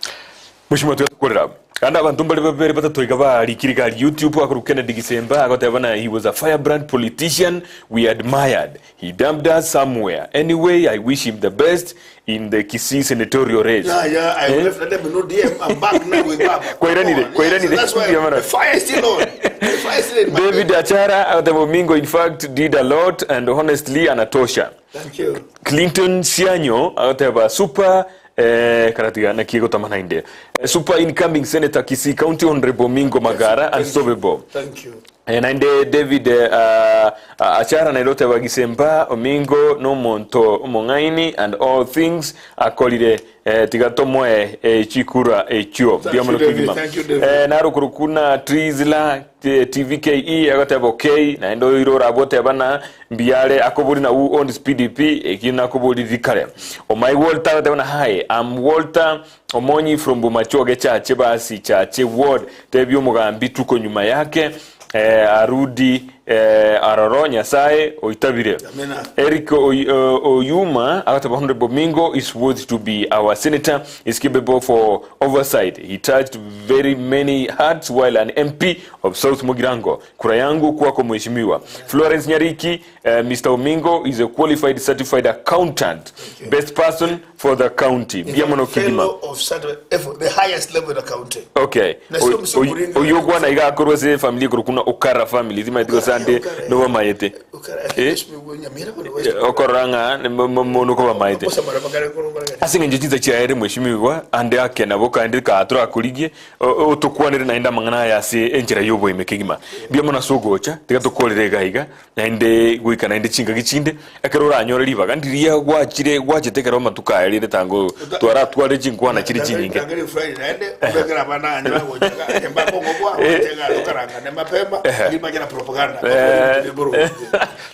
Mheshimiwa tiga tokorere abwo. Naende abanto mbare babere batato iga barikire iga aria YouTube akorokwa Kennedy Gisemba agoteba buna he was a firebrand politician we admired. He dumped us somewhere. Anyway I wish him the best in the Kisii senatorial race. Yeah, yeah, I Eh? left let me know DM. I'm back now with Baba. Kwairanire, Come on. kwairanire. Yeah, so that's why Yeah, man. the fire is still on. The fire is still in my David belly. Achara agoteba Omingo in fact did a lot and honestly anatosha. Thank you. Clinton Sianyo agoteba super eh, karatiga naki egotama naende Eh, super incoming senator Kisii County Honorable Mingo Magara Thank you. unstoppable Thank you. Eh, naende David eh, ah, ah, Achara naende oteba Gisemba Omingo nomonto omong'aini and all things akorire eh, tiga tomoe eh, chikura echio Thank Mbuya you, mono David. kegima. Thank you, David. Eh, narokoro kuna Trizla TVKE agoteba okay naende oire orabwo oteba na Mbiare akobori na who owns PDP ekio nakoboriri kare. Omai Walter agoteba na hi am Walter Omonyi from Bomachoge Chache basi Chache ward tebia omogambi tuko nyuma yake eh, arudi eh, aroro Nyasaye oitabire. Amina. Eric Oyuma agoteba Honorable Mingo is worth to be our senator is capable for oversight he touched very many hearts while an MP of South Mugirango Kura yangu kwako mheshimiwa. Florence Nyariki, Mr. Omingo is a qualified certified accountant. Best person for the county. He's Bia a mono kigima. fellow of certified, the highest level in accounting. Okay. Na sio msio kuringa. Oyo gwana iga akorwa se family korokuna Okara family. Timaeti gose ande Okara, nobamaete. Okara, Eh? Nyamira kono West. Okorora ng'a mono kobamaete. Kosa mara bakare kono bakare. Ase eng'encho chinsa chiaye mheshimiwa ande ake nabo kandi kaa torakorigie otokwanere naende amang'ana aya ase enchera y'oboime kegima. Mbuya mono ase ogocha, tiga tokorere iga iga, naende goika naende chingaki chinde, ekero oranyore ribaga ndiria gwachire gwachete ekero amatuko aya rende tango twaratware chinkwana chire chinyinge. Tangere Friday naende obekera abana anye bagochega embako ngobwa gochega tokarangane mapema lakini bachana propaganda.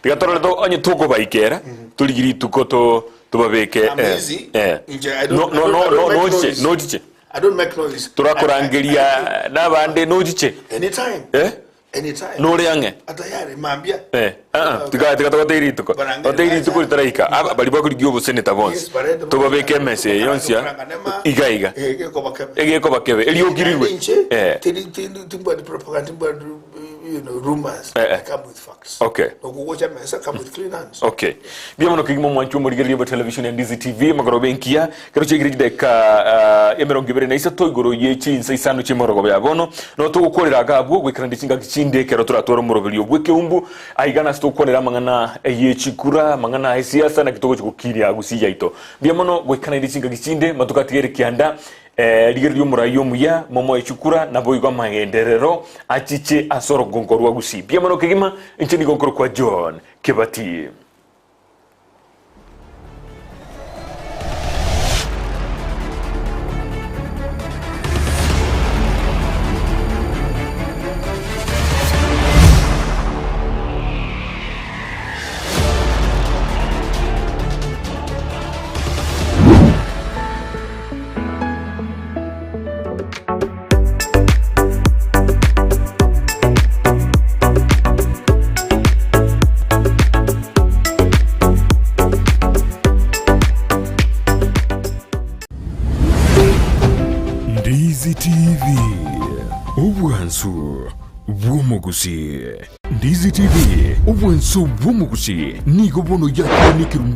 Tiga torore to onye tokobaikera torigie rituko to tobabeke I'm busy. Inche, I don't- No I no don't- no I don't no make nochiche noise. nochiche. I don't make noise. Torakorangeria nabande nochiche. Anytime. Eh? Anytime. Nore ang'e. Atayari mambia. Eh, ah, ah, tiga tiga togoteire rituko. Togoteire rituko ritaraika. Aba bari bakorigia oboseneta bonsi. Tobabeke emesa eye yonsi ya iga iga. Egekoba kebe. Egekoba kebe. Eriokirirwe. Inche Eh. tiri tiri timbwa propaganda timbwa you know rumors. Eh, eh. I come with facts. Okay. Nokugocha mesa come with clean hands. Okay. Mbuya mono kegima omwanchi omorigereria bwa television ya Ndizi TV magoroba enkiya kero chiaikire chidakika ah, emerongo ebere na isato igoro ye chinsa isano chi'emorogoba ya bono no togokorera iga abwo goikerania chingaki chinde ekero toratware omoroberio bw'ekeumbu aiga nase togokwanera amang'ana ye chikura amang'ana aye siasa naki togochi gokiria gusii yaito. Mbuya mono goikerania chingaki chinde matuko atigere kianda Rigereria omorai omuya, momoe chikura, naboigo amagenderero achiche ase orogongo rwa Gusii. Mbuya mono kegima, inche nigo nkorokwa John Kebati. bw'omogusii. Ndizi TV, obwanso bw'omogusii nigo bono yakire nekerumbu.